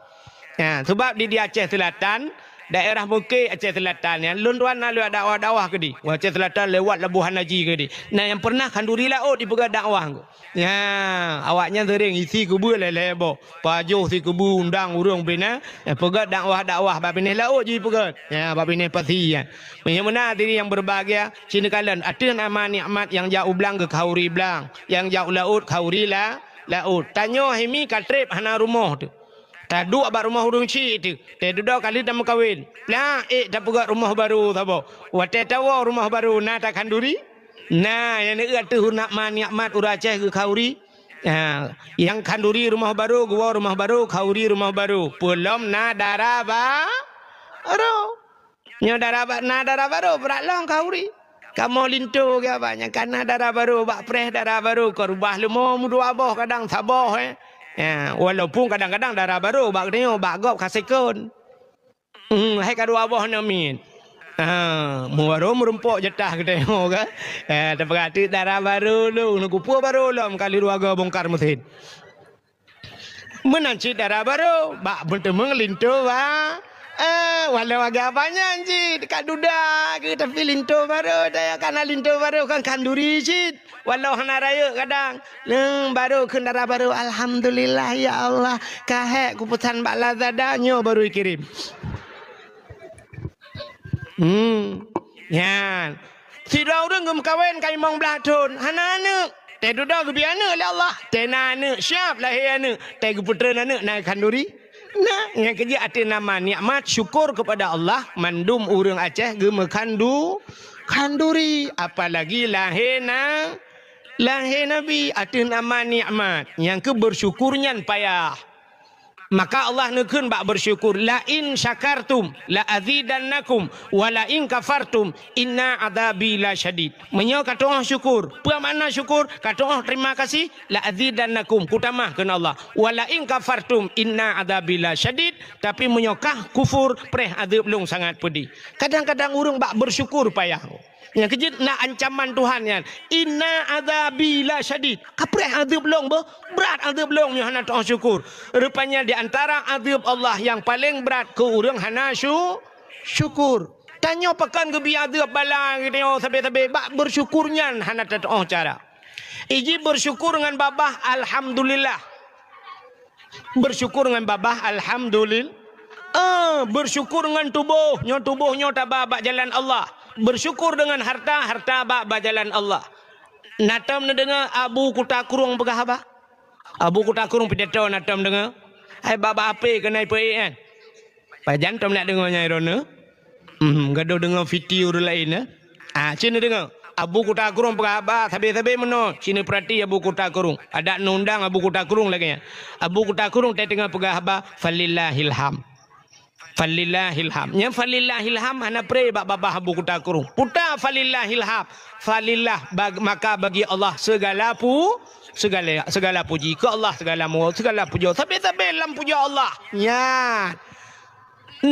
Ha, sabab di, di Aceh Selatan, daerah Meuke Aceh Selatan nyan, lôn tuan na lewat dakwah-dakwah keudeh. Aceh Selatan lewat Labuhan Haji keudeh. Na nyang pernah khanduri laôt ipeugah dakwah. Ya, awaknyan sering isi keubeue lhée-lhée boh. Pajoh si keubeue undang ureuëng bina, ya, peugah dakwah-dakwah bak binéh laôt jih peugah. Ya, bak binéh pasi, ya. Meunyoe meunan hadirin yang berbahagia, sinoe kalon ateueh nama nikmat nyang jak u blang geukhanduri blang, nyang jak u laôt khanduri la, laôt. Tanyoe himi ka treb hana rumoh teuh. Taduek bak rumoh ureuëng chik teuh. Teuh dudoe kali tameukawen. Plak ék tapeugét rumoh barô saboh. Watée tawoe rumoh barô na takhanduri? Na, nyang neueu ateueh nama nikmat ureuëng Aceh geukhanduri. Ha, nyang khanduri rumoh barô, geuwoe rumoh barô, khanduri rumoh barô. Peulom na dara ba-, barô. Nyoe dara ba-, na dara barô, brat lom khanduri. Kamoe linto geuh abah nyan, ka na dara barô, bak preh dara barô, ka rubah leumo meudua boh, kadang saboh, eh. Ya, walaupun kadang-kadang dara barô bak geutanyoe, bak gob ka sekon. Hmm, hai ka dua boh nyoe miet. Ha, meubarô meurumpok jatah geutanyoe kan. Eh, tapeugah teuk dara barô lôn, kupeue barô lom kali dua go bongkar mesin. Meunan cit dara barô, bak beuteumeung linto ba. Eh, walau agak banyak cit, ka duda ke, tapi linto barô, daya kana linto barô kan khanduri cit. Walau hana rayeuk kadang. Neng barô kheun dara barô, alhamdulillah ya Allah. Ka hék kupeusan bak Lazada, nyoe barô ikirim. Hmm. Nyan. Sidroe ureuëng geumeukawen ka limong blaih thon, hana aneuëk. Teuh dudoe geubi aneuëk lé Allah. Teuh na aneuëk, siap lahé aneuëk. Teuh geupeutreun aneuëk na khanduri. Nah, nyang keujeuet ateueh nama nikmat syukur kepada Allah, mandum ureuëng Aceh geumeukhandu-, khanduri, apalagi lahé na-, lahé Nabi ateueh nama nikmat. Nyang keu bersyukur nyan payah. Maka Allah neukheun bak bersyukur, "La in syakartum la azidannakum, wa la in kafartum inna adzabi la syadid." Meunyoe ka tu'oh syukur, peue makna syukur? Ka tu'oh terima kasih, "La azidannakum," kutamah kheun Allah. "Wa la in kafartum inna adzabi la syadid," tapi meunyoe kah kufur, preh adeueb lôn sangat peudeh. Kadang-kadang ureuëng bak bersyukur payah. Nyang keujeuet na ancaman Tuhan nyan. "Inna adzabi la syadid." Ka preh adeueb lôn beuh, brat adeueb lôn meunyoe hana tu'oh syukur. Rupanya di antara adeueb Allah nyang paleng brat keu ureuëng hana syu-, syukur. Tanyoe pakon geubi adeueb bala geutanyoe sabe-sabe bak bersyukur nyan hana tatu'oh cara. Iji bersyukur ngon babah alhamdulillah. Bersyukur ngon babah alhamdulil-, eh, bersyukur ngon tuboh, nyoe tuboh nyoe taba bak jalan Allah. Bersyukur deungon harta, harta bak, bak jalan Allah. Na tom neudeungoe Abu Kuta Krueng peugah haba? Abu Kuta Krueng pidato na tom deungoe? Hai bak-bak ape keuneuk ipeuék nyan? Pajan tom nak deungoe nyang droeneuh? Hmm, gadôh deungoe fiti ureuëng laén, eh? Ah, cit neudeungoe. Abu Kuta Krueng peugah haba sabe-sabe meunoe. Cit neupeurati Abu Kuta Krueng. Adak neuundang Abu Kuta Krueng lagée nyan. Abu Kuta Krueng teuh teungoh peugah haba, "Falillahil ham." Falillahil ham. Nyang falillahil ham hana preh bak babah Abu Kuta Krueng. Puta falillahil ham. Falillah bag-, maka bagi Allah segala pu-, segala, segala puji. Keu Allah segala mu-, segala pujoe. Sabe-sabe lam pujoe Allah. Nyan.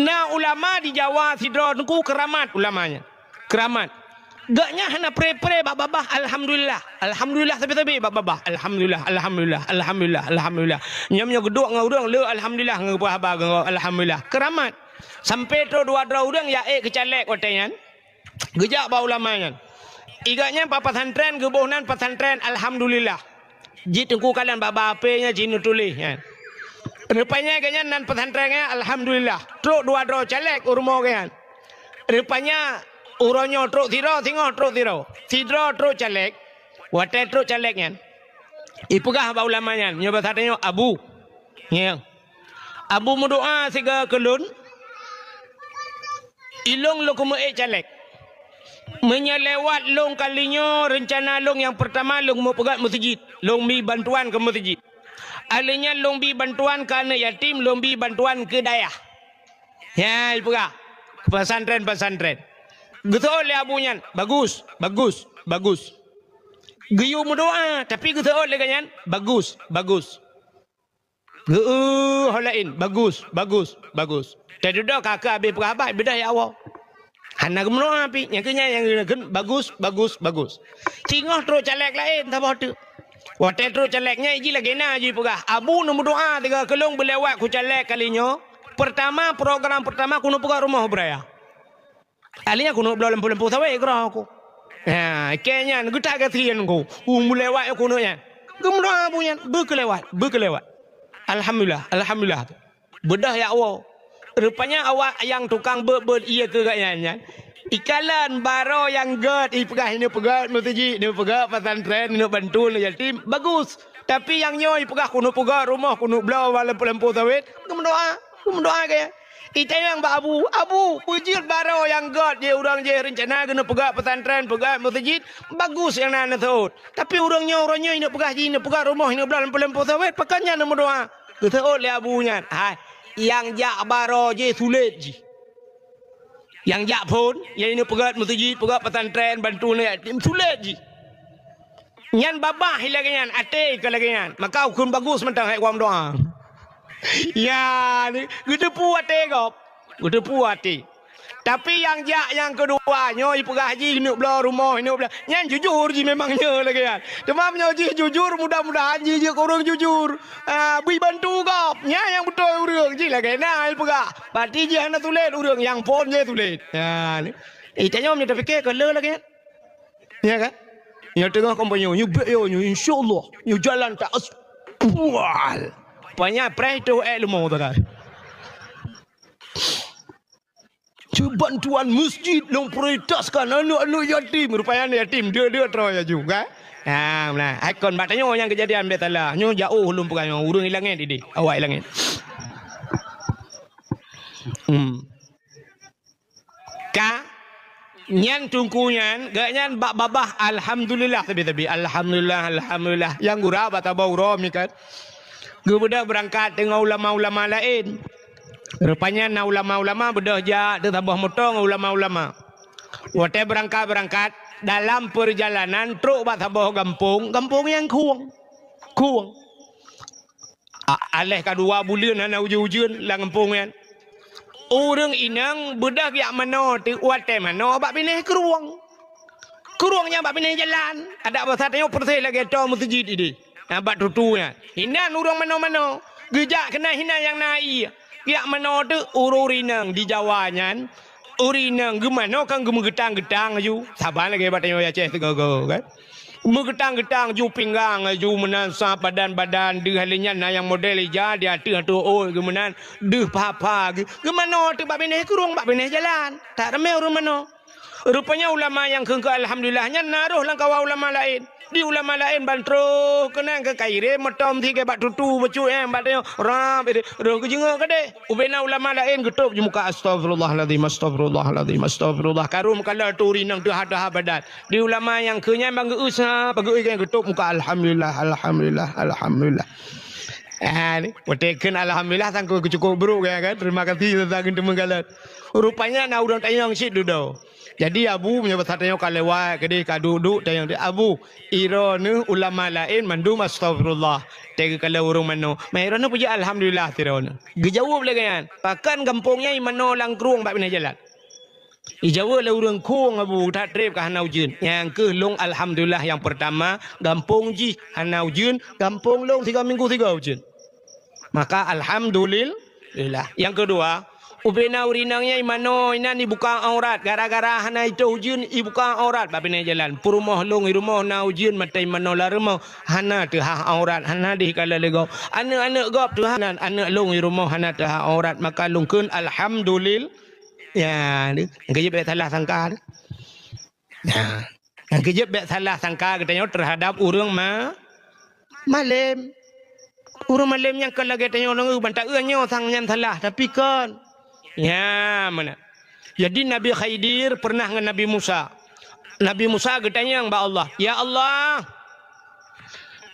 Na ulama di Jawa sidroe teungku keramat ulama nyan. Keramat. Gobnyan hana preh-preh bak babah alhamdulillah. Alhamdulillah sabe-sabe bak babah. Alhamdulillah, alhamdulillah, alhamdulillah, alhamdulillah. Nyoe meunyoe geuduek ngon ureuëng le alhamdulillah ngon peugah haba ngon alhamdulillah. Keramat. Sampai trok dua droe ureuëng jak ék keu caleg watée nyan. Geujak bak ulama nyan. Gobnyan bak pesantren geuboh nan pesantren alhamdulillah. Jih teungku kalon bak-bak ape nyan jih neutuléh nyan. Rupanya gobnyan nan pesantren nyan alhamdulillah. Trok dua droe caleg u rumoh gobnyan. Rupanya uroe nyoe trok sidroe, singoh trok sidroe. Sidroe trok caleg. Watée trok caleg nyan, ipeugah bak ulama nyan, nyoe basa tanyoe Abu. Nyoe. Abu meudoá sigoe keu lôn. Ilôn lôn keu meuék caleg. Meunyoe lewat lôn kali nyoe, reuncana lôn nyang peurtama lôn meupeugét meuseujid. Lôn mi bantuan keu meuseujid. Alèh nyan lôn bi bantuan keu aneuk yatim, lôn bi bantuan keu dayah. Nyan jipeugah, pesantren-pesantren. Geuseuôt lé abu nyan, bagus, bagus, bagus. Geuyue meudoa, tapi geuseuôt lé gobnyan, bagus, bagus. Geu-, ho laén, bagus, bagus, bagus. Tadudoe ka keu abéh peugah haba, beudôh jak woe. Hana geumeudoa pih, nyang keu nyan nyang geukheun bagus, bagus, bagus. Singoh trok caleg laén saboh teuk. Watèe trok caleg nyan jih lagèe na jih peugah, "Abu neumeudoa tiga keulong beulewat ku caleg kali nyoe. Pertama, program pertama keuneuk peugöt rumoh beu raya." Alèh nyan keuneuk bloe lampu-lampu sawét keudroe ku. Ha, keu nyan geutak gasien ku. Ku meulewat keuneuk nyan. Geumeudoa abu nyan, beukeulewat, beukeulewat. Alhamdulillah, alhamdulillah. Beudôh jak woe. Rupanya awak nyang tukang beuet-beuet ié keu gobnyan nyan, ikalon baroe nyang gèt, ipeugah ineuk peugöt meuseujid, ineuk peugöt pesantren, ineuk bantu aneuk yatim, bagus. Tapi nyang nyoe ipeugah keuneuk peugöt rumoh, keuneuk bloe lampu-lampu sawét, geumeudoa, geumeudoa keu nyan. Itanyong bak abu, "Abu, peue jeuet baroe nyang gèt jih ureueng jih reuncana keuneuk peugöt pesantren, peugöt meuseujid, bagus nyang na neuseuôt. Tapi ureueng nyoe, ureueng nyoe ineuk peugah jih, ineuk peugöt rumoh, ineuk bloe lampu-lampu sawét, pakon nyan neumeudoa?" Geuseuôt lé abu nyan, "Hai, nyang jak baroe jih sulet jih. Nyang jak phôn, nyang ineuk peugöt meuseujid, peugöt pesantren, bantu aneuk yatim, sulet jih. Nyan babah lagèe nyan, até ka lagèe nyan. Maka ukeuen bagus mantong hai geudoa." Ya, ni, geuteupeue até gob. Geuteupeue até. Tapi nyang jak nyang keudua, nyoe ipeugah jih ineuk bloe rumoh, ineuk bloe. Nyan jujur jih memang nyoe lagèe nyan. Teuma meunyoe jih jujur, mudah-mudahan jih jeuet keu ureueng jujur. Ah, bri bantu gob. Nyan nyang beutôi ureueng jih lagèe na ipeugah. Berarti jih hana sulet ureueng, nyang phôn jih sulet. Ya, ni. Eh, tanyoe meunyoe tapike keu le lagèe nyan. Ya kan? Nyang teungoh kampanye, nyoe bèk yo, nyoe insyaallah, nyoe jalan tak as-, pual. Panya preh tu eh leumo tu kan. Cuma bantuan masjid lôn prioritaskan aneuk-aneuk yatim. Rupanya aneuk yatim dua-dua troh ya juga. Ha, nah, ikon bak tanyoe nyang kejadian bèk salah. Nyoe jauh lôn peugah nyoe, ureueng i langèt idéh, awak i langèt. Hmm. Ka nyan teungku nyan, gobnyan bak babah alhamdulillah sabe-sabe. Alhamdulillah, alhamdulillah. Nyang gura bak saboh uroe mi kan. Geubeudôh beurangkat teungoh ulama-ulama laén. Rupanya na ulama-ulama beudôh jak teusaboh moto ngon ulama-ulama. Watèe beurangkat-beurangkat, dalam peurjalanan trok bak saboh gampông, gampông nyang khueng. Khueng. A-, aléh ka dua buleuen hana ujeuen-ujeuen lam gampông nyan. Ureueng inong beudôh jak manoe teuk watèe manoe bak binéh krueng. Krueng nyan bak binéh jalan. Adak basa tanyoe peureséh lagèe toe meuseujid idéh. Na bak tutu nyan. Inan ureueng manoe-manoe. Geujak keunan inan nyang na ié. Jak manoe teuk ureueng inong di Jawa nyan. Ureueng inong geumanoe kan geumeugeutang-geutang laju. Saban lagèe bak tanyoe Aceh sigoe-goe kan. Meugeutang-geutang ju pinggang, ju meunan sa badan-badan, deuh lé nyan na nyang model ija di ateueh-ateueh ôt geuh meunan, deuh pha-pha geuh. Geumanoe teuk bak binéh krueng, bak binéh jalan. That ramé ureueng manoe. Rupanya ulama nyang kheun keu alhamdulillah nyan na rôh lam kawan ulama laén. Di ulama laén ban troh keunan keu kairém meutom sigé bak tutu bacut nyan bak tanyoe. Rab, rôh geujeungeuk keudéh. Ubena ulama laén geutôb ju muka, "Astagfirullahalazim, astagfirullahalazim, astagfirullah." Ka rôh meukalon turi nang teuha-teuha badan. Di ulama nyang keu nyan ban geu-eu sa, ban geu-eu nyang geutôb muka, "Alhamdulillah, alhamdulillah, alhamdulillah." Ah, ni, watèe kheun alhamdulillah sangko keu cukôp brôk ya kan. Terima kasih teuntang teuma galak. Rupanya na ureueng tanyong cit dudoe. Jadi abu meunyoe basa tanyong ka lewat keudéh ka duek-duek tanyong, "Abu, iroe neuh ulama laén mandum astagfirullah. Teuka lé ureueng manoe. Meuiroe neuh puji alhamdulillah siroe neuh." Geujaweueb lé gobnyan, "Pakon gampông nyan imanoe lam krueng bak binéh jalan?" Ijaweueb lé ureueng khueng, "Abu, that trép ka hana ujeuen. Nyang keuh lôn alhamdulillah nyang peurtama, gampông jih hana ujeuen, gampông lôn sigoe minggu sigoe ujeuen. Maka alhamdulillah." Nyang keudua, ubena ureueng inong nyan imanoe inan ibuka aurat, gara-gara hana itôh ujeuen ibuka aurat bak binéh jalan. Peurumoh lôn i rumoh na ujeuen mantong imanoe lam rumoh, hana teuhah aurat, hana deuh ikalon lé gob. Aneuk-aneuk gob teuhah nan, aneuk lôn i rumoh hana teuhah aurat, maka lôn kheun alhamdulillah. Ya, ni, nyang keujeuet bèk salah sangka. Nah, nyang keujeuet bèk salah sangka geutanyoe teuhadap ureueng ma-, malém. Ureueng malém nyang kon lagèe tanyoe nanggroe ban taeu nyoe sang nyan salah, tapi kon. Ya, meunan. Jadi Nabi Khidir pernah ngon Nabi Musa. Nabi Musa geutanyong bak Allah, "Ya Allah,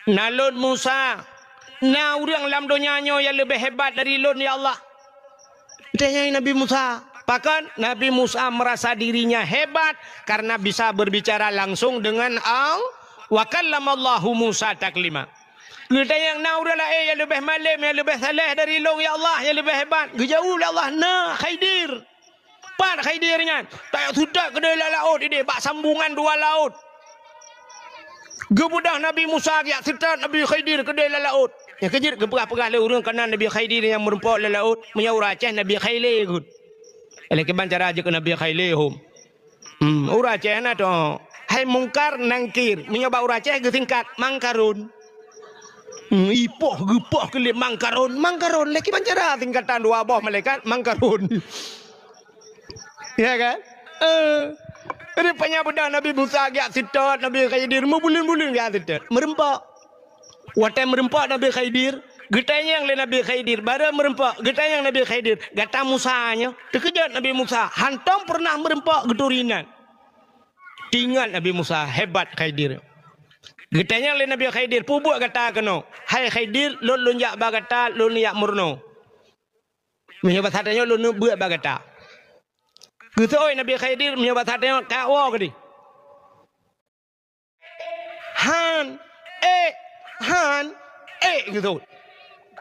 nalôn Musa, Na ureuëng lam donya nyoe nyang leubeh hebat dari lôn, ya Allah? Tanyong Nabi Musa. Pakon? Nabi Musa merasa dirinya hebat karena bisa berbicara langsung dengan Allah. Wa kallamallahu Musa taklima. Geutanyong, "Na ureuëng laén nyang leubeh malem, nyang leubeh saleh dari lôn, ya Allah, nyang leubeh hebat?" Geujaweueb lé Allah, "Na, Khidir." Pat Khidir nyan? Tajak seutôt keudeh lam laôt idéh, bak sambungan dua laôt. Geubeudôh Nabi Musa geujak seutôt Nabi Khidir keudeh lam laôt. Nyang keujeuet geupeugah-peugah lé ureuëng keunan Nabi Khidir nyang meureumpok lam laôt, meunyoe ureuëng Aceh Nabi Khaile kheun. Lé kiban cara jeuet keu Nabi Khaile hom. Hmm, ureuëng Aceh na tu. Hai Mungkar Nangkir, meunyoe bak ureuëng Aceh geusingkat Mangkarun. Hmm, ipoh geupoh keu lé Mangkarun, Mangkarun lé kiban cara singkatan dua boh malaikat Mangkarun. Ya kan? Eh. Rupanya beudôh Nabi Musa geujak seutôt Nabi Khidir, meubuleuen-buleuen geujak seutôt. Meureumpok. Watée meureumpok Nabi Khidir, geutanyong lé Nabi Khidir, barô meureumpok, geutanyong Nabi Khidir, "Gata Musa nyoe?" Teukeujot Nabi Musa, hantom peureunah meureumpok geuturi nan. Teuingat Nabi Musa, hebat Khidir. Geutanyong lé Nabi Khidir, "Peue buet gata keunoe?" "Hai Khidir, lôn, lôn jak bak gata, lôn jak meurunoe." Meunyoe basa tanyoe lôn beuet bak gata. Geuseuôt Nabi Khidir meunyoe basa tanyoe ka woe keudeh. Han, ék, han, ék geuseuôt.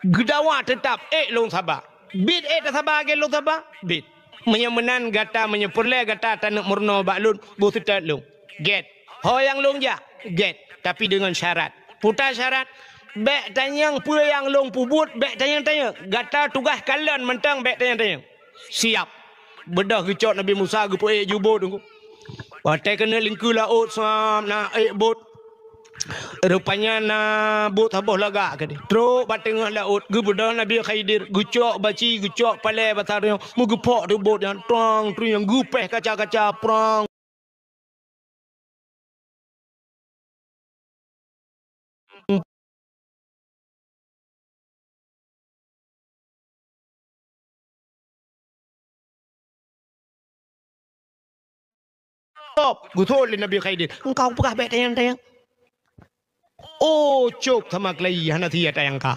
Geudawa teutap ék lôn saba. Bit ék tasaba lagée lôn saba, bit. Meunyoe meunan gata, meunyoe peureulée gata taneuk meurunoe bak lôn, beuseutôt lôn. Gét. Ho nyang lôn jak, gét, tapi deungon syarat. Peue syarat? Bék tanyong peue nyang lôn peubuet, bék tanyong-tanyong. Gata tugaih kalon mantong, bék tanyong-tanyong. Siap. Beudôh geucok Nabi Musa geupeuék ju bot. Watée keuneuk lingkeue laôt, sam na ék bot. Rupanya na bot saboh lagak keudeh. Trok bak teungoh laôt, geubeudôh Nabi Khidir, geucok baci, geucok palée basa tanyoe, meugeupok teuk bot nyan, trong, trong, nyang geupéh kaca-kaca, prang. Geuthôt lé Nabi Khidir, "Engkau peugah bék tanyong-tanyong." Oh, cop sama keulayi, hana siat tanyong ka.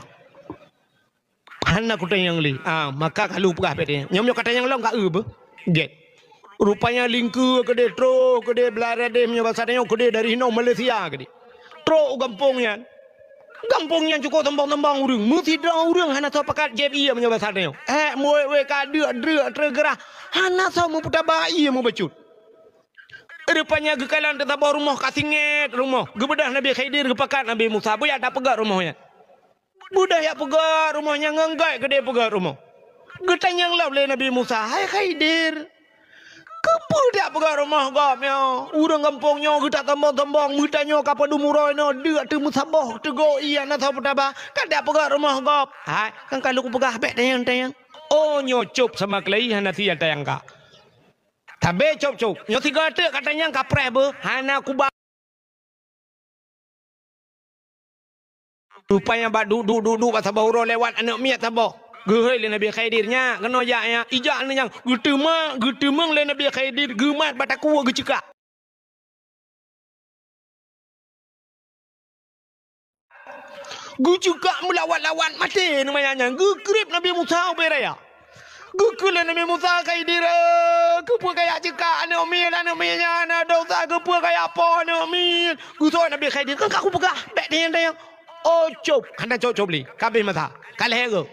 Hana kutanyong lé. Ah, maka ka lheueh peugah bék tanyong. Nyoe meunyoe katanyong lom ka eu beuh. Gét. Rupanya lingkeue keudeh, troh keudeh, blah radeh, meunyoe basa tanyoe keudeh dari hinoe Malaysia keudeh. Trok u gampông nyan. Gampông nyan cukôp sombong-sombong ureuëng. Meusidroe ureuëng hana soe pakat jieb ié meunyoe basa tanyoe. Hék, muwé-wé ka deuk, dreuk, treuk geurah. Hana soe meupeutaba ié meubacut. Rupanya geukalon teusaboh rumoh ka singét rumoh. Geubeudôh Nabi Khidir geupakat Nabi Musa. Beuyak tapeugét rumoh nyan. Beudôh jak peugét rumoh nyan ngon gét keudeh peugét rumoh. Geutanyong lom lé Nabi Musa, "Hai Khidir, keupeue jak peugét rumoh gob nyoe? Ureuëng gampông nyoe geutak sombong-sombong, meutanyoe ka padum uroe nyoe deuk teumeusaboh, teugoe ié hana soe peutaba, ka jak peugét rumoh gob." "Hai, kan ka lôn peugah bék tanyong-tanyong." Oh, nyoe cop sama keulayi hana siat tanyong ka. Tabé cop-cop. Nyoe sigoe teuk katanyong ka preh beuh, hana kuba. Rupanya bak duek-duek, duek-duek bak saboh uroe lewat aneuëk miet saboh. Geuhôi lé Nabi Khidir, "Nyak, keunoe jak nyak." Ijak aneuëk nyan, geuteuma, geuteumeung lé Nabi Khidir, geumat bak takue geuceukak. Geuceukak meulawat-lawat maté nyan, geukrieb Nabi Musa ubé raya. Geukheun lé Nabi Musa, "Khidir, keupeue kajak ceukak aneuëk miet, aneuëk miet nyan hana desya, keupeue kajak poh aneuëk miet?" Geuseuôt Nabi Khidir, "Kan ka kupeugah, bék tanyong-tanyong." Oh, cop, hana cop-cop lé, ka abéh masa, ka lhée goe.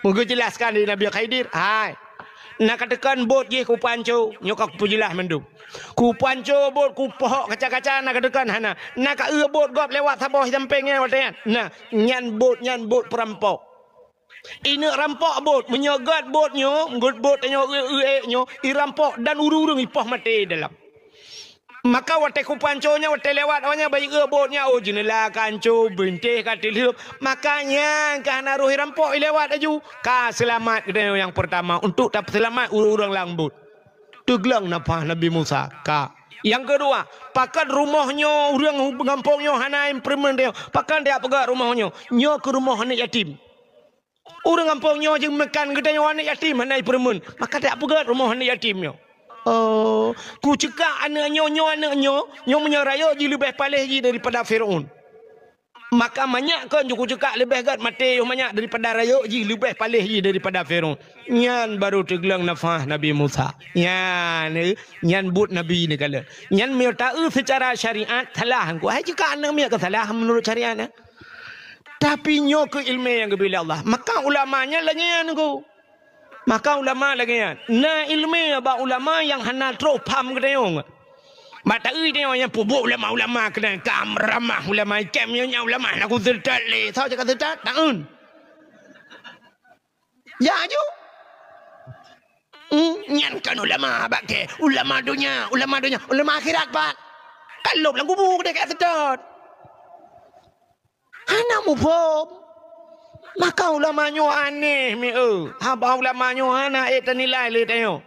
Meugeujeulaskan lé Nabi Khidir, "Hai, na kateukan bot jih kupanco, nyoe ka kupeujeulas mandum. Kupanco bot, kupohok kaca-kaca, na kateukan hana. Na ka eu bot gob lewat saboh sampéng nyan watée nyan. Na, nyan bot, nyan bot peurampok. Ineuk rampok bot, meunyoe gét bot nyoe, gét bot tanyoe eu-eu ék nyoe, irampok dan ureuëng-ureuëng ipoh maté dalam." Maka watée kupanco nyan, watée lewat awaknyan bak ié bot nyan, oh, jeuneula ka anco, bintéh ka teulheueb. Maka nyan ka hana roh irampok ilewat laju. Ka seulamat geutanyoe nyang peurtama untuk tapeuseulamat ureuëng-ureuëng lam bot. Teugleng nafah Nabi Musa. Ka. Nyang keudua, pakon rumoh nyoe ureuëng gampông nyoe hana ipeureumeun tanyoe? Pakon tajak peugét rumoh nyoe? Nyoe keuh rumoh aneuëk yatim. Ureuëng gampông nyoe jeuet meukan geutanyoe aneuëk yatim hana ipeureumeun, maka tajak peugét rumoh aneuëk yatim nyoe. Oh, kuceukak aneuëk nyoe, nyoe aneuëk nyoe, nyoe meunyoe rayeuk jih leubeh paléh jih daripada Fir'aun. Maka manyak kon ju kuceukak leubeh gét maté yoh manyak daripada rayeuk jih, leubeh paléh jih daripada Firaun. Nyan baru teugleng nafah Nabi Musa. Nyan, eh, nyan buet Nabi neukalon. Nyan meunyoe taeu seucara syariat salah engko. Hai ceukak aneuk miet ka salah meunurot syariat, eh. Tapi nyoe keuh ileumé nyang geubri lé Allah. Maka ulama nyan lagée nyan engko. Maka ulama lagée nyan. Na ileumé bak ulama nyang hana troh pham geutanyoe. Bak taeu tanyoe nyang peubuet ulama-ulama keunan, kam ramah ulama, ikem nyoe nyan ulama, na ku seutôt lé. Soe cakap seutôt? Taeun. Ya ju. Hmm, nyan kan ulama bak kée, ulama donya, ulama donya, ulama akhirat pat. Ka lheueh lam kubu keudeh ka seutôt. Hana muphom. Maka ulama nyoe aneh mi eu. Haba ulama nyoe hana ék tanilai lé tanyoe.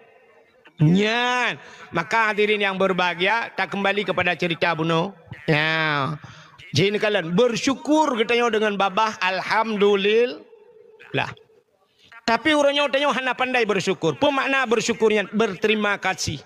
Nyan, maka hadirin yang berbahagia, takeumbali kepada cerita bunoe. Ya. Jih neukalon, bersyukur geutanyoe deungon babah, alhamdulillah. Tapi uroe nyoe tanyoe hana pandai bersyukur. Peue makna bersyukur nyan? Berterima kasih.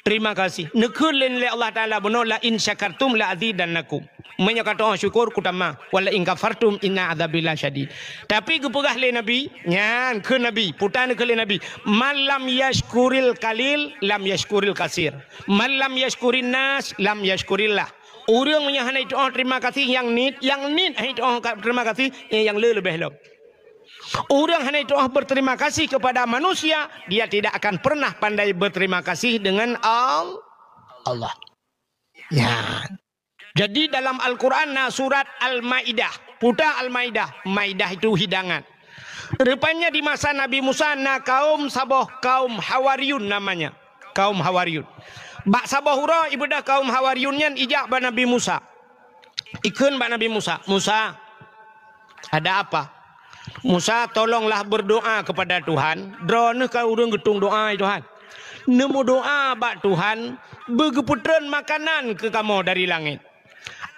Terima kasih. Neukheun lé Allah Taala bunoe, "La in syakartum la azidannakum." Meunyoe ka teu'oh syukur, kutamah. "Wa la in kafartum inna adzabi lasyadid." Tapi geupeugah lé Nabi, nyan kheun Nabi, puta neukheun lé Nabi, "Man lam yashkuril qalil, lam yashkuril katsir. Man lam yashkurin nas, lam yashkurillah." Ureuëng meunyoe hana jiteu'oh terima kasih nyang niet, nyang niet hana jiteu'oh ka-, terima kasih, eh, nyang le leubeh lom. Ureuëng hana jiteu'oh berterima kasih kepada manusia, dia tidak akan pernah pandai berterima kasih dengan Al-, Allah. Ya. Jadi dalam Al-Quran na surat Al-Maidah. Puta Al-Maidah. Maidah itu hidangan. Rupanya di masa Nabi Musa na kaum saboh, kaum Hawariyun namanya. Kaum Hawariyun. Bak saboh uroe ibeudôh kaum Hawariyun nyan ijak bak Nabi Musa. Ikheun bak Nabi Musa, "Musa, ada apa?" "Musa, tolonglah berdoa kepada Tuhan. Droeneuh ka ureuëng geutung doa, ya Tuhan. Neumeudoa bak Tuhan, beugeupeutrön makanan keu kamoe dari langét.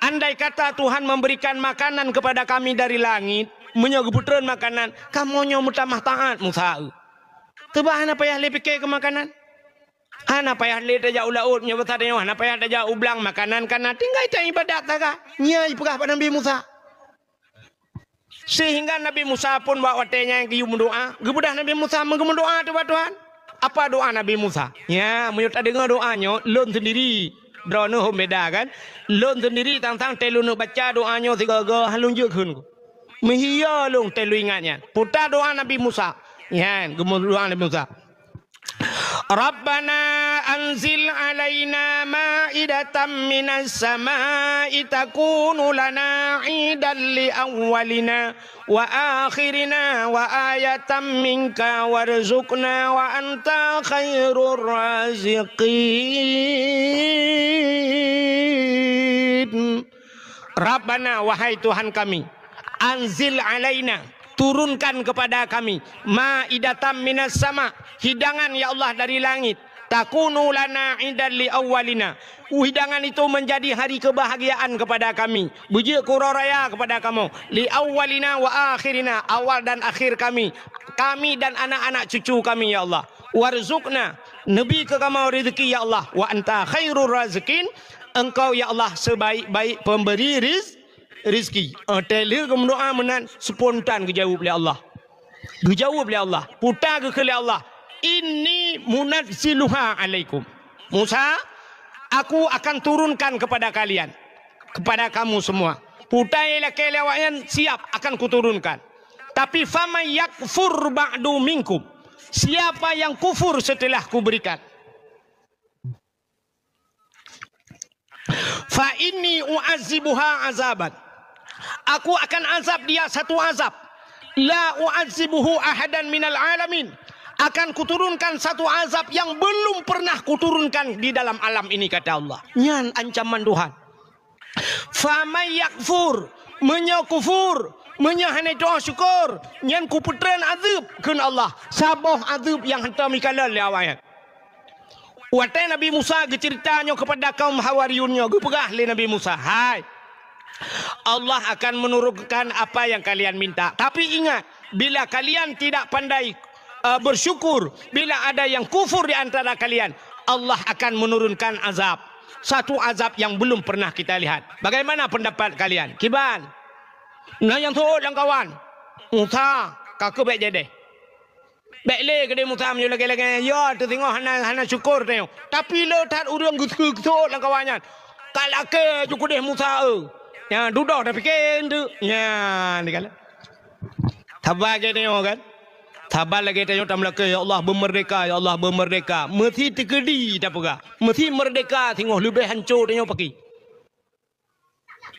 Andai kata Tuhan memberikan makanan kepada kami dari langit, meunyoe geupeutreun makanan, kamoe nyoe meutamah taát Musa." Teuba hana payah lé pike keu makanan. Hana payah lé tajak u laôt, meunyoe basa tanyoe hana payah tajak u blang, makanan ka na, tinggai taibadat saga. Nyan ipeugah bak Nabi Musa. Sehingga Nabi Musa pun bak watée nyan geuyue meudoa, geubeudôh Nabi Musa meugeumeudoa teuh bak Tuhan. Apa doa Nabi Musa? Ya, meunyoe tadeungoe doa nyoe, lôn sendiri, droeneuh hom beda kan? Lôn sendiri tang-tang teuh lôn baca doa nyoe sigoe-goe, han lôn jeuet kheun. Meuhiyo lôn teuh lôn ingat nyan. Puta doa Nabi Musa. Nyan, geumeudoa Nabi Musa. Rabbana anzil alaina ma'idatan minas sama'i takunu lana idan li awwalina wa akhirina wa ayatan minka warzuqna wa anta khairur raziqin. Rabbana, wahai Tuhan kami, anzil alaina, turunkan kepada kami, ma'idatan minas sama, hidangan ya Allah dari langit, takunu lana idan li awwalina, hidangan itu menjadi hari kebahagiaan kepada kami, beujeuet keu uroe raya kepada kamoe, li awwalina wa akhirina, awal dan akhir kami, kami dan anak-anak cucu kami ya Allah, warzuqna, neubi keu kamoe rezeki ya Allah, wa anta khairur raziqin, Engkau, ya Allah, sebaik-baik pemberi riz-, rizki. Watée lheueh geumeudoa meunan, spontan geujaweueb lé Allah. Geujaweueb lé Allah. Puta geukheun lé Allah, "Inni munazziluha alaikum." Musa, aku akan turunkan kepada kalian, kepada kamu semua. Puta ilakée lé awaknyan, siap akan kuturunkan. Tapi, "Faman yakfur ba'du minkum." Siapa yang kufur setelah kuberikan? "Fa inni u'adzibuha azaban." Aku akan azab dia satu azab. "La u'adzibuhu ahadan minal alamin." Akan kuturunkan satu azab yang belum pernah kuturunkan di dalam alam ini, kata Allah. Nyan ancaman Tuhan. "Faman yakfur." Meunyoe kufur, meunyoe hana doa syukur, nyan kupeutreun azeueb, kheun Allah. Saboh azeueb nyang hantom ikalon lé awaknyan. Watée Nabi Musa geuceurita nyoe keupada kaum Hawariyun nyoe, geupeugah lé Nabi Musa, "Hai, Allah akan menurunkan apa yang kalian minta. Tapi ingat, bila kalian tidak pandai, eh, bersyukur, bila ada yang kufur di antara kalian, Allah akan menurunkan azab." Satu azab yang belum pernah kita lihat. Bagaimana pendapat kalian? Kiban? Na nyang seuôt lam kawan. Musa, ka keuh bék jadeh. Bék lé keudeh Musa meunyoe lagée-lagée nyan. Ya, teusingoh hana, hana syukur tanyoe. Tapi le that ureuëng geuseuôt lam kawan nyan. Ka lakée ju keudeh Musa, eu. Nya, dudoe tapike eunteuk. Nya, dikala. Saba lagée tanyoe kan? Saba lagée tanyoe tameulakée, "Ya Allah, beumeurdeka, ya Allah, beumeurdeka." Meusi teukeudi tapeugah. Meusi meurdeka singoh leubeh hanco tanyoe paki.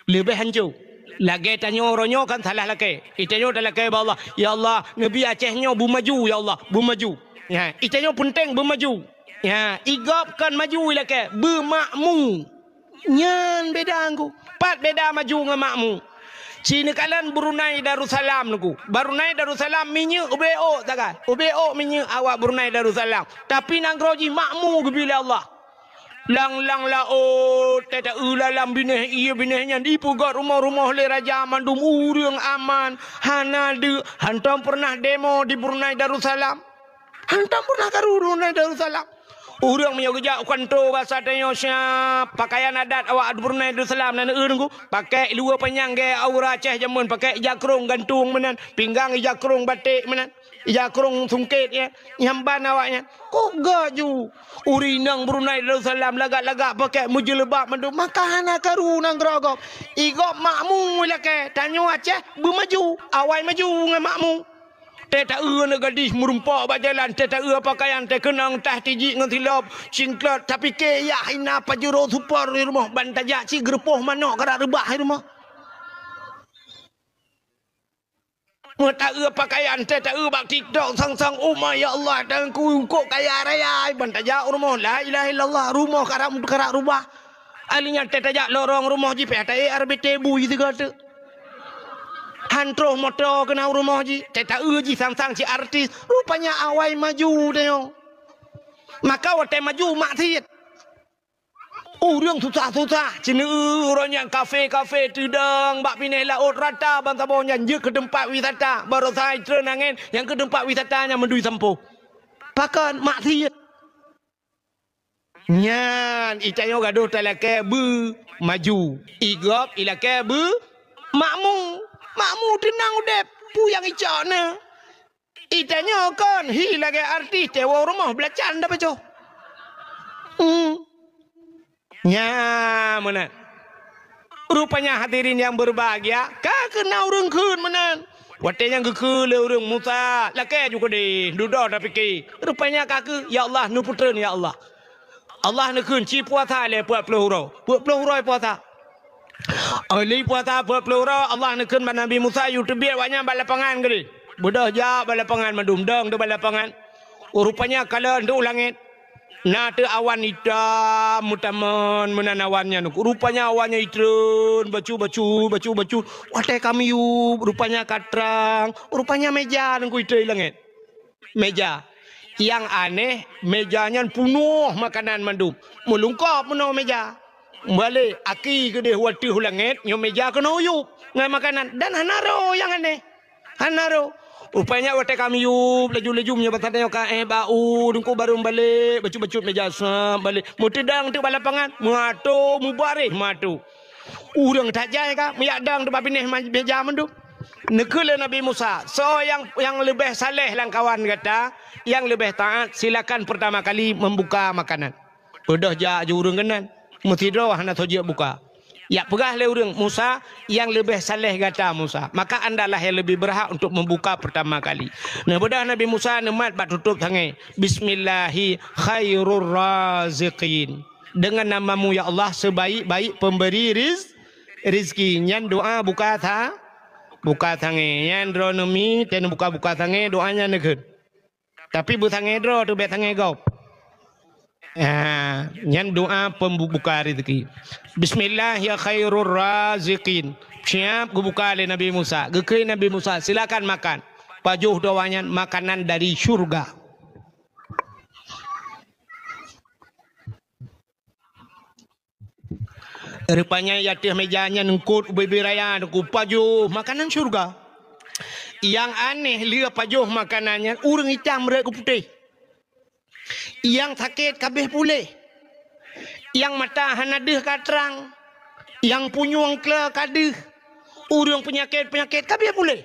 Leubeh hanco. Lagée tanyoe uroe nyoe kan salah lakée. Itanyoe talakée bak Allah, "Ya Allah, neubi Aceh nyoe beumaju, ya Allah, beumaju." Ya, itanyoe peunteng beumaju. Ya, igob kon maju ilakée, beumakmu. Nyan beda ngku. Pat beda maju ngon makmu. Ci neukalon Brunei Darussalam ngku. Brunei Darussalam minyeuk ubé ôk sagai. Ubé ôk minyeuk awak Brunei Darussalam. Tapi nanggroe jih makmu geubri lé Allah. Lang-lang laôt, teuta-eu lalam binéh ié binéh nyan dipeugét rumoh-rumoh lé raja mandum ureuëng aman, hana deuk, hantom peureunah demo di Brunei Darussalam. Hantom peureunah karu Brunei Darussalam. Ureuëng meunyoe geujak u kanto basa tanyoe siab, pakaian adat awak Brunei Darussalam na neueu ngku, pakai luwa panyang gée aura Aceh jameun, pakai ija krong gantung meunan, pinggang ija krong baték meunan. Ija krong sungkét nyan, nyang ban awaknyan. Kok gak ju? Ureuëng inong Brunei Darussalam lagak-lagak pakai meujeuleubat mandum, maka hana karu nanggroe gob. Igob makmu ilakée, tanyoe Aceh beumaju, awai maju ngon makmu. Teuta-eu aneuk gadih meurumpok bak jalan, teuta-eu pakaian, teukeunong tah tijik ngon silop, singklot, tapike yak hina pajuro super di rumoh, ban tajak cit geurupoh manok karak reubah di rumoh. Meutaeu pakaian, teuta-eu bak TikTok, sang-sang, "Oh my, ya Allah, Teungku, kok kaya raya." Ban tajak u rumoh, la ilaha illallah, rumoh karam-, karak rubah. Ahli nyan teutajak lorong rumoh jih, pih taék R B T bui sigoe teuk. Han troh moto keunan u rumoh jih, teuta-eu jih sang-sang cit artis. Rupanya awai maju tanyoe. Maka watée maju maksiet. Ureuëng susah-susah, ceuneu uroe nyan kafe-kafe teudong bak binéh laôt rata ban saboh nyan jeuet keu teumpat wisata. Baroesa itreun angén nyang keu teumpat wisata nyan meudui sampoe. Pakon? Maksiet. Nyan, itanyoe gadôh talakée beumaju. Igob ilakée beumakmu. Makmu teunang udeb. Peue nyang icok na? Itanyoe kon hi lagée artis tewoe rumoh beulacan dapacoh. Hmm. Nya meunan. Rupanya hadirin yang berbahagia, ka keunan ureuëng kheun meunan. Watée nyang geukheun lé ureuëng Musa, lakée ju keudeh, dudoe tapike. Rupanya ka keuh, ya Allah, neupeutreun ya Allah. Allah neukheun ci puasa lé peuet ploh uroe. Peuet ploh uroe puasa. Óh lheueh puasa peuet ploh uroe, Allah neukheun bak Nabi Musa, yue teubiet awaknyan bak lapangan keudeh. Beudôh jak bak lapangan, mandum dong di bak lapangan. Rupanya kalon di langét. Na teuk awan itam meutamon meunan awan nyan. Rupanya awan nyan itreun, bacut-bacut, bacut-bacut. Watée ka miyueb, rupanya ka trang. Rupanya méja nyan ku itreun di langét. Méja. Nyang aneh, méja nyan punoh makanan mandum. Meulungkop meunoe méja. Balek, aki keudeh wateueh u langét, nyoe méja keunoe yueb ngon makanan. Dan hana roh nyang aneh. Hana roh. Rupanya watée ka miyueb, laju-laju meunyoe basa tanyoe ka éh bak u, Teungku barô balek, bacut-bacut méja sab balek. Meuteudong teuk bak lapangan, meuatoe, meubaréh meuatoe. Ureuëng that jai ka, meuyak dong teuk bak binéh ma-, méja mandum. Neukheun lé Nabi Musa, "Soe nyang, nyang leubeh saleh lam kawan gata, nyang leubeh taát, silakan pertama kali membuka makanan." Beudôh jak ju ureuëng keunan, meusidroe hana soe jeuet buka. Jak peugah lé ureuëng, "Musa, nyang leubeh saleh gata, Musa. Maka andalah nyang leubeh beurhak untuk membuka pertama kali." Neubeudôh Nabi Musa neumat bak tutôb sangée, "Bismillahi khairur raziqin." Dengan namamu, ya Allah, sebaik-baik pemberi riz-, rizki. Nyan doa buka sa-, buka sangée. Nyan droeneuh mi, teuh neubuka-buka sangée, doa nyan neukheun. Tapi beusangée droe teuh, bék sangée gob. Ah, nyan doa pembuka rezeki. Bismillah ya khairur raziqin. Siap geubuka lé Nabi Musa. Geukheun Nabi Musa, "Silakan makan." Pajoh doa nyan makanan dari syurga. Rupanya di ateueh méja nyan eungkot ubé-ubé raya, Teungku, pajoh makanan syurga. Nyang aneh lé pajoh makanan nyan, ureuëng itam rhot keu putéh. Nyang sakét ka abéh puléh. Nyang mata hana deuh ka trang, nyang punyueng kle ka deuh, ureuëng peunyakét-peunyakét ka biet puléh.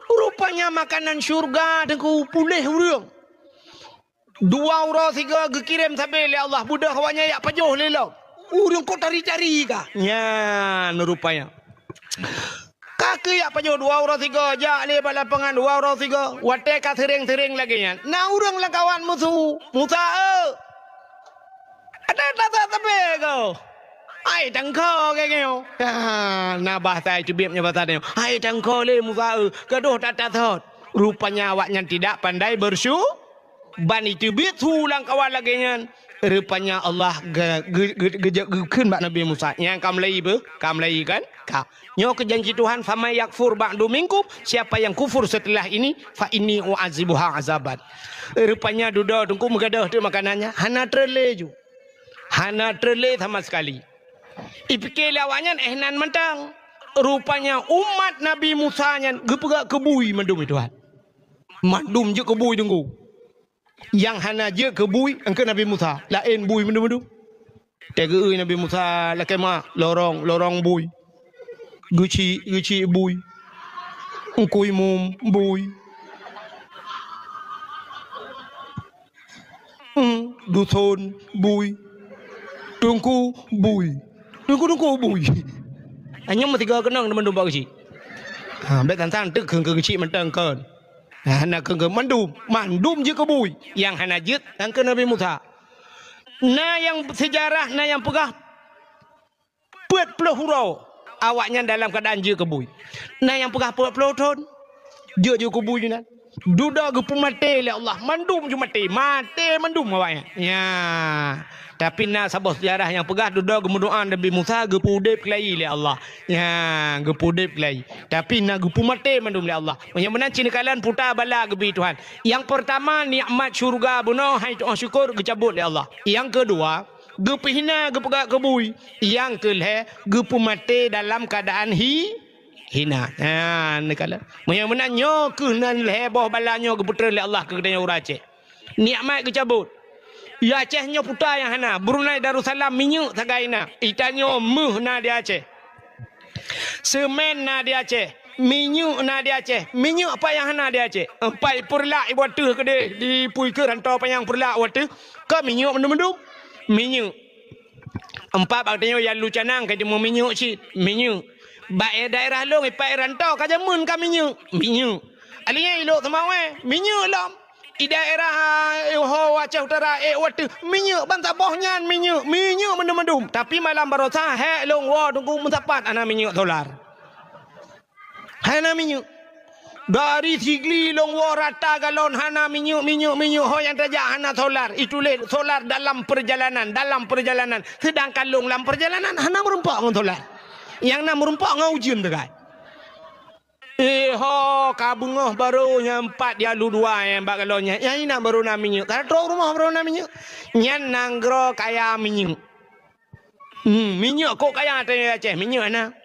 Rupanya makanan syurga teungku puléh ureuëng. Dua uroe sigoe geukirém sabe lé Allah, beudôh awaknyan jak pajoh lé lom. Ureuëng kok tari-tari ka. Nyan rupanya. Ka keuyak pajoh dua uroe sigoe, jak lé bak lapangan dua uroe sigoe. Watée ka seuréng-seuréng lagée nyan, na ureuëng lam kawan meusu, "Musa, eu! Ada tatat sabe keu? Hai tangko keu nyoe." Ha, na bahasa teubiet nyoe bahasa nyoe. "Hai tangko lé Musa, eu! Gadôh tatat sot." Rupanya awaknyan tidak pandai bersu-, ban iteubiet su lam kawan lagée nyan. Rupanya Allah ge-, ge-, ge-, geujak geukheun bak Nabi Musa, "Nyang ka meulayi beuh? Ka meulayi kan? Ka. Nyoe keuh janji Tuhan, 'Faman yakfur ba'du minkum,' siapa yang kufur setelah ini, 'fa inni u'adzibuha azaban.'" Rupanya dudoe teungku meugadôh teuk makanan nyan, hana trön lé ju. Hana trön lé sama sekali. Ipike lé awaknyan éh nan mantong. Rupanya umat Nabi Musa nyan geupeugah keu bui mandum, "Tuhan, mandum jeuet keu bui teungku." Nyang hana jeuet keu bui, nyang keuh Nabi Musa, laén bui mandum-mandum. Teugeue Nabi Musa lakée ma lorong, lorong bui. Geuchik, geuchik bui. Teungku Imum bui. Hmm, duson bui. Teungku bui. Teungku-teungku bui. Anyong meusigoe keunong mandum bak geuchik. Ha, bék tantang teuk keu geuchik mantong kon. Hana keu-, keu mandum, mandum jeuet keu bui. Nyang hana jeuet, nyang keuh Nabi Musa. Na nyang seujarah, na nyang peugah peuet ploh uroe awaknyan dalam keuadaan jeuet keu bui. Na nyang peugah peuet ploh thon jeuet, jeuet keu bui nyan. Dudoe geupeumaté lé Allah, mandum ju maté, maté mandum awaknyan. Ya. Tapi na saboh seujarah nyang peugah dudoe geumeudoá Nabi Musa geupeuudeb keulayi lé Allah. Ya, geupeuudeb keulayi. Tapi na geupeumaté mandum lé Allah. Meunyoe meunan cit neukalon puta bala geubi Tuhan. Nyang peurtama nikmat syeuruga bunoe hai tu'oh syukur geucabot lé Allah. Nyang keudua, geupeuhina geupeugah keu bui. Nyang keulhée geupeumaté dalam keuadaan hi-, hina. Ha, neukalon. Meunyoe meunan nyoe keuh nan lhée boh bala nyoe geupeutrön lé Allah keu geutanyoe ureuëng Aceh. Nikmat geucabot. Ya Aceh nyoe puta nyang hana, Brunei Darussalam minyeuk sagai na. Itanyoe méuh na di Aceh. Seumén na di Aceh, minyeuk na di Aceh. Minyeuk pat nyang hana di Aceh? Empat peureulak ibu ateueh keudeh di pui keu rantau panyang peureulak wateueh ka minyeuk mandum-mandum. Minyeuk. Empat bak tanyoe nyang lu canang ka jimeuminyeuk cit, minyeuk. Bak daerah lôn ipat rantau ka jameun ka minyeuk, minyeuk. Alinyan ilok Seumawé, minyeuk lom. I daerah, eh, ho Aceh Utara, eh, wateueh, minyeuk ban saboh nyan minyeuk, minyeuk mandum-mandum. Tapi malam baroesa hék lôn woe teungku meusapat hana minyeuk solar. Hana minyeuk. Dari Sigli lôn woe rata galon hana minyeuk, minyeuk, minyeuk. Ho nyang tajak hana solar. Ituléh solar dalam perjalanan, dalam perjalanan. Seudangkan lôn lam perjalanan hana meurumpok ngon solar. Nyang na meurumpok ngon ujeuen teukai. Eh, ho, ka beungoh barô nyang pat di alu dua nyang bak galon nyan. Nyang inan barô na minyeuk. Ka trok rumoh barô na minyeuk. Nyan nanggroe kaya minyeuk. Hmm, minyeuk kok kaya tanyoe Aceh, minyeuk na.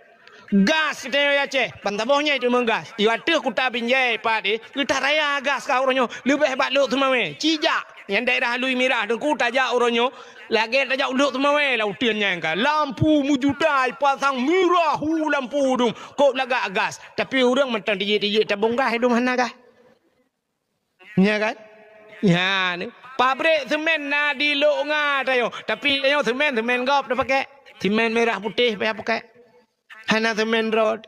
Gas tanyoe Aceh, ban saboh nyan teuma gas. Di ateueh kuta Binjai pat, eh, kuta raya gas ka uroe nyoe. Leubeh bak Lhokseumawe, Cijak. Nyang daerah Lui Mirah teungku tajak uroe nyoe, lagée tajak u Lhokseumawe lam uteuen nyan ka. Lampu meujuta ipasang mirah hu lampu dum. Kok lagak gas. Tapi ureuëng mantong tijik-tijik tabong gas, dum hana gas. Nya kan? Nya ni. Pabrik semen na di Lhok Nga tanyoe. Tapi tanyoe semen, semen gob tapakée. Semen merah putih payah pakée. Hana semen rot.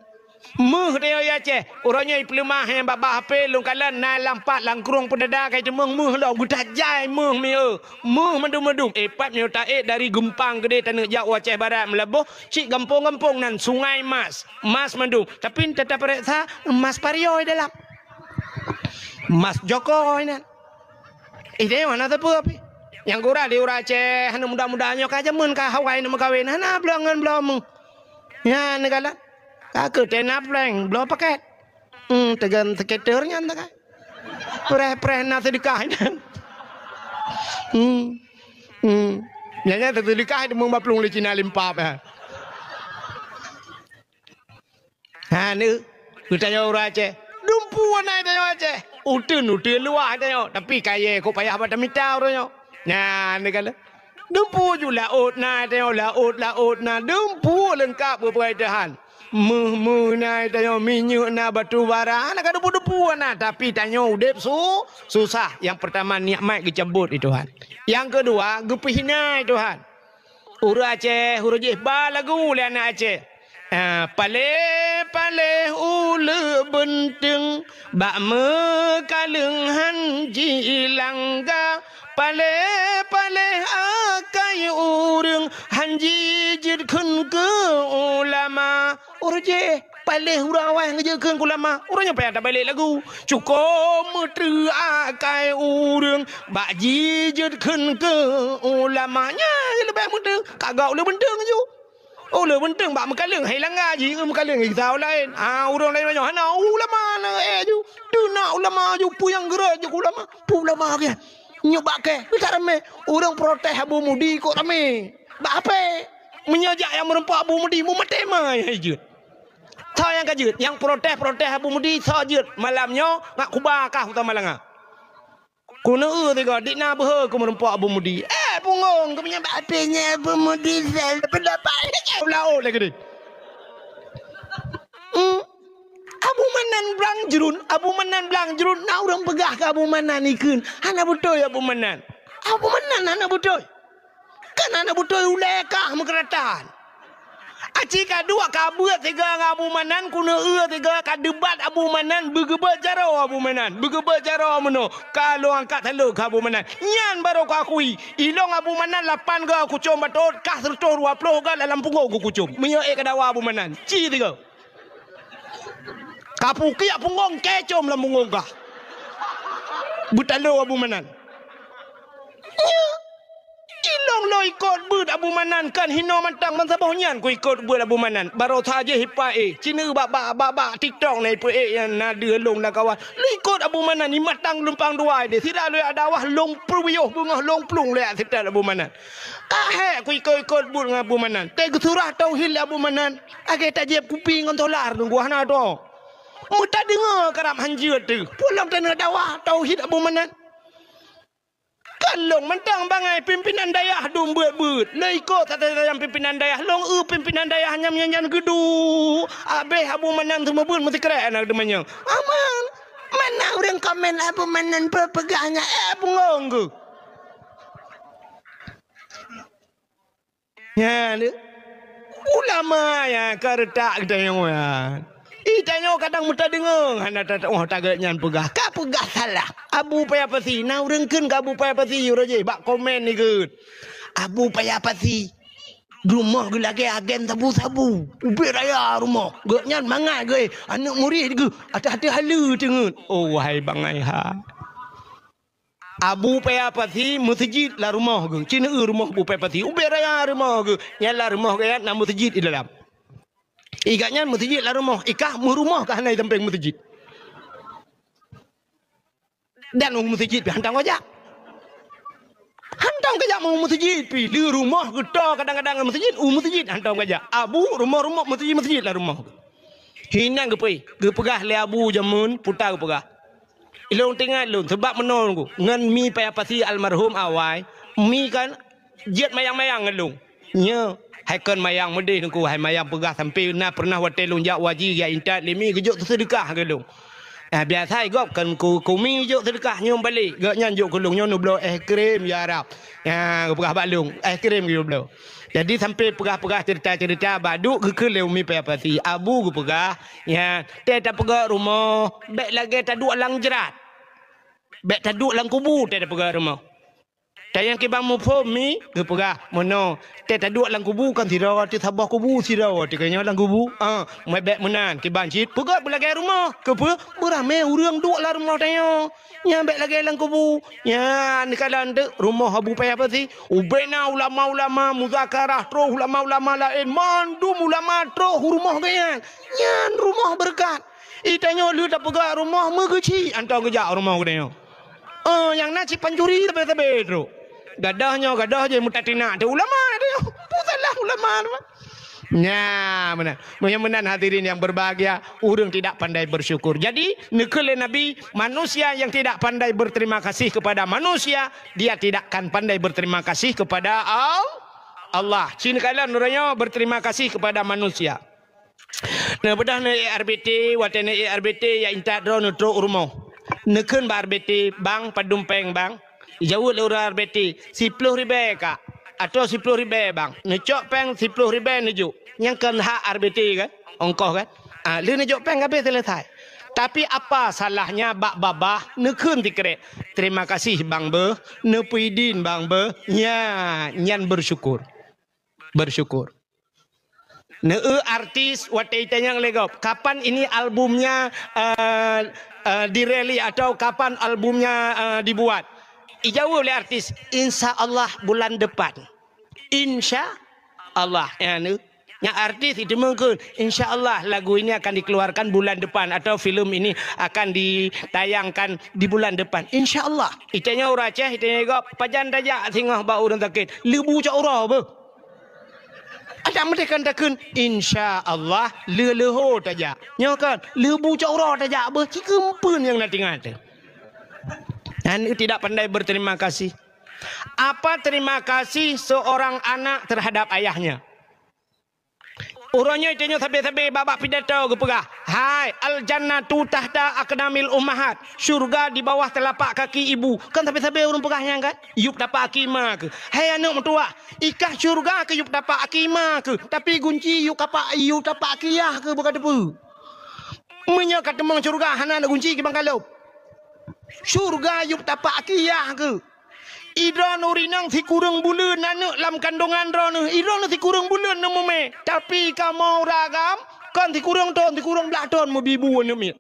Méuh tanyoe di Aceh. Uroe nyoe ipeuleumah nyang babah H P lôn kalon na lam pat lam krueng peudada kai teumeung méuh lom geutajai méuh mieu. Méuh mandum-mandum. Eh, pat meunyoe taék dari Geumpang keudeh taneuk jak u Aceh Barat Meulaboh, cit gampông-gampông nan Sungai Mas. Mas mandum. Tapi teutab pareksa mas parioe dalam. Mas jokoi nan. Eh, tanyoe hana sapeue pih. Nyang gura di ureuëng Aceh hana muda-muda nyoe ka jameun ka hawai neuk meukawen hana bloe ngon bloe méuh. Nyan neukalon. Ka keu tena prank bloe paket. Hmm, teugam seketer nyan teuka. Preh-preh na seudeukah nyan. Hmm. Hmm. Nyan nyan seudeukah itu meubaplueng lé Cina limpap, eh. Ha, ni, geutanyoe ureuëng Aceh. Dumpu na tanyoe Aceh. Uteuen-uteuen luwah tanyoe. Tapi kayée kok payah bak tamita uroe nyoe. Nyan, ni kala. Dumpeue ju laôt na, tanyoe laôt, laôt na, dumpeue leungkap beupeukai Tuhan. Meuh-meuh na, tanyoe minyeuk na, batu bara na, ka dumpeue-dumpeue na, tapi tanyoe udeb su-, susah. Nyang peurtama nikmat geucabot lé Tuhan. Nyang keudua geupeuhina lé Tuhan. Ureuëng Aceh, ureuëng jih ba lagu lé aneuk Aceh. Ah, paléh-paléh uleue beunteueng, bak meukaleueng han jilangga. Paléh-paléh akai ureuëng, han jijeuet kheun keu ulama. Ureuëng jih paléh ureuëng awai han jijeuet kheun keu ulama. Ureuëng nyan payah tabalék lagu. Cukôp meutreuk akai ureuëng, bak jijeuet kheun keu ulama. Nyan leubeh meutreuk, ka gak uleue beunteueng ju. Uleue beunteueng bak meukaleueng, hai langga jih, meukaleueng gisa laén. Ah, ureuëng laén nyoe hana ulama na, eh, ju. Deuh na ulama ju, peue nyang geurot ju ulama. Peue ulama ke? Nyoe bak ke, bisa ramé. Ureuëng protes Abu Mudi kok ramé. Bak ape? Meunyoe jak nyang meureumpok Abu Mudi, meumaté ma hai jeuet. Soe nyang ka jeuet? Nyang protes-protes Abu Mudi, soe jeuet? Malam nyoe ngat kuba kah u Tamalanga. Keuneuk eu sigoe, dik na beuhe keu meureumpok Abu Mudi. Eh, punggong, keumeunyan bak até nyan Abu Mudi sel, peundapat. Ulaôt lagée deh. Hmm. Abu Manan Blang Jruen, Abu Manan Blang Jruen, na ureuëng peugah keu Abu Manan ikheun. Hana beutôi Abu Manan. Abu Manan hana beutôi. Kan hana beutôi ulée kah meukeuratan. Aci ka duek ka beuet sigoe ngon Abu Manan, keuneuk eu sigoe ka debat Abu Manan, beugeubeuet jaroe Abu Manan, beugeubeuet jaroe meunoe, ka lôn angkat saleuem keu Abu Manan. Nyan barô kuakui, ilôn Abu Manan lapan goe kucom batot, kah seureutôh dua ploh goe lam punggong kukucom. Meunyoe ék kadawa Abu Manan, ci sigoe. Ka pukiak punggong kacom lam punggong kah. Beutalo Abu Manan. Nyo. Ilôn lôn ikot beuet Abu Manan kan hinoe mantong ban saboh nyan kuikot beuet Abu Manan. Baroe saja hipa éh. Cina bak, bak, bak, bak TikTok na ipe éh nyang na deuh lôn na kawan. Lôn ikot Abu Manan, imat tang lumpang dua deh. Sira lôn yak dakwah lôn peuyôh beungoh lôn plueng lôn yak seutôt Abu Manan. Ka hék kuikot-ikot beuet ngon Abu Manan. Teuh geusurah tauhid lé Abu Manan. Lagée tajieb kupi ngon solar nunggu hana droe. Meutadeungoe karab hanjeuet teuh. Pulang taneuh dakwah tauhid Abu Manan. Kalong mantong bangai pimpinan dayah dum beuet-beuet. Lé iko satai-satai pimpinan dayah, long eu pimpinan dayah nyam nyan geudu. Abéh Abu Manan seumeubeuet meusikrek aneuk teumanyong. Aman. Mana ureuëng komen Abu Manan peugah nyan, eh, bungong geuh. Nyan, ulama nyang ka reutak geutanyoe nyan. Ih, tanyoe kadang meutadeungoe hana tatuoh tagét nyan peugah. Ka peugah salah. Abu Paya Pasi, na ureuëng kheun keu Abu Paya Pasi, uroe jih bak komen ikheun. Abu Paya Pasi, rumoh geuh lagée agen sabu-sabu. Ubé raya rumoh. Geuh nyan mangat geuh, aneuk murit geuh, ateueh-ateueh haleue teungeut. Oh, wahai bangai ha. Abu Paya Pasi meuseujid lam rumoh geuh. Cina eu rumoh Abu Paya Pasi. Ubé raya rumoh geuh. Nyan lam rumoh geuh nyan na meuseujid di dalam. Ih, geuh nyan meuseujid lam rumoh. Ikah meurumoh ka hana di sampéng meuseujid. Dan u meuseujid pih hantom kajak. Hantom kajak u meuseujid pih. Di rumoh geuh toe kadang-kadang meuseujid, u meuseujid hantom kajak. Abu rumoh-rumoh meuseujid-meuseujid lam rumoh geuh. Hinan geupeu-, geupeugah lé Abu jameun puta geupeugah. Ilôn teuingat lôn, sabab meunoe ngon Mi Paya Pasi almarhum awai, Mi kan jeuet mayang-mayang ngon lôn. Nyo, hai kon mayang meudeh nungku, hai mayang peugah sampoe na peureunah watée lôn jak u haji jak intat lé Mi geujok seudeukah keu lôn. Ah, biasa gob kon ku, ku Mi jok seudeukah nyoe balek, gobnyan jok keu lôn nyoe neubloe es krim ya Rab. Ya, geupeugah bak lôn, es krim geubloe. Jadi sampoe peugah-peugah ceurita-ceurita bak duek geukheun lé Umi Paya Pasi. Abu geupeugah, ya, tée tapeugét rumoh, bék lagée taduek lam jrat. Bék taduek lam kubu tée tapeugét rumoh. Tanyong kiban muphom Mi geupeugah, meunoe, tée taduek lam kubu kan sidroe teuh saboh kubu sidroe teuh nyoe lam kubu. Ah, meuet bék meunan kiban cit peugét beulagée rumoh. Keupeue? Beuramé ureuëng duek lam rumoh tanyoe. Nyan bék lagée lam kubu. Nyan kalon teuk rumoh Abu Paya Pasi. Ubé na ulama-ulama muzakarah troh ulama-ulama laén. Mandum ulama troh u rumoh geuh nyan. Nyan rumoh beureukat. Ih, tanyoe lheueh tapeugét rumoh meugeuchik, hantom geujak u rumoh geutanyoe. Oh, nyang na cit pancuri sabe-sabe trok. Gadôh nyoe, gadôh jih meutatinak teuh ulama teuh. Peue salah ulama teuh? Nya, meunan. Meunyoe meunan, hadirin yang berbahagia, ureuëng tidak pandai bersyukur. Jadi, neukheun lé Nabi, manusia yang tidak pandai berterima kasih kepada manusia, dia tidak akan pandai berterima kasih kepada Al-, Allah. Cit neukalon uroe nyoe berterima kasih kepada manusia. Neubeudôh neuék R B T, watée neuék R B T, jak intat droe neutrok u rumoh. Neukheun bak R B T, "Bang, padum péng, Bang?" Jaweueb lé ureuëng R B T, "Siploh ribée, Kak." "Atoe siploh ribée, Bang." Neucok péng siploh ribée neujok. Nyang kheun hak R B T kan? Ongkoh kan? Ah, lheueh neujok péng habéh seuleusai. Tapi apa salahnya bak babah neukheun sikrek, "Terima kasih, Bang, beuh. Neupeuidin, Bang, beuh." Nya, nyan bersyukur. Bersyukur. Neueu artis watée itanyong lé gob, "Kapan ini albumnya, eh, eh, dirilis atau kapan albumnya, eh, dibuat?" Ijaweueb lé artis, "Insya Allah bulan depan." Insya Allah. Ya, nu. Nya artis itu mungkin, "Insya Allah lagu ini akan dikeluarkan bulan depan atau film ini akan ditayangkan di bulan depan. Insya Allah." Itanyong ureuëng Aceh, itanyong lé gob, "Pajan tajak singoh bak ureuëng sakét?" "Leubu cok uroe beuh." Adak meudeh kan takheun, "Insya Allah, leuh-leuho tajak." Nyoe kan, "Leubu cok uroe tajak beuh, ci keumpeuen nyang na tinggai teuh." Dan tidak pandai berterima kasih. Apa terima kasih seorang anak terhadap ayahnya? Uroe nyoe tanyoe sabe-sabe bak-bak pidato geupeugah, "Hai, al-jannatu tahta aqdamil ummahat." Syurga di bawah telapak kaki ibu. Kan sabe-sabe ureuëng peugah nyan kan? Yup tapak aki ma keuh. Hai aneuëk meutuwah, i kah syurga keuh yup tapak aki ma keuh, tapi gunci yup kapak, yup tapak aki yah keuh beuka teupeu. Meunyoe ka teumong syurga hana na gunci kiban ka lom. Syurga yup tapak aki yah keuh. Idroeneuh rinang sikureueng buleuen aneuëk lam kandongan droeneuh. Idroeneuh sikureueng buleuen neumumé. Tapi kamoe ureuëng agam, kon sikureueng thon, sikureueng blaih thon meubibu aneuëk miet.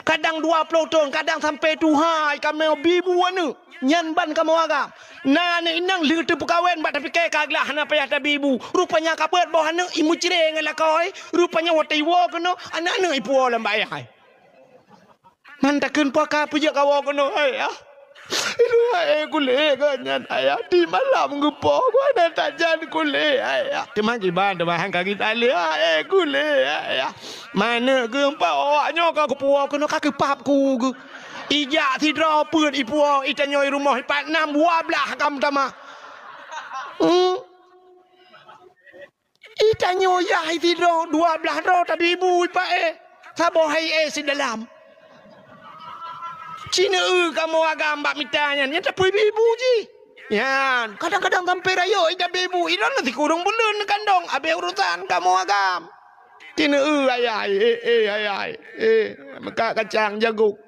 Kadang dua ploh thon, kadang sampai tuha kamoe bibu aneuëk. Nyan ban kamoe agam. Na aneuëk inong lheueh teupeukawen bak tapike ka gleh hana payah tabibu. Rupanya ka beuet boh aneuëk imucre ngon lakoe. Rupanya watée iwoe keunoe, aneuëk-aneuëk ipuwoe lam bak ayah. Man takheun puaka peujeuet kawoe keunoe, ayah. Aduh, hai kulét geuh nyan, ayah. Di malam geupoh, geuh na tajan kulét, ayah. Teuma kiban, teuma han ka geutaleuh, hai kulét, ayah. Manök geuh empat awak nyoe ka geupuwoe keunoe, ka geupap ku geuh. Ijak sidroe peuet ipuwoe, itanyoe i rumoh ipat nam, dua blaih agam tamah. Hmm. Itanyoe yah sidroe, dua blaih droe tabibu ipak éh. Saboh hai éh sidalam. Ci neueu kamoe agam bak mita nyan, nyan tapeubibu jih. Nyan, kadang-kadang sampai rayeuk itabibu, idroeneuh sikureueng buleuen neukandong, habéh urosan kamoe agam. Ci neueu ayah, éh, éh, ayah, éh, meukat kacang jago.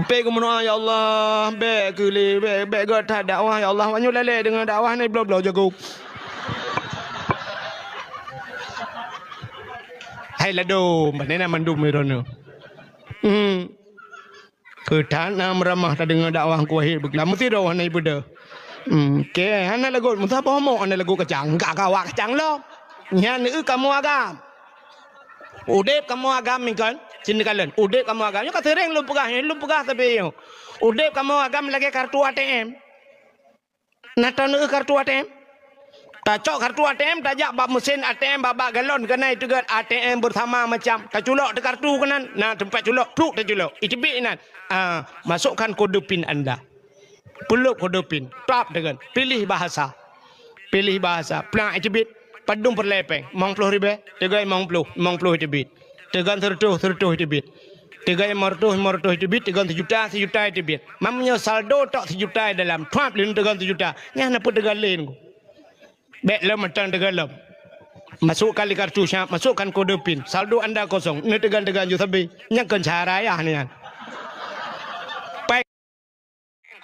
Pé geumeudoa, "Ya Allah, bék keu lé, bék, bék gét that dakwah, ya Allah. Awak nyoe lalé deungon dakwah ni bloe-bloe jago." Hai ladôm, bak nena mandum droeneuh. Hmm. Keu that na meuramah tadeungoe dakwah Teungku Wahid beuklam meusidroe hana ipeudeuh. Hmm, oke, hana lagot meusaboh mok, hana lagot kacang, ka kawa kacang lom. Nyan eu kamoe agam. Udeb kamoe agam nyoe kan, sinoe kalon. Udeb kamoe agam nyoe ka sering lôn peugah, nyoe lôn peugah tapi nyoe. Udeb kamoe agam lagée kartu A T M. Na taneu kartu A T M? Tacok kartu A T M, tajak bak mesin A T M, bak, bak galon keunan teugon A T M bersama macam. Taculok teuh kartu keunan, na teumpat culok, pluk taculok. Iteubiet inan. Ah, masukkan kode pin anda. Peulob kode pin, tap teugon, pilih bahasa. Pilih bahasa. Plang iteubiet, padum peureulée péng, limong ploh ribée, teugon limong ploh, limong ploh iteubiet. Teugon seureutôh, seureutôh iteubiet. Teugon limong reutôh, limong reutôh iteubiet, teugon seujuta, seujuta iteubiet. Meunyoe saldo tok seujuta dalam, tuap lé teugon seujuta. Nyan na peue teugon lé nyoe. Bék lom mantong teugon lom. Masukkan lé kartu siap, masukkan kode pin. Saldo anda kosong. Neuteugon-teugon ju sabe. Nyan kon cara ayah nyan. Pai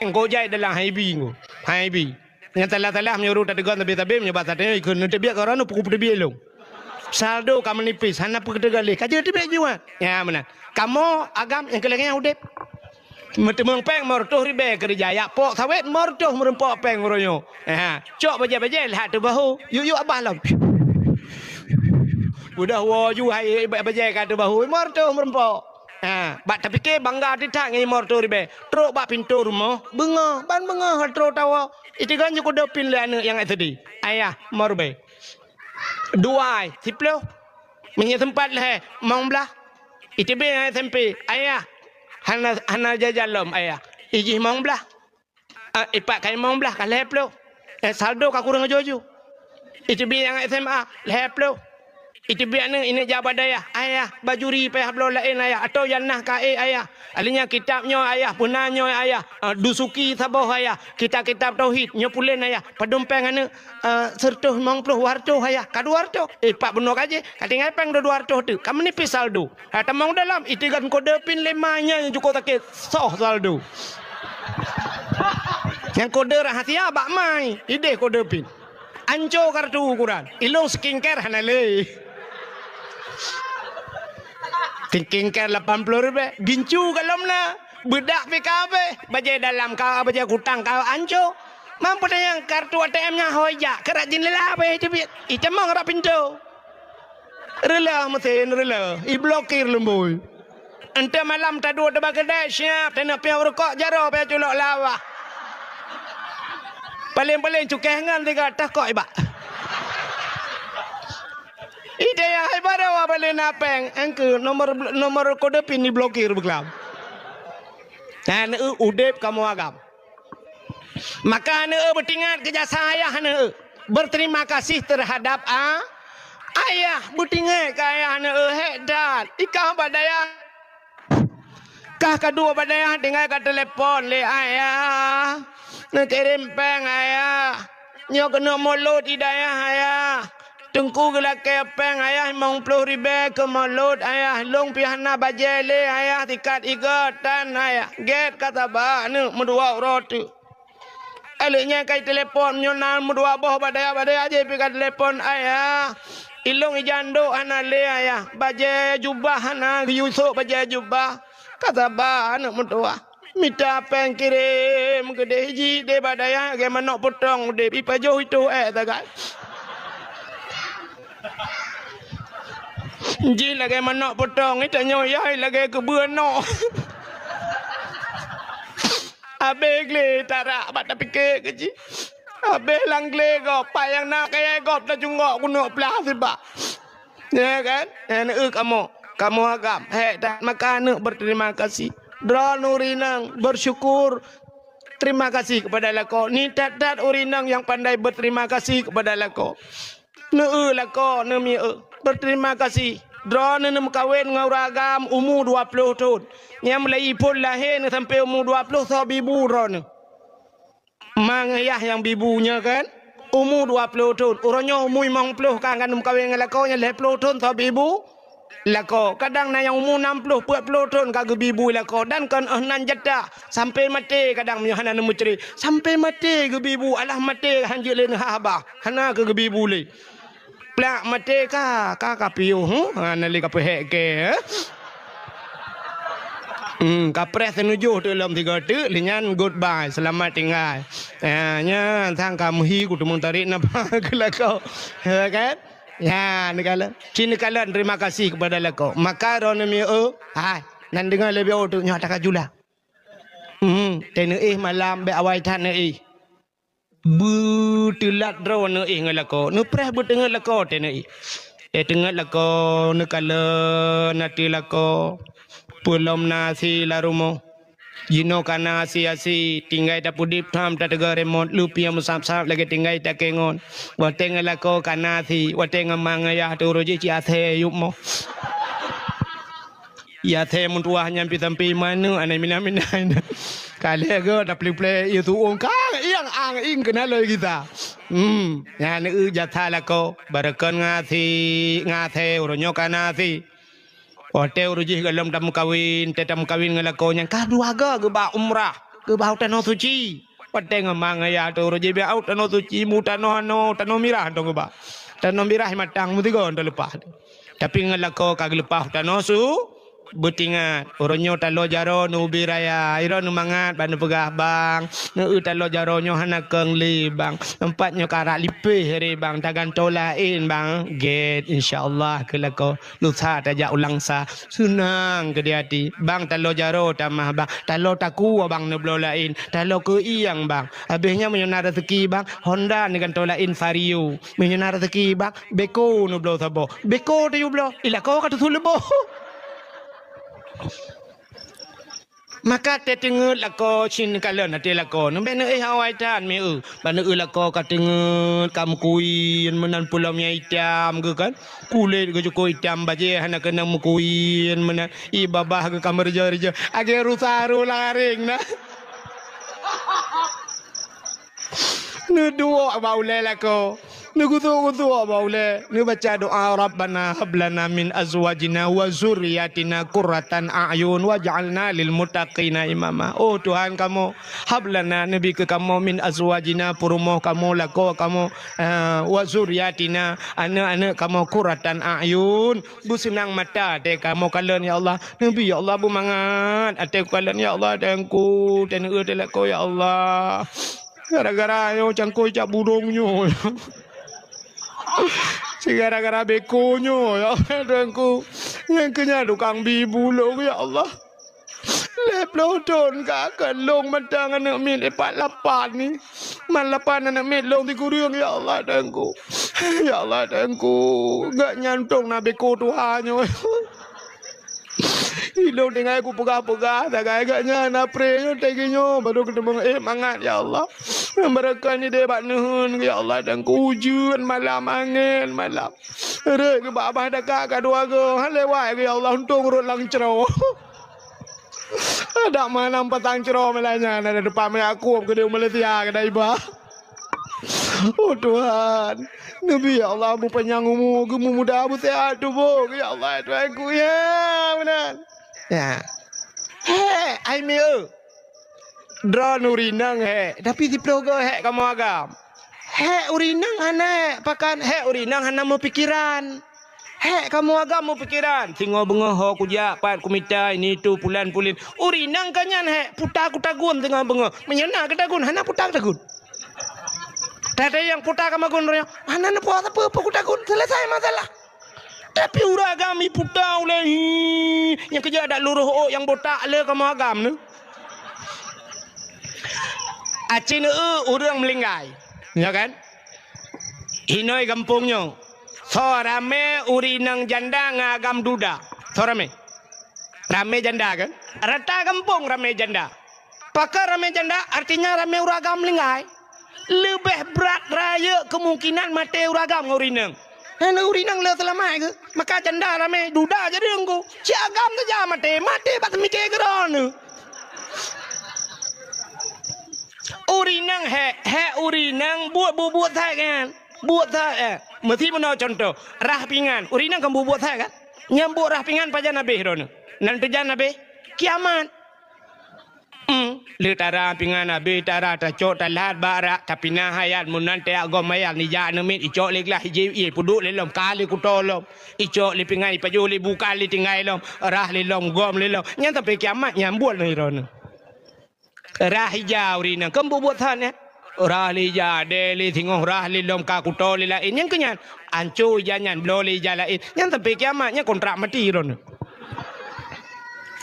Engkau jai dalam hai bi ngku. Hai bi. Nyang salah-salah meunyoe ureuëng tateugon sabe-sabe, meunyoe basa tanyoe ikheun neuteubiet keu droeneuh, peuku peuteubiet lom. Saldo ka meunipis, hana peue teugaleh. Ka jeuet teubiet jiwa. Ya, meunan. Kamoe agam nyang keu lagée nyan udeb. Meuteumong péng limong reutôh ribée keureuja, jak pok sawét limong reutôh meureumpok péng uroe nyoe. Ha, cok bajée-bajée lhah teubahu. Yuk-yuk abah lom. Udah woe ju hai bajée ka teubahu, limong reutôh meureumpok. Ha, bak tapike bangga teutat ngon limong reutôh ribèe. Trok bak pintoe rumoh, beungoh, ban beungoh trok tawoe. Itigon jikudôh pin lé aneuk nyang S D. Ayah, limong ribèe. Dua, siploh. Meunyoe seumpat lhèe, limong blah. Iteubiet nyang S M P, ayah. Hana, hana jajan lom, ayah. Ijih limong blah. Ah, ipat ka limong blah ka lhèe ploh. Eh, saldo ka kureueng aju-aju. Iteubiet nyang S M A, lhèe ploh. Iteubiet aneuk, ineuk jak bak dayah, ayah, bajuri payah bloe laén, ayah, atau nyang na ka ék, ayah. Akhirnya kitab nyoe, ayah, peuna nyoe, ayah. Ah, Dusuki saboh, ayah. Kitab-kitab tauhid, nyoe pulen, ayah. Padum péng aneuk, ah, seureutôh limong ploh, dua reutôh, ayah. Ka dua reutôh. Eh, pat bunoe ka jih, ka tinggai péng dua reutôh teuk. Ka meunipèh saldo. Hai tamong dalam, itigon kode pin lé ma nyan nyang cukup sakét, soh saldo. Nyang kode rahasia bak ma, idéh kode pin. Anco kartu ukuran, ilong skincare hana lé. Skincare lapan ploh ribèe, gincu golom na, beudak pih ka abéh, bajèe dalam ka, bajèe kutang ka anco. Mampu tanyong kartu A T M nyan hôi jak, keurak jendela abéh teubiet. Itamong rak pintoe. Reuloh meusén, reuloh. Iblokir lumbôi. Enteuk malam taduek teuba keudè, siap, taneuk piôh rukok, jaroe pih culok lawah. Paléng-paléng cukéh ngon tiga tah kok ibak. Idéh hai baroe paléng na péng, engkeu nomor, nomor kode pin iblokir beuklam. Nyan, eu, udép kamoe agam. Maka aneuk beutingat keu jasa ayah aneuk. Berterima kasih terhadap a-, ayah. Beutingat keu ayah aneuk, hék that. Ikah bak dayah. Kah kaduek bak dayah tinggai ka telepon lé ayah. Neukirém péng ayah. Nyoe keuneuk mulod di dayah ayah. Teungku geulakée péng ayah limong ploh ribée keu mulod ayah, lôn pih hana bajée lé ayah, sikat igoe tan ayah. Gét ka saba aneuk meudua uroe teuk. Aneuk nyan ka jitelepon, meunyoe na meudua boh bak dayah-bak dayah jih pih ka telepon ayah. Ilôn ija ndok hana lé ayah, bajée jubah hana geuyue sôk bajée jubah. Ka saba aneuk meutuwah. Mita péng kirém keudeh jih deh bak dayah lagée manok peutong udeb, ipajoh itôh ék sagai. Jih lagée manok peutong, itanyoe yai lagée keubeue nok. Abéh glé tarak bak tapike keu jih. Abéh lam glé gob, pat nyang na kayée gob tacunggok keuneuk plah sibak. Ya kan? Nyan eu kamoe, kamoe agam. Hék that maka aneuk berterima kasih. Droeneuh ureueng inong bersyukur, terima kasih kepada lakoe. Ni that-that ureueng inong nyang pandai berterima kasih kepada lakoe. Neu eu lakoe, neu mi eu. Berterima kasih. Droeneuh neumeukawen ngon ureueng agam umu dua ploh thon. Nyang mulai phon lahé neuh sampoe umu dua ploh soe bibu droeneuh. Ma ngon yah nyang bibu nyoe kan, umu dua ploh thon. Uroe nyoe umu limong ploh ka, ka neumeukawen ngon lakoe nyan lhée ploh thon soe bibu lakoe. Kadang na nyang umu nam ploh, peuet ploh thon ka geubibu lakoe. Dan kon óh nan jatah, sampoe maté kadang meunyoe hana neumeucre. Sampoe maté geubibu, alah maté hanjeuet lé neuh haba. Hana keu geubibu lé. Plak maté ka, ka, ka piôh, huh? Ha, na lé ka peuhék kée, eh? Hmm, ka preh teunujoh teuk lom tiga teuk, lé nyan goodbye, seulamat tinggai. Ha, nyan sang ka meuhi kuteumeung tarék nafas keu lakoe. Ya kan? Ya, neukalon. Ci neukalon terima kasih kepada lakoe. Maka droeneuh mi eu, hai, nan deungoe leubeh oh teuk nyoe ata ka jula. Hmm, teuneuk éh malam bék awai that neuéh. Beuteulat droeneuh éh ngon lakoe, neupreh beuteungeut lakoe teuh neuéh. Eh, teungeut lakoe, neukalon ateueh lakoe. Peulom na asi lam rumoh. Jinoe ka na asi-asi, tinggai tapeudip tham tateuga remote, lupie meusab-sab lagée tinggai takengon. Watée ngon lakoe ka na asi, watée ngon ma ngon yah teuh uroe jih ci asée yup moh. Ya thée meutuwah nyan pih sampoe manök anai mina-mina. Ka lhée geuh taplé-plé ié tuong kang ieng ang ieng keunan lôi gisa. Hmm, nyan eu jasa lakoe, barokon ngasi, ngase uroe nyoe ka na asi. Watée uroe jih gohlom tameukawen, tée tameukawen ngon lakoe nyan ka dua goe geuba umrah, geuba u tanoh suci. Watée ngon ma ngon yah teuh uroe jih bak u tanoh suci, mu tanoh anoe, tanoh mirah tong geuba. Tanoh mirah matang meusigoe teuleupah. Tapi ngon lakoe ka geuleupah u tanoh su-, Beutingat, uroe nyoe taloe jaroe neubi raya, iroe neumangat bak neupeugah bang, neueu taloe jaroe nyoe hana keueng lé bang. Teumpat nyoe karak lipéh ré bang, tagantoe laén bang. Gét, insya Allah keu lakoe. Lusa tajak u Langsa, seunang keu di até. Bang taloe jaroe tamah bang, taloe takue bang neubloe laén, taloe keuieng bang. Habéh nyan meunyoe na raseuki bang, Honda neugantoe laén Vario. Meunyoe na raseuki bang, Beko neubloe saboh. Beko tayue bloe, ilakoe ka teusuleubôh. Maka teuteungeut lakoe cit neukalon até lakoe. Neubèk neuéh awai that mieu. Bak neueu lakoe ka teungeut, ka meukuyen meunan, peulom nyang itam geuh kan. Kulét geuh cukôp itam, bajèe hana keunong meukuyen meunan. Ih babah geuh ka meureujoh-reujoh. Agé rusa ru laréng na. Neuduek bak ulèe lakoe. Neugusok-gusok bak ulèe. Neubaca doa, "Rabbana hab lana min azwajina wa zurriyatina qurratan a'yun waj'alna lil muttaqina imama." Oh Tuhan kamoe, hab lana, neubi keu kamoe, min azwajina, peurumoh kamoe, lakoe kamoe, eh, wa zurriyatina, aneuk-aneuk kamoe, qurratan a'yun, beuseunang mata até kamoe kalon, ya Allah. Neubi, ya Allah, beumangat até kukalon, ya Allah, Teungku, teuneuk teuh lakoe, ya Allah. Gara-gara nyoe cangkôi cap burông nyoe. Si gara-gara beko nyoe, ya Allah, Teungku. Nyang keu nyan tukang bi bulông, ya Allah. Lhèe ploh thôn ka, ka lông mantong aneuk miet ipat lapan ni. Man lapan aneuk miet lông sikureueng, ya Allah, Teungku. Ya Allah, Teungku. Gak nyan tông na beko tuha nyoe. Ilông tinggai kupeugah-peugah, sagai gak nyan, apre nyoe, teugi nyoe, baru keuteumeung éh mangat, ya Allah. Barokah ni deh bak neuheun, ya Allah, dan keu ujeuen malam, angén malam. Rhët keu babah daka ka dua goe, han lewat, ya Allah, untông rhot lam cro. Adak malam patang cro malam nyan, ada depan meuyak kueb keu di Malaysia, keu Daiba. Oh Tuhan, neubi ya Allah beupanyang umu, geumumuda beuseuhat tuboh, ya Allah Tuhanku, ya meunan. Ya. Hek, ai mieu. Droeneuh ureueng inong hek, tapi siploh goe hek kamoe agam. Hek ureueng inong hana hek, pakan hek ureueng inong hana meupikeran. Hek kamoe agam meupikeran, singoh beungoh ho kujak pat kumita ini itu pulan pulin. Ureueng inong ka nyan hek, puta kutagun singoh beungoh. Meunyoe na kutagun, hana puta kutagun. Teuntèe nyang puta ka magun roh nyoe, hana neupeue sapeue-peue kutagun, selesai masalah. Tapi ureueng agam iputa ulèe, hi, nyang keujak dak luroh ôk nyang botak le kamoe agam nyoe. Aci neu ureueng meulinggai, ya kan? Inoi gampông nyoe, soe ramè ureueng inong janda ngon agam duda? Soe ramè? Ramè janda kan? Rata gampông ramè janda. Pakon ramè janda, artinya ramè ureueng agam meulinggai. Leubeh brat rayeuk keumungkinan maté ureueng agam ngon ureueng inong. Nyan ureueng inong le seulamat geuh. Maka janda ramè duda jadi teungku. Cit agam saja maté, maté bak seumiké keu droeneuh. Ureueng inong hek, hek ureueng inong buet bubuet that kan. Buet that, eh. Meusi meunoe contoh, rhah pingan. Ureueng inong kan bubuet that kan. Nyang buet rhah pingan pajan habéh droeneuh. Nan teujan habéh kiamat. Hmm, le tara pingan habéh, tara tacok talat bak rak, tapinah ayat, meunan teuyak gom ayat, nijak aneuk miet, icok lé glah ijép, ipeuduek lé lom, ka lé kuto lom, icok lé pingan, ipajoh lé bu, ka lé tinggai lom, rhah lé lom, gom lé lom. Nyan sampai kiamat nyan buet lé droeneuh. Rhah ija ureueng inong, keu bubuet that nyan. Rhah lé ija, dèe lé singoh, rhah lé lom, ka kuto lé laén, nyan keu nyan. Anco ija nyan, bloe lé ija laén, nyan sampai kiamat, nyan kontrak mati droeneuh.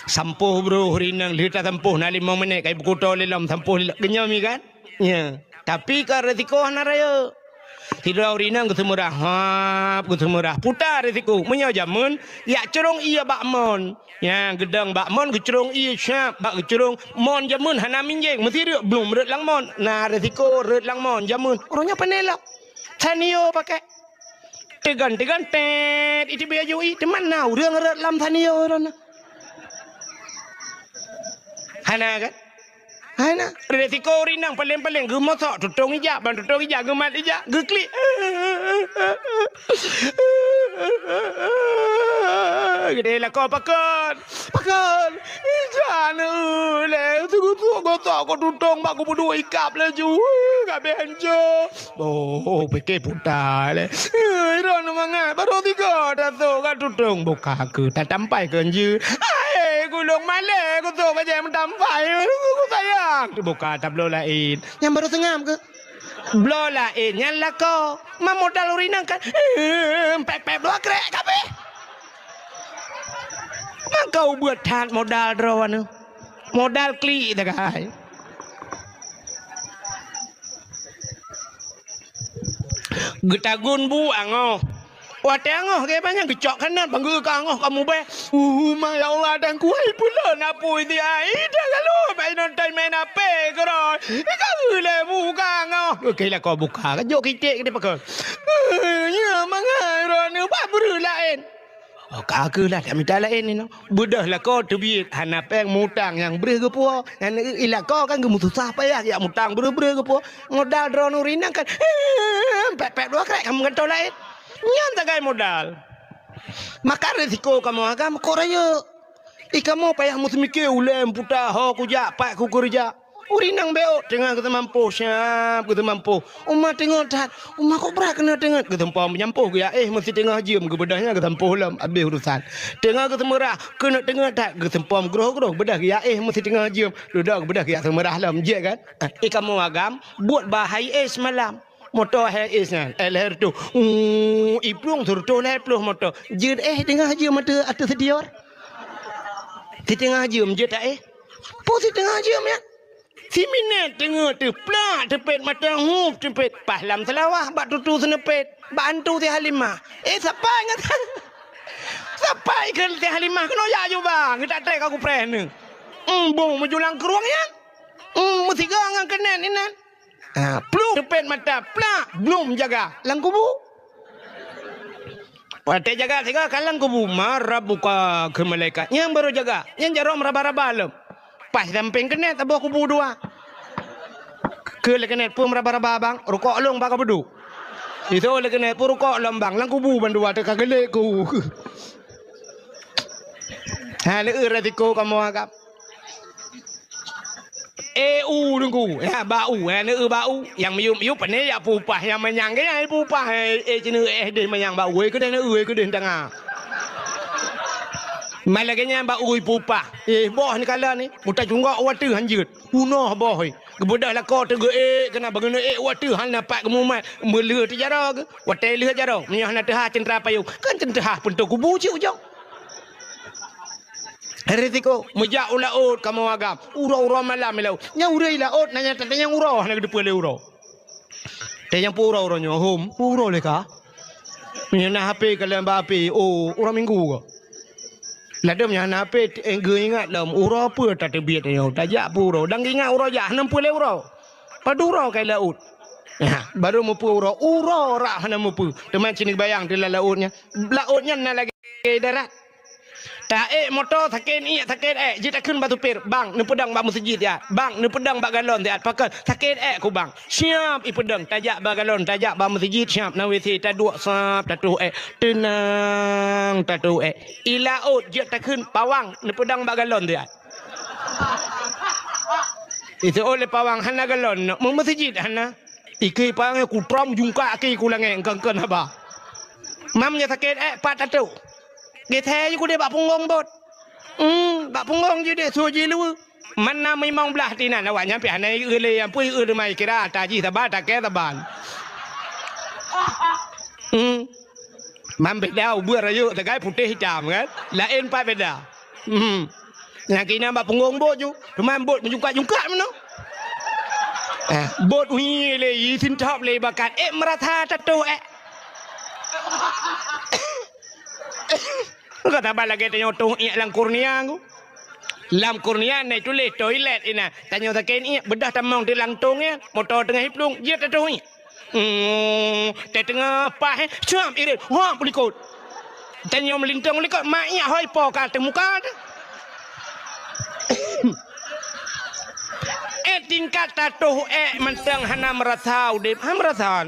Sampôh broh ureueng inong, lheueh tasampôh na limong minèt, ka ipeukuto lé lom, sampôh lé lom. Geunyoe mi kan? Ya. Tapi ka resiko hana rayeuk. Sidroe ureueng inong geuseumeurah, hap geuseumeurah. Puta resiko. Meunyoe jameun, yak crông ié bak mon. Ya, geudong bak mon, geucrông ié siap, bak geucrông mon jameun hana minjeng. Meusi rhët, blum rhët lam mon. Na resiko rhët lam mon jameun. Ureueng nyan pané lom. Sanio pakai. Tegan-tegan, tet, itu biaya jui. Teuma na ureueng rhët lam sanio droeneuh. Hana kan? Hana. Resiko ureueng inong paleng-paleng geumosok, tutong ija, ban tutong ija, geumat ija, geuklik. Geude lakoe pakon, pakon. Ija aneuk lé, teugotok-gotok keu tutong bak kubu dua ikab laju. Ka beh hanco. Oh, pike puta lé. Droeneuh mangat, barô tiga tasok ka tutong buka keu tatampai keu jeuet. Hai, gulong malée kusok bajée meutampai. Ku sayang. Teubuka tabloe laén. Nyang barô seungab keu Bloe laén nyan lakoe, ma modal ureueng inong kan, eh, pép-pép dua krek kabeh. Maka ubeuet that modal droeneuh. Modal klik tagai. Geutagun bu angoh. Watée angoh geuh banyak geucok kanat banggeue ka angoh ka mubée. Uh, ma ya Allah dan kuai pula napui di ai dah lalu bai nonton main H P keuroi. Ka lé buka angoh. Oke lah kau buka. Ka jok kitek geude pakon. Eh, ya mangai droeneuh bak breuh laén. Oh, ka keuh lah tak mita laén ni noh. Beudôh lakoe teubiet hana péng mutang nyang breuh geupuwoe. Nyan i lakoe kan geumeususah payah jak mutang breuh-breuh geupuwoe. Modal droeneuh ureueng inong kan, eh, pép-pép dua krek kamoe gantoe laén. Nyan sagai modal. Maka risiko kamoe agam kok rayeuk. I kamoe payah meuseumiké ulée meuputa ho kujak pat kukeurija. Ureueng inong bék teungoh geuseumampoh, siab geuseumampoh. Uma teungoh that, uma kok brat keuneuk teungeut geuseumpoh meunyampôh geuyak éh meusiteungoh jeuem geubeudôh nyan geuseumampoh lom abéh urusan. Teungoh geuseumeurah keuneuk teungeut that geuseumpoh meugroh-groh beudôh geuyak éh meusiteungoh jeuem dudoe geubeudôh geuyak seumeurah lom jeuet kan? Ah, i kamoe agam buet bahai éh seumalam. Moto hai éh nyan, eh, lhèe reutôh. Uh, i plueng seureutôh lhèe ploh moto. Jeuet éh teungoh jeuem ateueh, ateueh seudior. Siteungoh jeuem jeuet ta éh. Peue siteungoh jeuem nyan? Siminét teungoh teuh plak teupét mata hup teupét paih lam seulawah bak tutu seuneupét bak antu si Halimah. Eh, sapai ngon sapai kheun si Halimah keunoe jak juba geutak trek ka kupreh neuh. Embong meujulang krueng nyan. Em, meusigoe ngon keunen inan. Ha, pluh teupét mata plak blum jaga lam kubu. Watée jaga sigoe ka lam kubu, "Man rabbuka?" kheun malaikat. Nyang barô jaga, nyang jaroe meuraba-raba lom. Paih sampéng keuneuk saboh kubu dua. Keu lé keuneuk peue meuraba-raba bang, rukok lôn bak ka beuduek. Isoe lé keuneuk peue rukok lôn bang, lam kubu bandua teuka geulek ku. Ha, lé eu resiko kamoe agam. Eh, u deungku, ya, bak u, ya, neu bak u. Yang miyup-miyup pane ya pupah, yang manyang ke ya pupah. Eh, eh, cina eh deh manyang bak u, eh, keudeh neu, eh, keudeh tanga. Malah ke nyan bak u pupah. Eh, boh ni kala ni, muta cunggok wateu hanjeut. Unoh boh, eh. Geubeudah lakoe teugeu, eh, kena bangun, eh, wateu hal napak geumumat. Meuleuh teujaroe ke? Watée lheueh jaroe, meunyoe hana teuhah ceuntra payong, kan ceuntra teuhah peuntoe kubu cit ujong. Risiko meujak u laôt kamoe agam, uroe-uroe malam i laôt. Nyang ureuëng i laôt na nyang tatanyong uroe hana geuteupeue lé uroe. Tanyong peue uroe-uroe nyoe hom, peue uroe lé ka? Meunyoe na H P ka lheueh ba H P, oh, uroe Minggu ka. Ladôm nyang hana H P, eh, geuingat lom uroe peue tateubiet nyoe, tajak peue uroe, dan geuingat uroe jak hana peue lé uroe. Padub uroe ka i laôt. Nyan, barô meupeue uroe, uroe rab hana meupeue. Teuma cit neubayang teuh lam laôt nyan. Laôt nyan na lagée darat. Ta-ék moto sakét iék, sakét ék, jeuet takheun bak supir, "Bang, neupeudong bak meuseujid siat. Bang, neupeudong bak galon siat." Pakon, "Sakét ék ku, Bang." Siab ipeudong, tajak bak galon, tajak bak meuseujid, siab na W C, taduek sab, tatoh ék. Teunang, tatoh ék. I laôt jeuet takheun, "Pawang, neupeudong bak galon siat." Isoe lé pawang hana galon, meu-, meuseujid hana. Ikei pawang ku trom jungkak keu ku langét, engkon-kon haba. Mam nyoe sakét ék pat tatoh. Geuthée ju kudeh bak punggong bot. Hmm, bak punggong ju deh su jiluweue. Mana mimong blah tinan awak nyan pih hana ieu lé, ampui ieu lé mai kira ata jih saba takée saban. Hmm. Mam beda ubeue rayeuk sagai putéh itam kan? Laén pat beda. Hmm. Nyang keunan bak punggong bot ju, teuma bot meujungkak-jungkak meunoe. Eh, bot uhi lé, i sintop lé bakat, ék meurasa tatoh ék. Ka saban lagée tanyoe toh iék lam kurnia ku. Lam kurnia na tuléh toilet inan. Tanyoe sakét iék, beudoh tamong di lam tong nyan. Moto teungoh iplueng, jeuet tatoh iék. Hmm, teungoh paih, eh, cuam irit, wah, peulikot. Tanyoe meulintong likot, mak iék hôi po ka teuh muka teuh. Eh, tingkat tatoh ék mantong hana meurasa udeb, ha meurasa.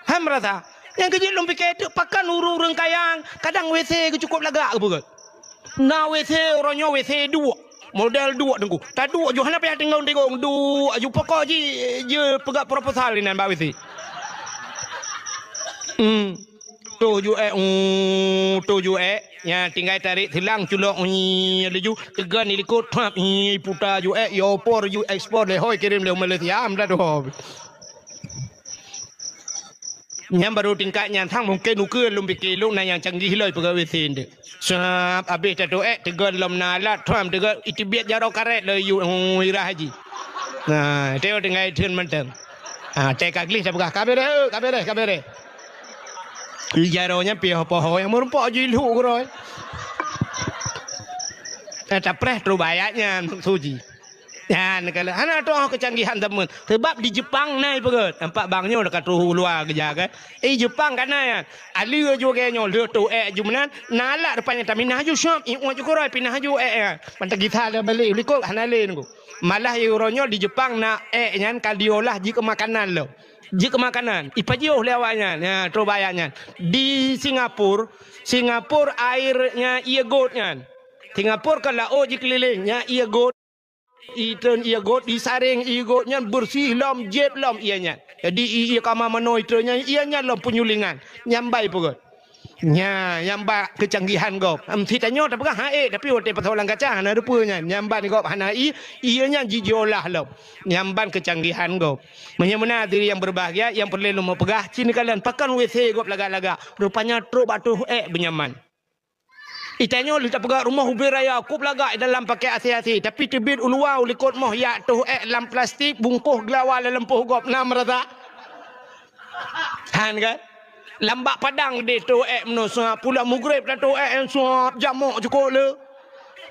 Ha meurasa. Nyang keujeuet lôn pike teuk, pakon ureuëng-ureuëng kaya kadang W C geucukôp lagak geupeugöt. Na W C uroe nyoe W C duek. Model duek Teungku. Taduek ju hana payah tingong-tingong, duek ju pokok ji, je peugah proposal inan bak W C. Hmm. Toh ju ék, uh, toh ju ék. Nya tinggai tarék silang culok, uh, laju teugon di likot, thap, uh, puta ju ék, yo por ju ekspor lé hôi kirém lé Malaysia, am dah doh. Nyan barô tingkat nyan, sang mungken ukeue lôn pike lôn na nyang canggih lom peugah W C nde. Sab abéh tatoh ék, teugon lom na alat, thap, teugon iteubiet jaroe karét lom yue, uh, irah haji. Nah, teuh tinggai theun mantong. Ah, teuh ka gleh tapeugah, "Ka beureh, ka beureh, ka beureh." Jaroe nyan piôh poho nyang meurumpok jih lhok keudroe. Eh, tapreh trok bak ayat nyan, suji. Nyan, kalau hana troh keucanggihan zaman. Sebab di Jepang na ipeugöt. Nampak bang nyoe ka troh u luwa keujak, kan? Eh, Jepang ka na nyan. Aleue ju lagèe nyoe, le toh ék ju meunan. Na alat rupanya taminah ju syop, iôt ju keudroe, pinah ju ék nyan. Mantong gisa le balek likot, hana lé nunggu. Malah uroe nyoe di Jepang na ék nyan ka diolah jeuet keu makanan lom. Jeuet keu makanan. Ipajoh lé awak nyan. Ya, troh bak ayat nyan. Di Singapura, Singapura air nyan ie got nyan. Singapura ka laôt jikeulileng, nyan ie got. Itreun ie got, disaréng ie got nyan beureuséh lom, jieb lom ie nyan. Jadi ie, ie kama manoe itreun nyan, ie nyan lom peunyulingan. Nyan ban ipeugöt. Nya, nyan ban keucanggihan gob. Em, si tanyoe tapeugah han ék, tapi watèe pasoe lam kaca hana rupa nyan. Nyan ban gob hana ie, ie nyan ji-, jiolah lom. Nyan ban keucanggihan gob. Meunyoe meunan hadirin yang berbahagia, nyang peureulèe lôn peugah, ci neukalon pakon W C gob lagak-lagak. Rupanya trok bak toh ék beunyaman. Itanyoe lheueh tapeugah rumoh ubé raya, kôb lagak i dalam pakèk asé-asé, tapi teubiet u luwa u likot moh jak toh ék lam plastik, bungkôh geulawa lam lampôh gob, na meurasa? Han kan? Lam bak padang deh toh ék meunoe, suap, pulang mugreb dah toh ék, suap, jamok cukôp le.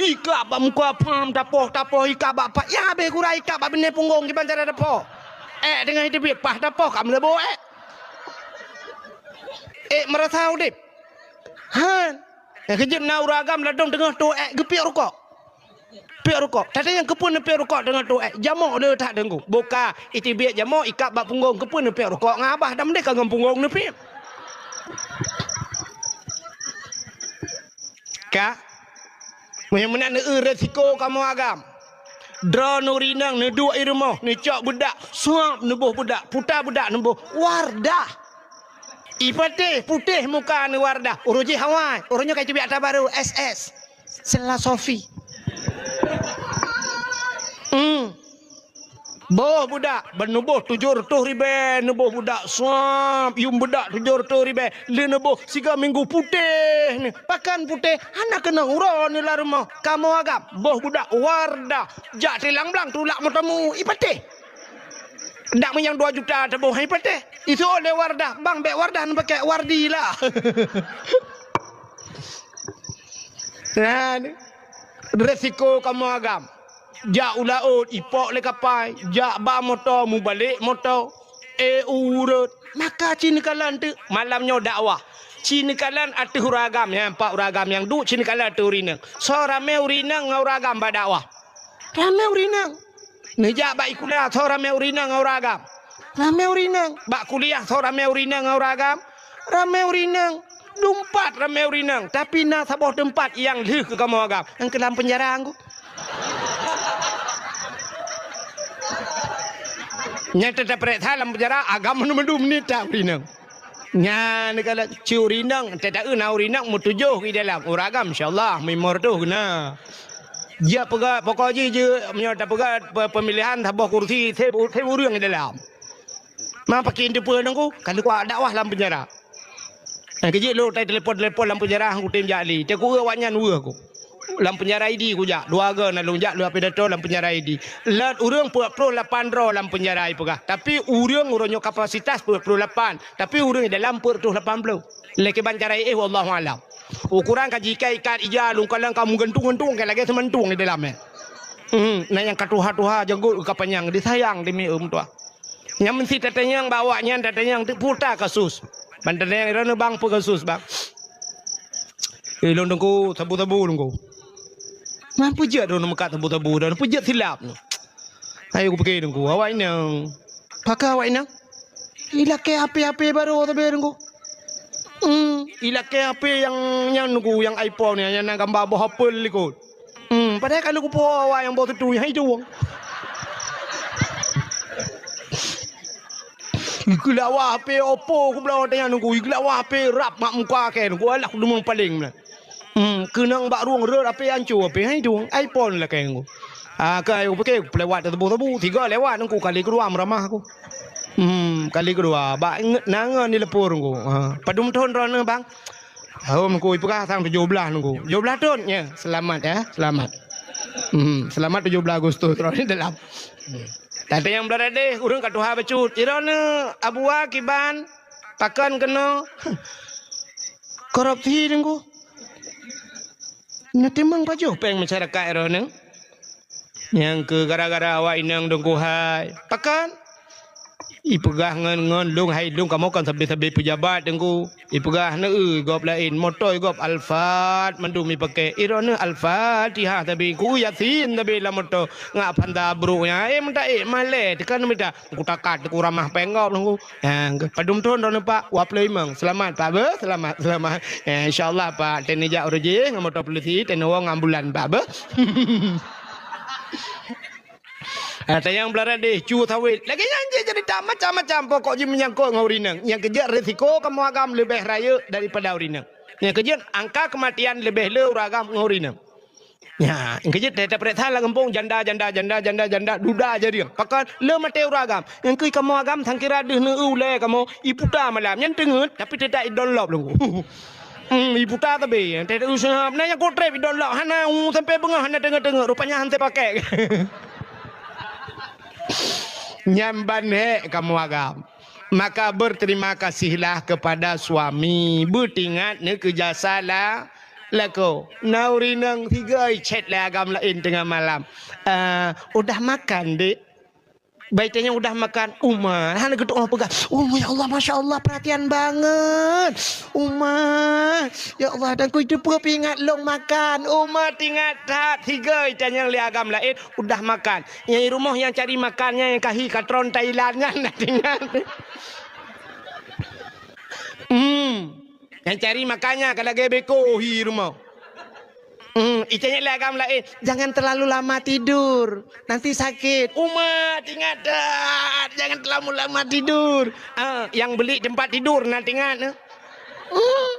Ikab bak muka pham, tapoh-tapoh, ikab bak pat, ya, abéh gura ikab bak binéh punggong, kiban cara tapoh. Ék teungoh iteubiet, paih tapoh, ka meuleubo ék. Ék meurasa udép. Han. Nyang keujeuet na ureueng agam ladôm teungoh toh ék geupiep rukok. Piep rukok. Tatanyong keupeue neupiep rukok teungoh toh ék? Jamok le that deungon. Boh ka iteubiet jamok ikab bak punggong, keupeue neupiep rukok ngon abah dan meudeh ka ngon punggong neupiep. Ka? Meunyoe meunan neueu resiko kamoe agam. Droeneuh ureueng inong neuduek i rumoh, neucok beudak, suap neuboh beudak, puta beudak neuboh, Wardah. Ipatéh putéh muka neuh Wardah, uroe jih awai, uroe nyoe ka iteubiet atra barô, S S. Sela Sofi. Hmm. Boh beudak, ban neuboh tujoh reutôh ribèe, neuboh beudak suap, yuem beudak tujoh reutôh ribèe, lheueh neuboh sigoe minggu putéh neuh. Pakon putéh, hana keunong uroe neuh lam rumoh. Kamoe agam, boh beudak Wardah, jak tilang blang tulak meuteumèe, ipatéh. Dak meunyoe dua juta teuboh, ipatéh. Iseuôt lé Wardah, bang bèk Wardah neupakèk, Wardi lah. Nah, ni. Resiko kamoe agam. Jak u laôt, ipok lé kapai, jak ba moto, mubalek moto. Eh, ureueng, maka ci neukalon teuk malam nyoe dakwah. Ci neukalon ateueh ureueng agam, nyan pat ureueng agam nyang duek, ci neukalon ateueh ureueng inong. Soe ramé ureueng inong ngon ureueng agam bak dakwah? Ramé ureueng inong. Neujak bak sikula, soe ramé ureueng inong ngon ureueng agam? Ramé ureueng inong. Bak kuliah, soe ramé ureueng inong ngon ureueng agam? Ramé ureueng inong. Dumpat ramé ureueng inong, tapi na saboh teumpat nyang lheueh keu kamoe agam, nyang keu lam peunjara ngon. Nyang teupeuriksa lam peunjara, agam meudum-meudum nita ureueng inong. Nyan kalau ci ureueng inong, teuta na ureueng inong meutujoh di dalam, ureueng agam insya Allah meuimor tuh kena. Jeuet peugah, pokok jih jeuet, meunyoe tapeugah pe-, pemilihan saboh kursi, seb, seb ureueng di dalam. Ma pakén teupeu nangku, ka lheueh kuat dakwah lam peunjara. Nyang keujeuet lôn tai telepon-telepon lam peunjara, han kutem jak lé. Teuk kueu awaknyan weueh ku. Lam peunjara Idi kujak, dua goe na lôn jak lôn pidato lam peunjara Idi. Lheueh ureueng peuet ploh lapan droe lam peunjara ipeugah. Tapi ureueng uroe nyoe kapasitas peuet ploh lapan, tapi ureueng di dalam peuet reutôh lapan ploh. Lé kiban cara éh, wallahu alam. Ukuran ka jiikat-ikat ija, lôn kalon ka meugeuntung-geuntung ka lagèe seumantung di dalam, eh. Hmm, na nyang ka tuha-tuha, janggot ka panyang, disayang demi, eh, meutuah. Nyan meusti tatanyong bak awaknyan, tatanyong teuk peue kasus. Ban tatanyong droeneuh, "Bang, peue kasus, Bang?" "Eh, lôn Teungku, sabu-sabu, Teungku." "Man peue jeuet droeneuh meukat sabu-sabu, droeneuh peue jeuet silap nyoe?" "Ayo kupike, Teungku, awak inong." "Pakon awak inong?" "Ilakèe H P-H P barô sabe, Teungku." Hmm, ilakée H P nyang nyan Teungku, nyang iPhone nyan, nyang na gamba boh apel likot. Hmm, padahai ka lheueh kupuwoe awai nyang boh teutui, hai tueng. Ikeu lawa H P Oppo kubloe watée nyan Teungku, ikeu lawa H P rab mak muka kée Teungku, alah kudeungoe paleng meunan. Hmm, keunong bak rueng rot H P anco H P, hai tueng, iPhone lakée Teungku. Ah, ka ayo kupike, peulewat teubôh-teubôh, tiga lewat Teungku, kali keudua meuramah ku. Hmm, kali keudua, bak nge-, na ngon di leupor Teungku. Ha, padum thon droeneuh, Bang? Tahun Teungku, ipeugah sang tujoh blaih Teungku. Tujoh blaih thon, ya. Selamat, ya, selamat. Hmm, selamat tujoh blaih Agustus droeneuh dalam. Hmm. Tapi nyang beuladeh, ureueng ka tuha bacut. Droeneuh Abu Wa kiban, pakon keunoe. Korupsi Teungku. Neutimang pajoh péng masyarakat droeneuh. Nyang keu gara-gara awak inong Teungku hai. Pakon? Ipeugah ngon, ngon lôn hai lôn kamoe kon sabe-sabe peujabat Teungku. Ipeugah neu gob laén, moto gob Alphard mandum ipake. Droeneuh Al-Fatihah sabe, ku Yasin sabe lam moto. Ngak fanta brok nyan, eh, meuta, eh, malée teuka neumita. Ku takat, ku ramah péng gob Teungku. Ha, padum thon droeneuh Pak, dua ploh limong. Selamat Pak beuh, selamat, selamat. Ya, insya Allah Pak, teuneuk jak uroe jih ngon moto polisi, teuneuk woe ngon ambulan Pak beuh. Ha, tanyong beuladeh, cu sawét. Lagée nyan jih ceurita macam-macam pokok jih meunyangkot ngon ureueng inong. Nyang keujeuet resiko kamoe agam leubeh rayeuk daripada ureueng inong. Nyang keujeuet angka keumatian leubeh le ureueng agam ngon ureueng inong. Nyan, keujeuet teuh tapeuriksa lam gampông janda, janda, janda, janda, janda, duda jadiang. Pakon le maté ureueng agam. Nyang keu kamoe agam sangkira deuh neu ulée kamoe iputa malam. Nyan teungeut tapi teutab idon lop lom. Hmm, iputa tabe. Teutab useuhab na nyang kotreb idon lop hana u sampai beungoh hana teungeut-teungeut. Rupanya hana pakai. Nyan ban hék kamoe agam. Maka berterima kasihlah kepada suami. Beutingat neu keu jasa la-, lakoe. Na ureueng inong sigoe chat lé agam laén teungoh malam. "Eh, udah makan, Dek?" Bai tanyong udah makan, "Uma." Hana geutu'oh peugah, "Uma, ya Allah, masya Allah, perhatian banget. Uma, ya Allah, dan ku itu peuingat long makan." Uma tingat that sigoe tanyong lé agam laén, "Udah makan?" Nyang i rumoh nyang cari makan nyan nyang kahi katron Thailand nyan na tingat. Hmm. Nyang cari makan nyan ka lagée beko hi rumoh. Hmm, itanyong lé agam laén, "Jangan terlalu lama tidur, nanti sakit." Uma tingat that, "Jangan terlalu lama tidur." Ah, nyang beuli teumpat tidur na tingat. Hmm.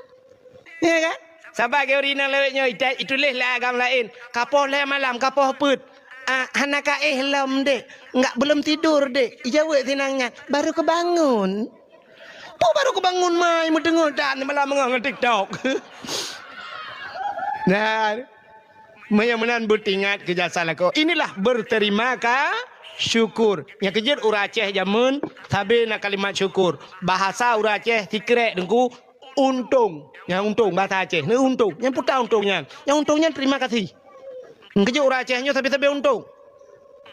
Ya kan? Saban geuh ureueng inong lawét nyoe ita-, ituléh lé agam laén. Kapoh lhée malam, kapoh peuet. Ah, hana ka éh lom, Dek. Enggak, belum tidur, Dek. Ijaweueb sinang nyan. Baru kebangun. Peue baru kebangun mai meuteungeut dan malam beungoh ngon TikTok. Nah, meunyoe meunan beutingat keu jasa lakoe. Inilah berterima ka-, syukur. Nyang keujeuet ureueng Aceh jameun sabe na kalimat syukur. Bahasa ureueng Aceh sikrek Teungku, untông. Nyang untông, bahasa Aceh, neu untông. Nyang peue untông nyan? Nyang untông nyan terima kasih. Keujeuet ureueng Aceh nyoe sabe-sabe untông.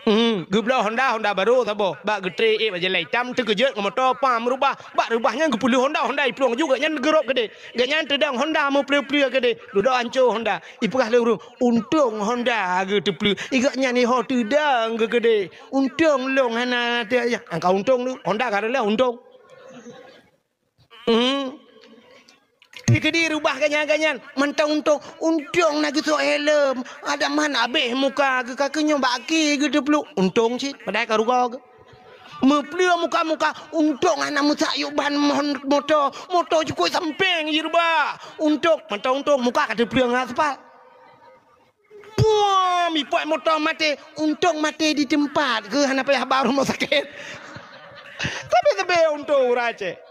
Hmm, geubloe Honda, Honda barô saboh. Bak geutré ék bak jalan itam, teukeujot ngon moto pam reubah. Bak reubah nyan geupeuleueh Honda, Honda iplueng juga nyan geurôb keudeh. Gobnyan teudong Honda meupeuleueh-peuleueh keudeh. Dudoe anco Honda. Ipeugah lé ureueng, "Untông Honda geuteupleue." Igobnyan iho teudong geukeudeh. "Untông lôn hana teuh." Angka untông tu, Honda ka reuloh untông. Hmm. Dikeudi reubah gobnyan-gobnyan, mantong untông, untông na geusok helm. Adak man abéh muka geuh ka keuh nyoe bak akhé geuh teupluek, untông cit, padahai ka rugoe geuh. Meupleue muka-muka, untông hana meusak yub ban mon-, moto, moto cukôp sampéng jireubah. Untông, mantong untông, muka ka teupleue ngon aspal. Puam, ipat moto maté. Untông maté di teumpat keuh, hana payah ba rumoh sakét. Tapi teubiet untông ureueng Aceh.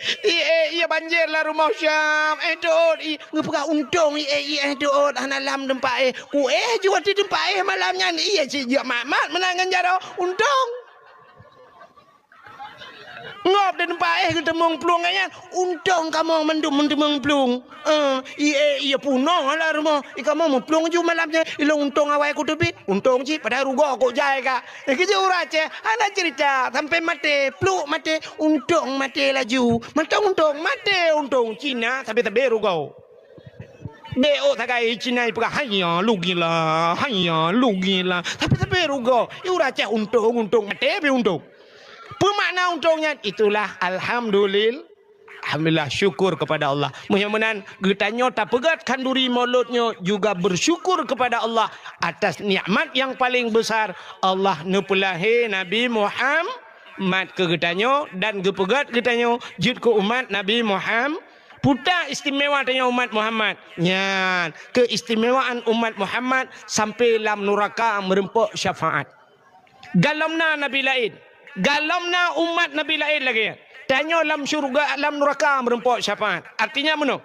I éh, ié banjir lam rumoh Syam. Éh, teuôt, i, geupeugah untông, i éh, i éh, teuôt, hana lam teumpat éh. Ku éh jeuet di teumpat éh malam nyan, ié cit jeuet mat-mat meunan ngon jaroe. Untông. Ngop di teumpat éh geuteumeung plueng nyan, untông kamoe mandum meuteumeung plueng. Eh, i éh, ié punoh lam rumoh, i kamoe meuplueng ju malam nyan, ilôn untông awai kuteubiet, untông cit padahai rugoe kok jai ka. Eh, keujeuet ureueng Aceh, hana ceurita, sampai maté, pluek maté, untông maté laju. Mantong untông, maté untông, Cina sabe-sabe rugoe. Bék ôk sagai Cina ipeugah, "Haiya, lugila, haiya, lugila." Sabe-sabe rugoe, i ureueng Aceh untông, untông, maté pih untông. Peue makna untông nyan? Itulah alhamdulil-, Alhamdulillah, syukur kepada Allah. Meunyoe meunan, geutanyoe tapeugét khanduri Maulud nyoe juga bersyukur kepada Allah atas nikmat yang paling besar, Allah neupeulahé Nabi Muhammad keu geutanyoe dan geupeugét geutanyoe jeuet keu umat Nabi Muhammad. Peue istimewa tanyoe umat Muhammad? Nyan, keistimewaan umat Muhammad sampai lam nuraka meureumpok syafaat. Galom na nabi laén, galom na umat nabi laén lagée nyan. Tanyoe lam syeuruga, lam nuraka meureumpok syafaat. Artinya meunoe.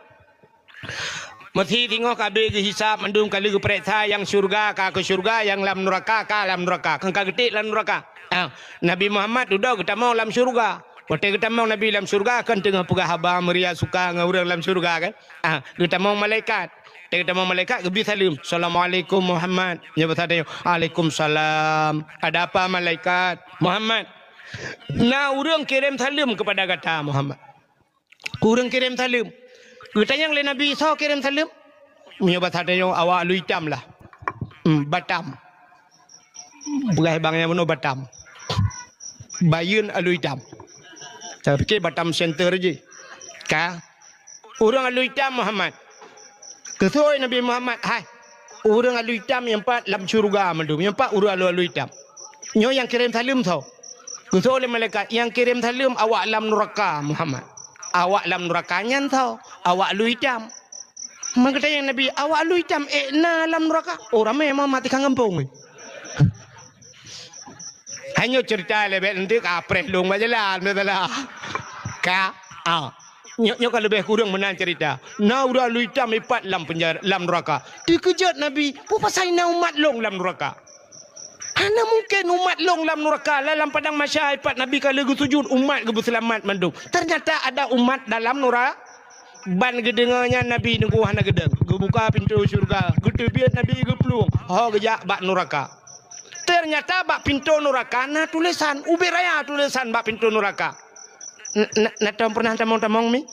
Meusi singoh ka abéh geuhisab mandum, ka lheueh geupareksa nyang syeuruga ka keu syeuruga, nyang lam nuraka ka lam nuraka. Kon ka geutiek lam nuraka. Ah, Nabi Muhammad dudoe geutamong lam syeuruga. Watée geutamong Nabi lam syeuruga, kon teungoh peugah haba meuria suka ngon ureuëng lam syeuruga kan? Ah, geutamong malaikat. Watée geutamong malaikat geubri saleuem, "Assalamualaikum Muhammad." Nyoe basa tanyoe, "Waalaikumsalam." "Ada apa malaikat?" "Muhammad, na ureuëng kirém saleuem keupada gata Muhammad." Ureuëng kirém saleuem. Geutanyong lé Nabi, "Soe kirém saleuem?" Meunyoe basa tanyoe, "Awak Alue Itam lah." Hmm, Batam. Peugah bang nyang bunoe Batam. Bayeuen Alue Itam. Tapike Batam Center jih. Ka. Ureuëng Alue Itam Muhammad. Kheun Nabi Muhammad, "Hai, ureuëng Alue Itam nyang pat lam syeuruga mandum, nyang pat ureuëng Alue, Alue Itam. Nyoe nyang kirém saleuem soe?" Kheun lé malaikat, "Nyang kirém saleuem awak lam nuraka Muhammad. Awak lam nuraka nyan soe? Awak Alue Itam." Maka geutanyong Nabi, "Awak Alue Itam ék na lam nuraka?" Oh, ramé Muhammad tikang gampông. Hanya cerita lebek nanti ka preh lông bak jalan, beutôi lah. Ka, ah. Nyoe, nyoe ka leubeh kureueng meunan cerita. Na ureuëng Alue Itam ipat lam penjara, lam nuraka. Dikeujot Nabi, "Peue pasai na umat lông lam nuraka?" Hana mungken umat lông lam nuraka, lam padang mahsyar ipat Nabi ka lheueh geusujud, umat geubeuseulamat mandum. Ternyata ada umat dalam nura-, ban geudeungoe nyan Nabi Nuh hana geudong. Geubuka pintoe syeuruga, geuteubiet Nabi geuplueng, ho geujak bak nuraka. Ternyata bak pintoe nuraka na tulésan, ubé raya tulésan bak pintoe nuraka. N-, n-, na tom pernah tamong-tamong mi?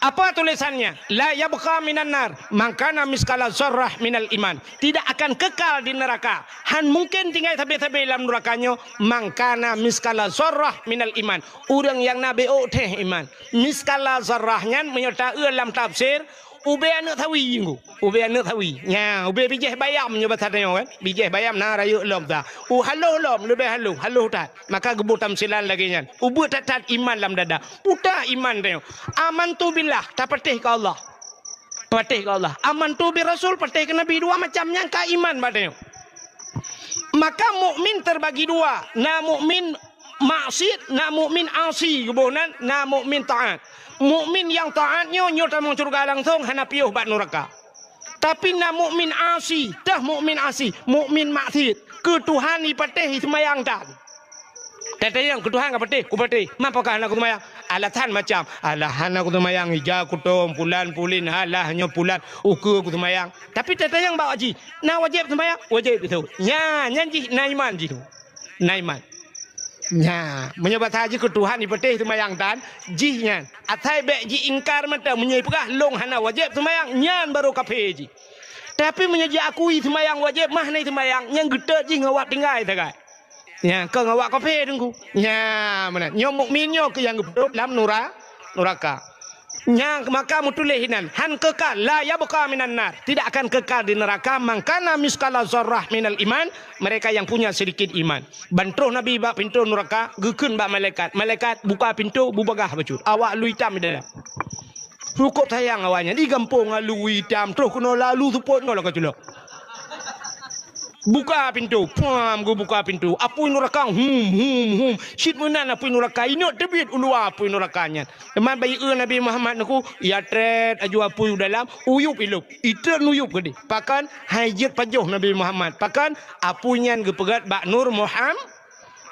Apa tulisannya? "La yabqa minan nar man kana miskala zarrah minal iman." Tidak akan kekal di neraka. Han mungkin tinggai sabe-sabe lam neraka nyoe man kana miskala zarrah minal iman. Ureuëng nyang na béok teuh iman. Miskala zarrah nyan meunyoe taeu lam tafsir, ubé aneuëk sawi nyoe. Ubé aneuëk sawi. Nya, ubé bijéh bayam nyoe basa tanyoe kan. Bijéh bayam na rayeuk lom ta. U haloh lom, leubeh haloh, haloh that. Maka geuboh tamsilan lagée nyan. Ubeuet that-that iman lam dada. Puta iman tanyoe. Amantu billah, tapatéh keu Allah. Patéh keu Allah. Amantu bir rasul, patéh keu Nabi, dua macam nyan ka iman bak tanyoe. Maka mukmin terbagi dua. Na mukmin maksiat, na mukmin asi geuboh nan, na mukmin taat. Mukmin nyang taat nyoe, nyoe tamong syeuruga langsong, hana piôh bak nuraka. Tapi na mukmin asi, teuh mukmin asi, mukmin maksiat. Keu Tuhan ipatéh iseumayang tan. Tatanyong keu Tuhan ka patéh, kupatéh. Mapa ka hana kuseumayang? Alasan macam, "Alah hana kuseumayang, ija kutom, pulan pulin, alah nyoe pulan ukeue kuseumayang." Tapi tatanyong bak jih, na wajéb seumayang? Wajéb beutôi. Nya, nyan jih na iman jih tu. Na iman. Nya, meunyoe basa jih keu Tuhan ipatéh seumayang tan, jih nyan. Asai bék jiingkar mantong, meunyoe ipeugah lông hana wajéb seumayang, nyan barô kafé jih. Tapi meunyoe jiakui seumayang wajéb, mah na seumayang, nyang geutot jih ngon awak tinggai sagai. Nya, keu ngon awak kafé teungku. Nya, meunan. Nyoe mukmin nyoe keu nyang geupeutôp lam nura-, nuraka. Nyang maka meutuléh inan, han kekal, la yabqa minan nar, tidak akan kekal di neraka, man kana miskala zarrah minal iman, mereka yang punya sedikit iman. Ban troh Nabi bak pintoe nuraka, geukheun bak malaikat, "Malaikat, buka pintoe, bubagaih bacut. Awak Alue Itam di dalam." Rukok sayang awaknyan, di gampông Alue Itam, troh keunoe lalu seupôt ngon laka culok. Buka pintoe, puam geubuka pintoe. Apui nuraka, hum, hum, hum. Cit meunan apui nuraka, inok teubiet u luwa apui nuraka nyan. Teuma bak ié Nabi Muhammad nyoe, ya trét aju apui u dalam, uyup ilop. Itreun uyup keudeh. Pakon hai jeuet pajoh Nabi Muhammad. Pakon apui nyan geupeugét bak nur Muham-,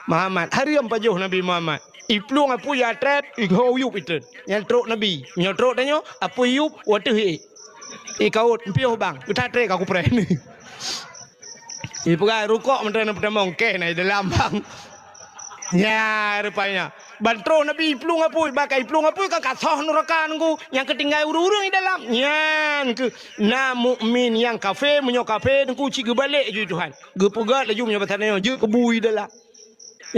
Muhammad. Hareuem pajoh Nabi Muhammad. Iplueng apui ya trét, iho uyup itreun. Nyan trok Nabi. Nyoe trok tanyoe, apui yup, wateuh ié. Ikaut, piôh bang, geutat tré ka kupreh. Ipeugah rukok meuteuna peutamong keh na i dalam bang. Nya rupanya. Ban troh Nabi iplueng apui, bak iplueng apui ka kasoh nuraka nunggu nyang keutinggai ureuëng-ureuëng i dalam. Nyan keuh na mukmin nyang kafé, meunyoe kafé nunggu cit geubalek ju Tuhan. Geupeugah laju meunyoe basa nyoe, jeuet keu bui dalam.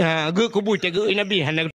Ya, geuet keu bui teugeue Nabi hana